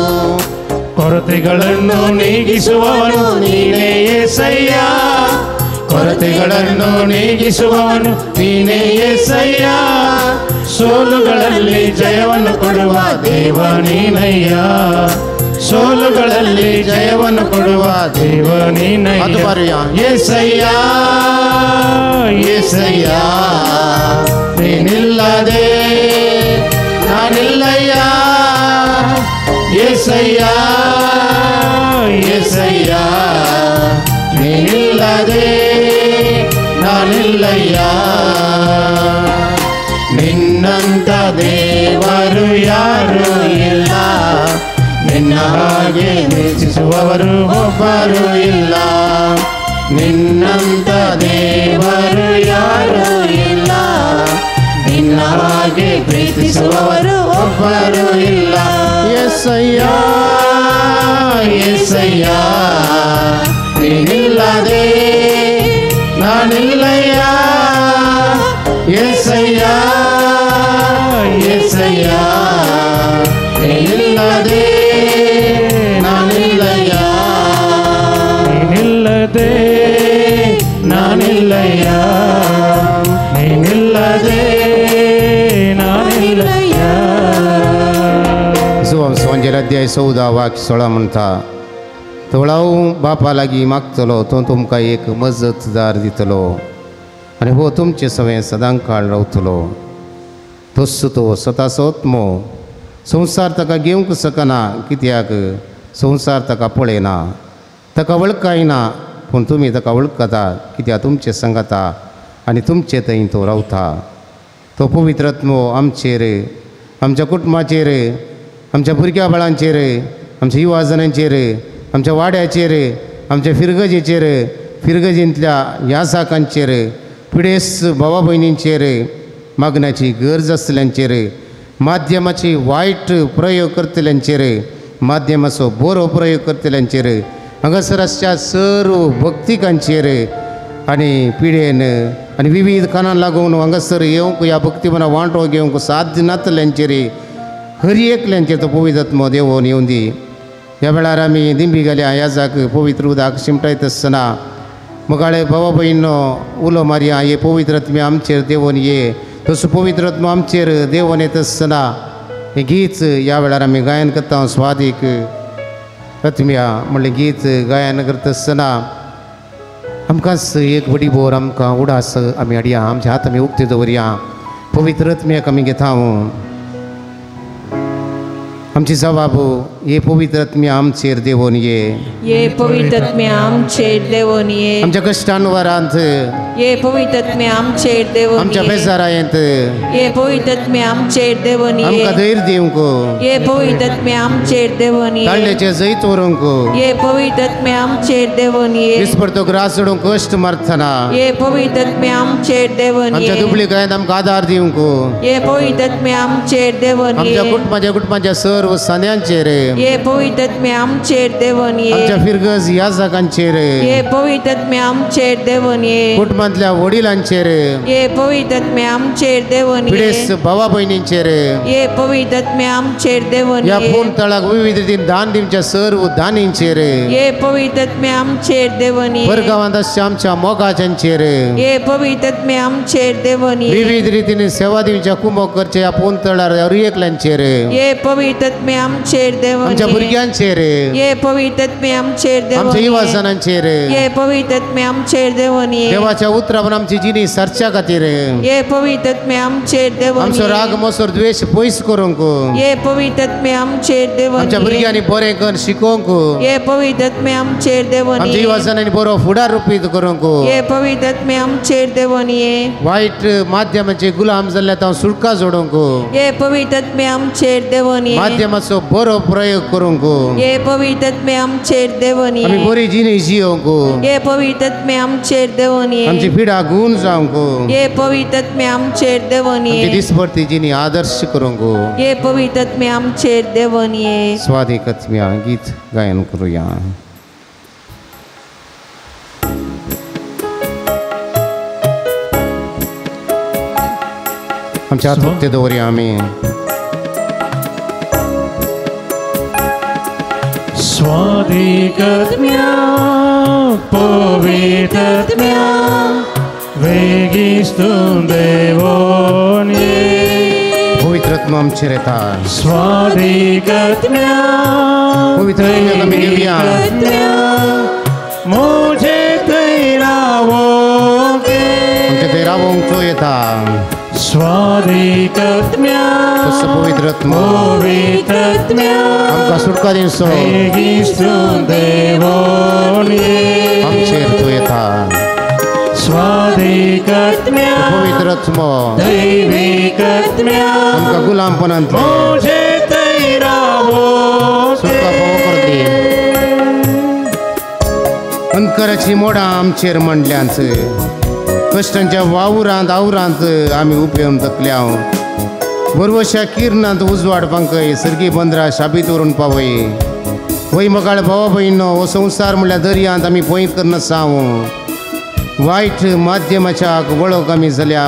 ಕೊರತೆಗಳನ್ನು ನೀಗಿಸುವವನು ನೀನೇ ಯೇಸಯ್ಯ, ಕೊರತೆಗಳನ್ನು ನೀಗಿಸುವವನು ನೀನೇ ಯೇಸಯ್ಯ. ಸೋಲುಗಳಲ್ಲಿ ಜಯವನ್ನು ಕೊಡುವ ದೇವ ನೀನಯ್ಯ, ಸೋಲುಗಳಲ್ಲಿ ಜಯವನ್ನು ಕೊಡುವ ದೇವ ನೀನಯ್ಯ. ಯೇಸಯ್ಯ ಯೇಸಯ್ಯ ನೀನಿಲ್ಲದೆ ನಾನಿಲ್ಲಯ್ಯ, ಯೇಸಯ್ಯ ಯೇಸಯ್ಯ ನೀನಿಲ್ಲದೆ ನಾನಿಲ್ಲಯ್ಯ. ನಿನ್ನಂತ ದೇವರು ಯಾರೂ ಇಲ್ಲ, ನಿನ್ನ ಹಾಗೆ ಪ್ರೀತಿಸುವವರು ಒಬ್ಬರು ಇಲ್ಲ. ನಿನ್ನಂತ ದೇವರು ಯಾರೂ ಇಲ್ಲ, ನಿನ್ನ ಹಾಗೆ ಪ್ರೀತಿಸುವವರು ಒಬ್ಬರು ಇಲ್ಲ. ಯೇಸಯ್ಯ ಯೇಸಯ್ಯ ನೀನಿಲ್ಲದೆ ನಾನಿಲ್ಲಯ್ಯ, ಯೇಸಯ್ಯ ಯೇಸಯ್ಯ ನೀನಿಲ್ಲದೆ ನಾನಿಲ್ಲಯ್ಯ, ನೀನಿಲ್ಲದೆ ನಾನಿಲ್ಲಯ್ಯ, ನೀನಿಲ್ಲದೆ ನಾನಿಲ್ಲಯ್ಯ. सुवांजेल अध्याय 14 वाक्य 16 म्हणटा, तोळाव बापा लागीं मागतलो तो तुमकां एक मजतदार दितलो आनी हो तुमचे सवें सदां काळ रावतलो. तोच तो स्वताचो आत्मो संवसार ताका घेवंक शकना, कित्याक संवसार ताका पळयना, ताका वळखायना, पूण तुमी ताका वळखता, कित्याक तुमचे संगाता आनी तुमचे थंय तो रावता. तो पवित्र आत्मो आमचेर, आमच्या कुटुंबाचेर, आमच्या भुरग्या बाळांचेर, आमच्या युवाजनांचेर, आमच्या वाड्याचेर, आमच्या फिरगजेचेर, फिरगजेंतल्या ह्या साकांचेर, पिडेस्त भावा भयणींचेर, मागण्याची गरज आसल्यांचेर माध्यमाची वायट प्रयोग करतल्यांचेर माध्यमाचो बरो प्रयोग करतल्यांचेर हांगासर आसच्या सर्व भक्तिकांचेर आनी पिडेन आनी विविध कारणां लागून हांगासर येवंक ह्या भक्तीपणा वांटो घेवंक साध्य नातल्यांचेर हर एकल्यांचेर तो पवित्र आत्मो देवोन येवन दी. ह्या वेळार आमी दिंबी घाल्या ह्या पवित्र उदक शिंपटायत आसतना मोगाळे भावा भयणीनो उलो मारया, हे पवित्र आत्मे आमचेर देवोन ये. तसो पवित्र आत्मो आमचेर देवोन येत आसतना हें गीत ह्या वेळार आमी गायन करता. स्वादीक आत्म्या म्हणलें गीत गायन करता आसतना आमकांच एक बडी बोर आमकां उडास आमी हाडया, आमचे हात आमी उक्ते दवरया, पवित्र आत्म्याक आमी घेता. आमची जबाब हे पवित्र आत्म्या आमचेर देवोन ये, ये पवित्र आत्म्या आमचेर देवोन ये. आमच्या कश्टांवरांत ये पवित्र आत्म्या आमचेर देवोन ये. आमच्या बेजारायेंत ये पवित्र आत्म्या आमचेर देवोन ये. आमकां धैर्य दिवंक ये पवित्र आत्म्या आमचेर देवोन ये. ताळ्याचें जैत व्हरूंक ये पवित्र आत्म्या आमचेर देवोन ये. विस्परतो ग्रास जोडूंक कश्ट मारतना ये पवित्र आत्म्या आमचेर देवोन ये. आमच्या दुबळी गायन आमकां आदार दिवंक ये पवित्र आत्म्या आमचेर देवोन ये. आमच्या कुटुंबाच्या कुटुंबाच्या सर्व सान्यांचेर ये पवित्र आत्म्या आमचेर देवोन ये. आमच्या फिरगज याजकांचेर ये पवित्र आत्म्या आमचेर देवोन ये. कुटुंबांतल्या वडिलांचेर ये पवित्र आत्म्या आमचेर देवोन ये. पिडेस्त भावा भयणींचेर ये पवित्र आत्म्या आमचेर देवोन ह्या ये. फोन तळाक विविध रितीन दान दिवच्या सर्व दानींचेर ये पवित्र आत्म्या आमचेर देवोन ये. परगांवांत आसच्या आमच्या मोगाच्यांचेर ये पवित्र आत्म्या आमचेर देवोन ये. विविध रितीन सेवा दिवच्या कुमक करच्या ह्या फोन तळार हर एकल्यांचेर ये पवित्र आत्म्या आमचेर देवोन आमच्या ये. भुरग्यांचेर ये पवित्र आत्म्या आमचेर देवोन आमच्या ये. युवाजनांचेर ये पवित्र आत्म्या आमचेर देवोन ये. देवाच्या उतरावन आमची जिणी सरच्या खातीर ये पवित्र आत्म्या आमचेर देवोन आमचो ये. राग मोसोर द्वेश पयस करूंक ये पवित्र आत्म्या आमचेर देवोन आमच्या ये. भुरग्यांनी बरें करून शिकोवंक ये पवित्र आत्म्या आमचेर देवोन आमच्या ये. युवाजनांनी बरो फुडार रुपीत करूंक ये पवित्र आत्म्या आमचेर देवोन ये. वायट माध्यमाचे गुलाम जाल्ल्या तांव सुटका जोडूंक ये पवित्र आत्म्या आमचेर देवोन ये. माध्यमाचो बरो प्रयोग करूंक ये पवित्र आत्म्या आमचेर देवोन आमी ये. बरी जिणी जियोवंक ये पवित्र आत्म्या आमचेर देवोन ये. आमची पिडा गुण जावंक ये पवित्र आत्म्या आमचेर देवोन आमची ये. दिसभरती जिणी आदर्श करूंक ये पवित्र आत्म्या आमचेर देवोन ये. स्वादीक आत्म्या गीत गायन करूया. आमच्या हात उक्ते दवरया आमी. स्वादीक आत्म्या पवित्र आत्म्या वेगीस्तून देवोन ये. पवित्र आत्मा आमचेर येता. स्वादीक आत्म्या पवित्र आत्म्याक आमी घेवया. मुझे थंय रावोंक आमच्या थंय रावोंक तो येता. स्वादीक आत्म्या तसो पवित्र आत्मो पवित्र आत्म्या आमकां सुटका दिवचो वेगीस्तून देवोन ये. आमचेर तो येता. स्वादीक आत्म्या पवित्र आत्मो दैवीक आत्म्या आमकां गुलामपणांतले मुझे थंय रावोंक सुटका फावो करून दी. अंतकराची मोडां आमचेर मांडल्यांत कश्टांच्या वावरांत आवरांत आमी उपेवन थकल्या. बरवश्या किरणांत उजवाड पांकय सर्गी बंदरा शाबीत व्हरून पावय. वय मगाळ भावा भयणो हो संवसार म्हणल्यार दर्यांत आमी पोंय करून आसाव. वायट माध्यमाच्या वळख आमी जाल्या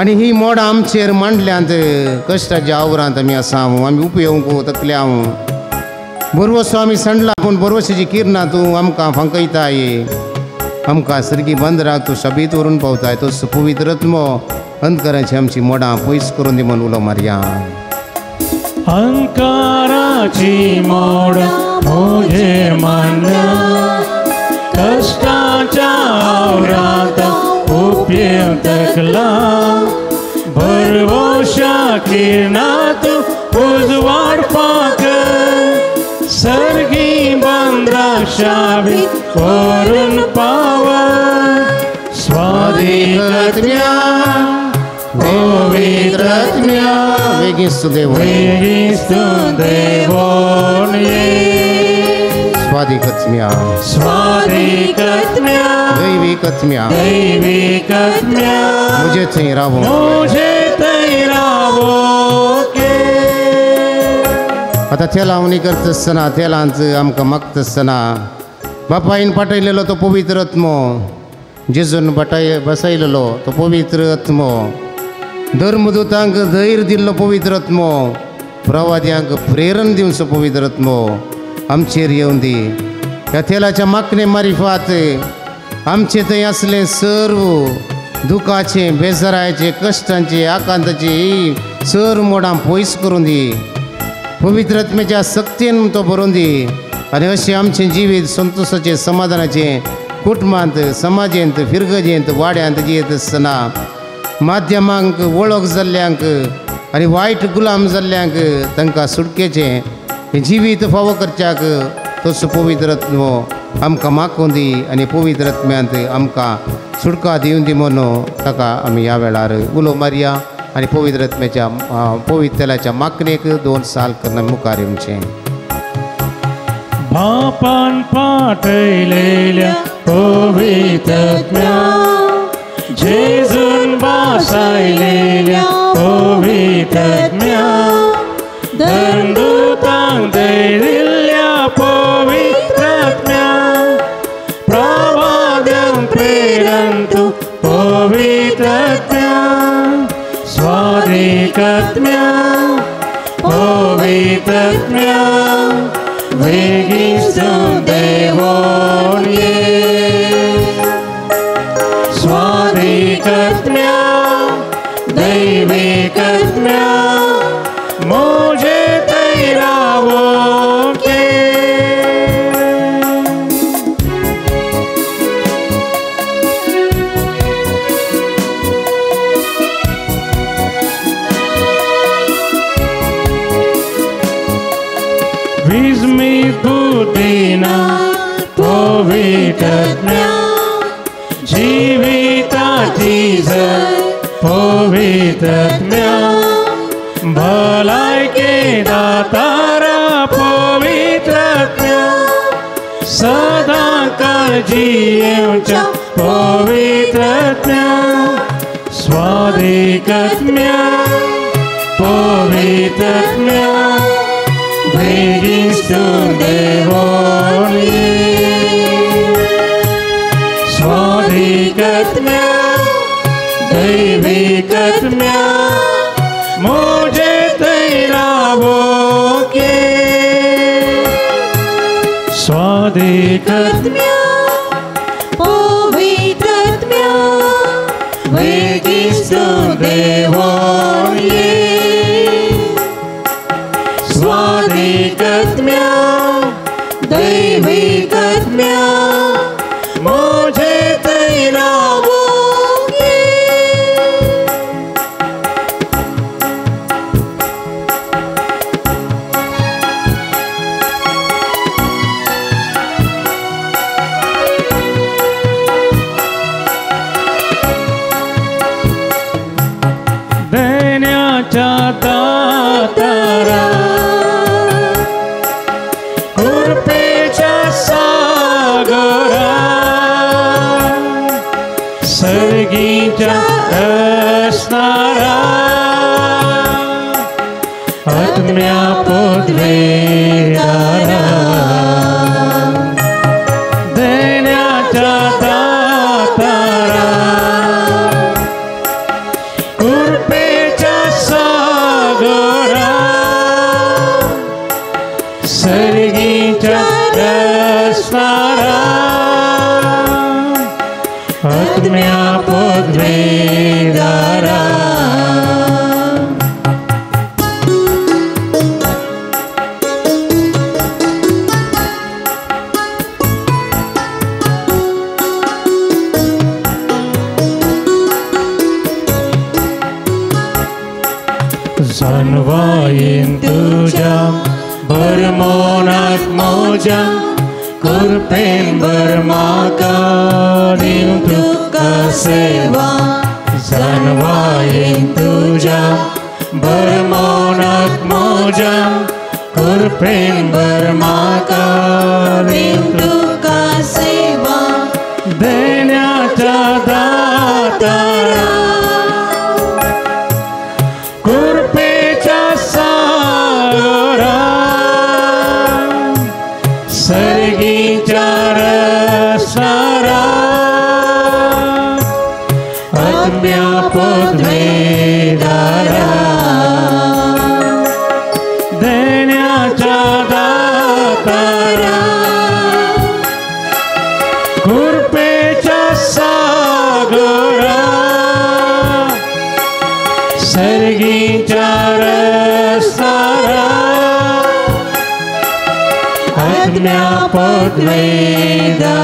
आनी ही मोडां आमचेर मांडल्यांत कश्टाच्या आवरांत आमी आसाव. आमी उपयोगूंक तकल्या. बरवसो आमी सांडला पूण बरवशाची किरणां तूं आमकां फांकयताय. आमकां सर्गी बंदराक तूं शाबीत व्हरून पावताय. तो पवित्र आत्मो अंधकाराची आमची मोडां पयस करून दी म्हूण उलो मारया. अंकाराची मोडां म्हजेर मांडल्या कश्टाच्या आवरांत उपयोग थकला भरवशा किरणांत उजवाड पांकय सर्गी बंदरा शाबीत व्हरून पावय. स्वादीक आत्म्या पवित्र आत्म्या वेगीस्त देवोन वेगीस्तून देवोन ये. स्वादीक आत्म्या स्वादीक आत्म्या दैवीक आत्म्या दैवीक आत्म्या मुझे थंय रावोंक मुझे थंय रावोके. आतां तेलावणी करता आसतना तेलांत आमकां मागता आसतना बापायन पाठयलेलो तो पवित्र आत्मो, जेजून बटाय बसयलेलो तो पवित्र आत्मो, धर्मदूतांक धैर्य दिल्लो पवित्र आत्मो, प्रवाद्यांक प्रेरण दिवचो पवित्र आत्मो आमचेर येवन दी. ह्या तेलाच्या मागणे मारिफात आमचे थंय आसलें सर्व दुखाचें, बेजाराचें, कश्टांचें, आकांताचें सर्व मोडां पयस करून दी. पवित्र आत्म्याच्या सक्तीन तो भरून दी आनी अशें आमचें जिवीत संतोशाचें, समाधानाचें कुटुंबांत, समाजेंत, फिरगजेंत, वाड्यांत जियेत आसतना माध्यमांक वळख जाल्ल्यांक आनी वायट गुलाम जाल्ल्यांक तांकां सुटकेचें हें जिवीत फावो करच्याक तसो पवित्र आत्मो आमकां मागून दी आनी पवित्र आत्म्यांत आमकां सुटका दिवन दी म्हणून ताका आमी ह्या वेळार उलो मारया आनी पवित्र आत्म्याच्या पवित्र तेलाच्या मागणेक दोन साल करून मुखार येवचें. बापान पाठयलेल्या पवित्र आत्म्या, जेजून बसयलेल्या पवित्र आत्म्या, धर्मदूतांक दिल्ल्या पवित्र आत्म्या, प्रवाद्यांक प्रेरण तूं पवित्र आत्म्या, स्वाधीक आत्म्या, पवित्र आत्म्या, वेगीं देवोन ये. स्वाधीक आत्म्या, दैवीक आत्म्या, म्हजे थंय रावोके. विस्मित बुद्धीना पवित्र आत्म्या, जिविताची जय पवित्र आत्म्या, भलायके दातारा पवित्र आत्म्या, सदां काळ जियेवच्या पवित्र आत्म्या, स्वाधीक आत्म्या, पवित्र आत्म्या, वेगीं देवोन ये. स्वाधीक आत्म्या, दैवीक आत्म्या, म्हजे थंय रावोके. स्वाधीक आत्म्या, पवित्र आत्म्या, वेगीं देवोन ये. स्वाधीक आत्म्या, दैवीक आत्म्या, म्हजे थंय रावोके. देण्याच्या दातारा, कृपेच्या सागरा, सर्गीच्या असणारा आत्म्या पदवेदारा, देण्याच्या दातारा, कृपेच्या सागरा, सर्गीच्या असणारा आत्म्या पदवेदारा. जानवायेन तुझ्या भरमोनाक मोज्या, कृपेन भर म्हाका दिवं तुका सेवा. जानवायेन तुझ्या भरमोनाक मोज्या, कृपेन भर म्हाका दिवं तुका सेवा. देण्याच्या दातारा, पदवेदारा देण्याच्या दातारा कृपेच्या सागरा सर्गीच्या रसारा आत्म्या पदवेदारा.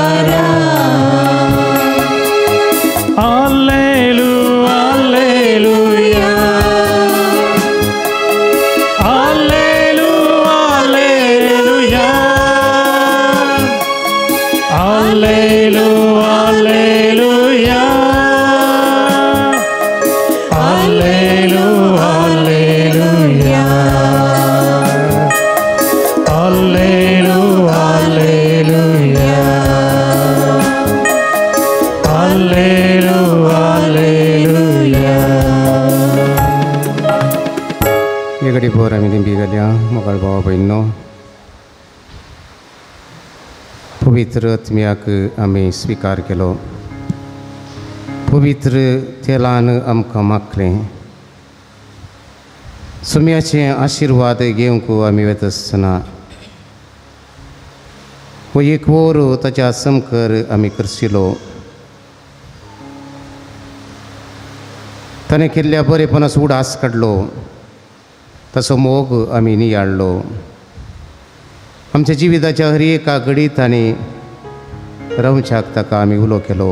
Alleluia, alleluia, alleluia, alleluia, alleluia, alleluia, alleluia, alleluia, alleluia, alleluia, alleluia. एकडे पोर आमी दिंबी घालया. मोगाळ भावा भयणीनो, पवित्र आत्म्याक आमी स्विकार केलो. पवित्र तेलान आमकां मागलें. सुम्याचे आशिर्वाद घेवंक आमी वता आसतना हो एक वोर ताच्या समकर आमी करशिलो. ताणें केल्ल्या बरेपणाचो उडास काडलो, ताचो मोग आमी नियाळ्ळो. आमच्या जिविताच्या हर एका घडीत आनी रवच्याक ताका आमी उलो केलो.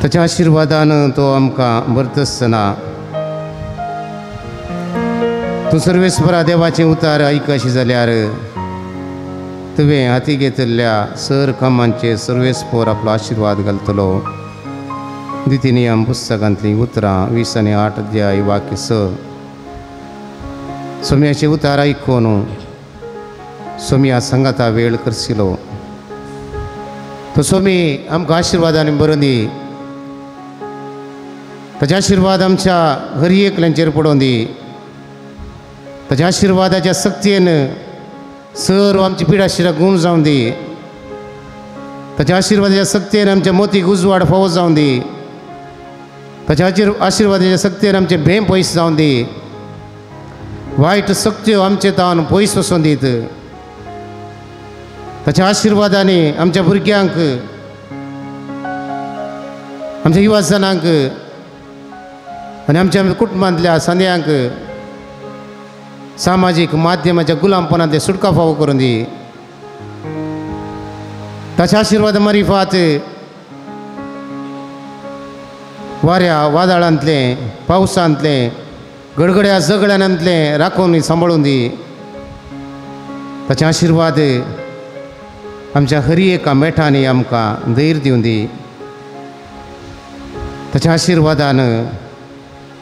ताच्या आशिर्वादान तो आमकां व्हरता आसतना तूं सर्वेस्परा देवाचें उतार आयकशी जाल्यार तुवें हाती घेतिल्ल्या सर कामांचे सर्वेस्पर आपलो आशिर्वाद घालतलो. द्वितीय नियम पुस्तकांतलीं उतरां 20 आनी 8 अध्याय वाक्य 6. सोम्याचे उतार आयकून सोम्या सांगाता वेळ करशिलो. तो सोमी आमकां आशिर्वादान बरोवन दी. ताच्या आशिर्वाद आमच्या हर एकल्यांचेर पडोवन दी. ताच्या आशिर्वादाच्या सक्तीन सर्व आमची पिडाशिरा गुण जावन दी. ताच्या आशिर्वादाच्या सक्तीन आमच्या मोतीक उजवाड फावो जावन दी. ताच्या आशिर्वादाच्या सक्तीन आमचे भेम पयस जावन दी. वायट सक्त्यो आमचे तावन पयस वचोन दीत. ताच्या आशिर्वादांनी आमच्या भुरग्यांक, आमच्या युवाजनांक आनी आमच्या कुटुंबांतल्या सांद्यांक सामाजीक माध्यमाच्या गुलामपणांतले सुटका फावो करून दी. ताच्या आशिर्वादा मारिफात वाऱ्या वादळांतलें, पावसांतलें, गडगड्या झगड्यांतलें राखून सांबाळून दी. ताचे आशिर्वाद आमच्या हरी एका मेठांनी आमकां धैर्य दिवन दी. ताच्या आशिर्वादान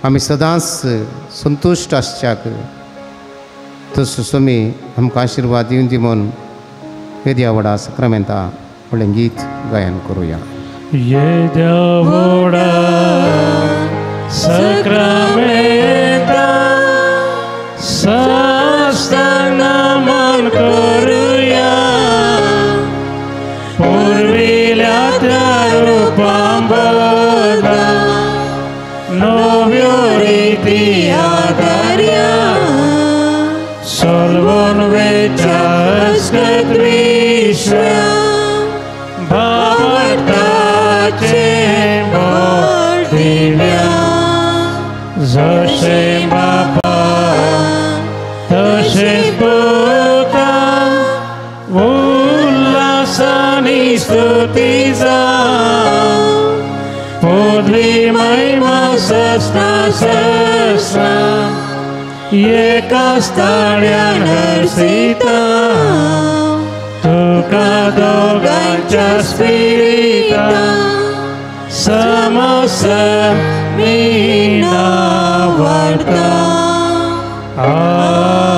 आमी सदांच संतुश्ट आसच्याक तसो स्वामी आमकां आशिर्वाद दिवन दी म्हूण येद्या व्हडा सक्रामेंता व्हडलें गीत गायन करुया. येद्या व्हडा सक्रामेंता साष्टांग नमन करुया. पुर्विल्या त्या रुपांबदा नव्यो रिती आदार्या. सोलवून वेच्या अस्कत विश्व भावार्थाचे बोल दिव्या. जशें बापा तशेंच पुता उल्हासानी स्तुती जावं. पदवी महिमा सस्ना सस्ना एका स्थाळ्यान हर्षिता. तुका दोगांच्या स्पिरिता समस मीना वाडता. आमेन.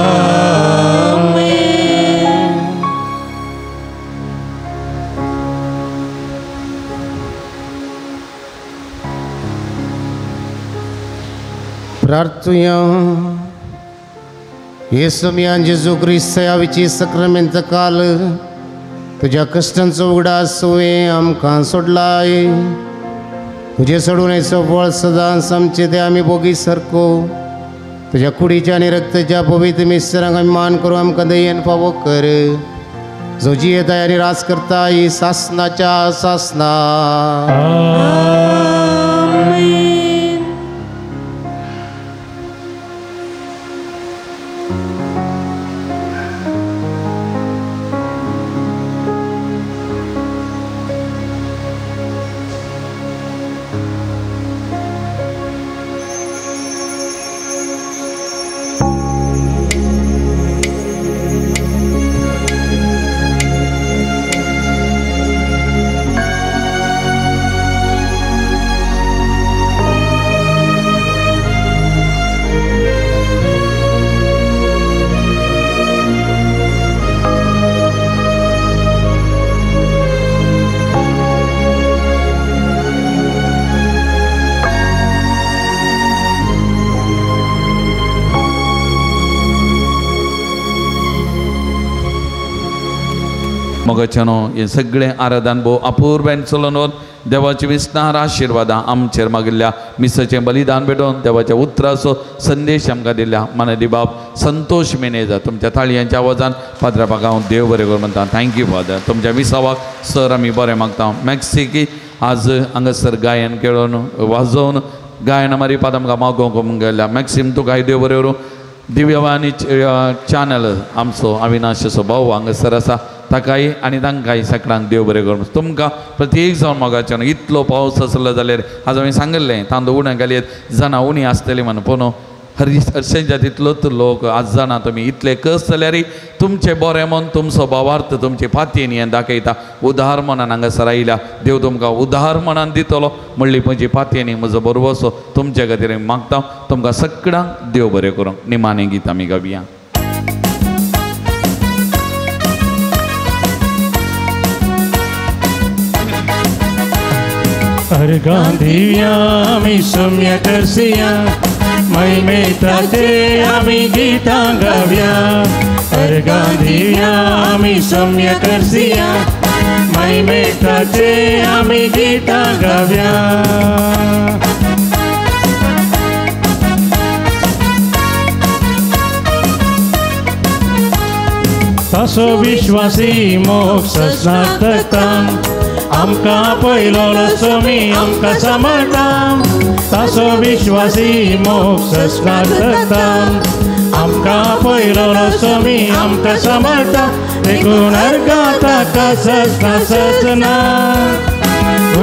प्रार्थुया. येसुम्यान जेजू क्रिस्ताविची सक्रामेंत काल तुज्या कश्टांचो उगडास तुवें आमकां सोडलाय. तुजे सोडून फळ सदांच आमचे ते आमी भोगी सारको. तुज्या कुडीच्या आनी रक्ताच्या पवित्र मिस्त्रांक आमी मान करूं आमकां दयेन फावो कर. जो जियेताय आनी राज करता ही सासनाच्या सासना. मोगाच्यानो हें सगळें आराधन भोव अपूर्वेन चलोवन देवाची विस्तार आशिर्वादां आमचेर मागिल्ल्या मिसाचें बलिदान भेटोवन देवाच्या उतराचो संदेश आमकां दिल्या मानदी बाब संतोष मेनेजा तुमच्या ताळयांच्या आवाजान पाद्रा बागा हांव देव बरें करूं म्हणटा. Thank you father. तुमच्या विसावाक सर आमी बरें मागता. मॅक्सिकी आज हांगासर गायन खेळोवन वाजोवन गायन मारी पाद आमकां मागोवंक गेल्या. मॅक्सिम तुका देव बरें करूं. दिव्यवाणी चॅनल आमचो अविनाशाचो भाव हांगासर आसा ताकाय आनी तांकांय सगळ्यांक देव बरें करूं. तुमकां प्रत्येक जावन मोगाच्यान इतलो पावस आसलो जाल्यार आज हांवें सांगिल्लें तांदूळ उणें घालयत जाणां उणी आसतली म्हणून पूण हरशेंच्या तितलोच लोक आज जाणा तुमी इतले कस जाल्यार तुमचें बरें मन तुमचो भावार्थ तुमचे फातीन हें दाखयता. उदार मनान हांगासर आयल्या देव तुमकां उदार मनान दितलो म्हणली म्हजी फातीन म्हजो बरवसो तुमचे खातीर मागता. तुमकां सगळ्यांक देव बरें करूं. निमाणें गीत आमी गावया. अर्गां आमी सम्य करसिया महिमेताचे आमी गीतां गावया. अर्गां आमी सम्य करसिया महिमेताचे आमी गीतां गावया. तासो विश्वासी मोक्ष सार्थता आमकां पयलो स्वामी आमकां सांबाळटा. तासो विश्वासी मोक्ष सार्थता आमकां पयलो स्वामी आमकां सांबाळटा. देखून अर्गां ताका सजना सजना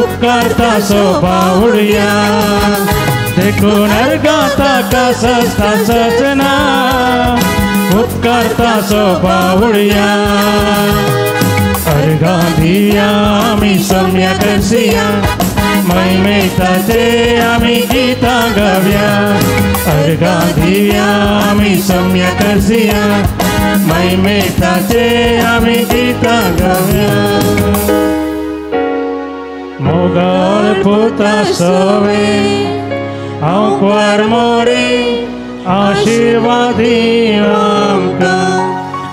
उपकार तासो बावुडया. देखून अर्गां ताका सजना सजना उपकार तासो बावुडया. अर्गां दिया आमी सम्य करसिया महिमेताचे आमी गीतां गावया. अर्गां दिया आमी सम्य करसिया महिमेताचे आमी गीतां गावया. मोगाळ पुता सोवे हांव कुवार मोरे आशिर्वादी आमकां.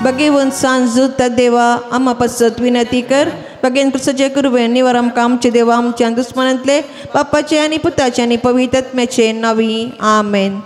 भगेवन सांजूत देवा आमा पासत विनंती कर. भगेन कृष्णाचे कुरवेन निवार आमकां आमचे देवा आमच्या दुस्मनांतले बापाचे आनी पुताचे आनी पवित्र आत्म्याचे नांवी आमेन.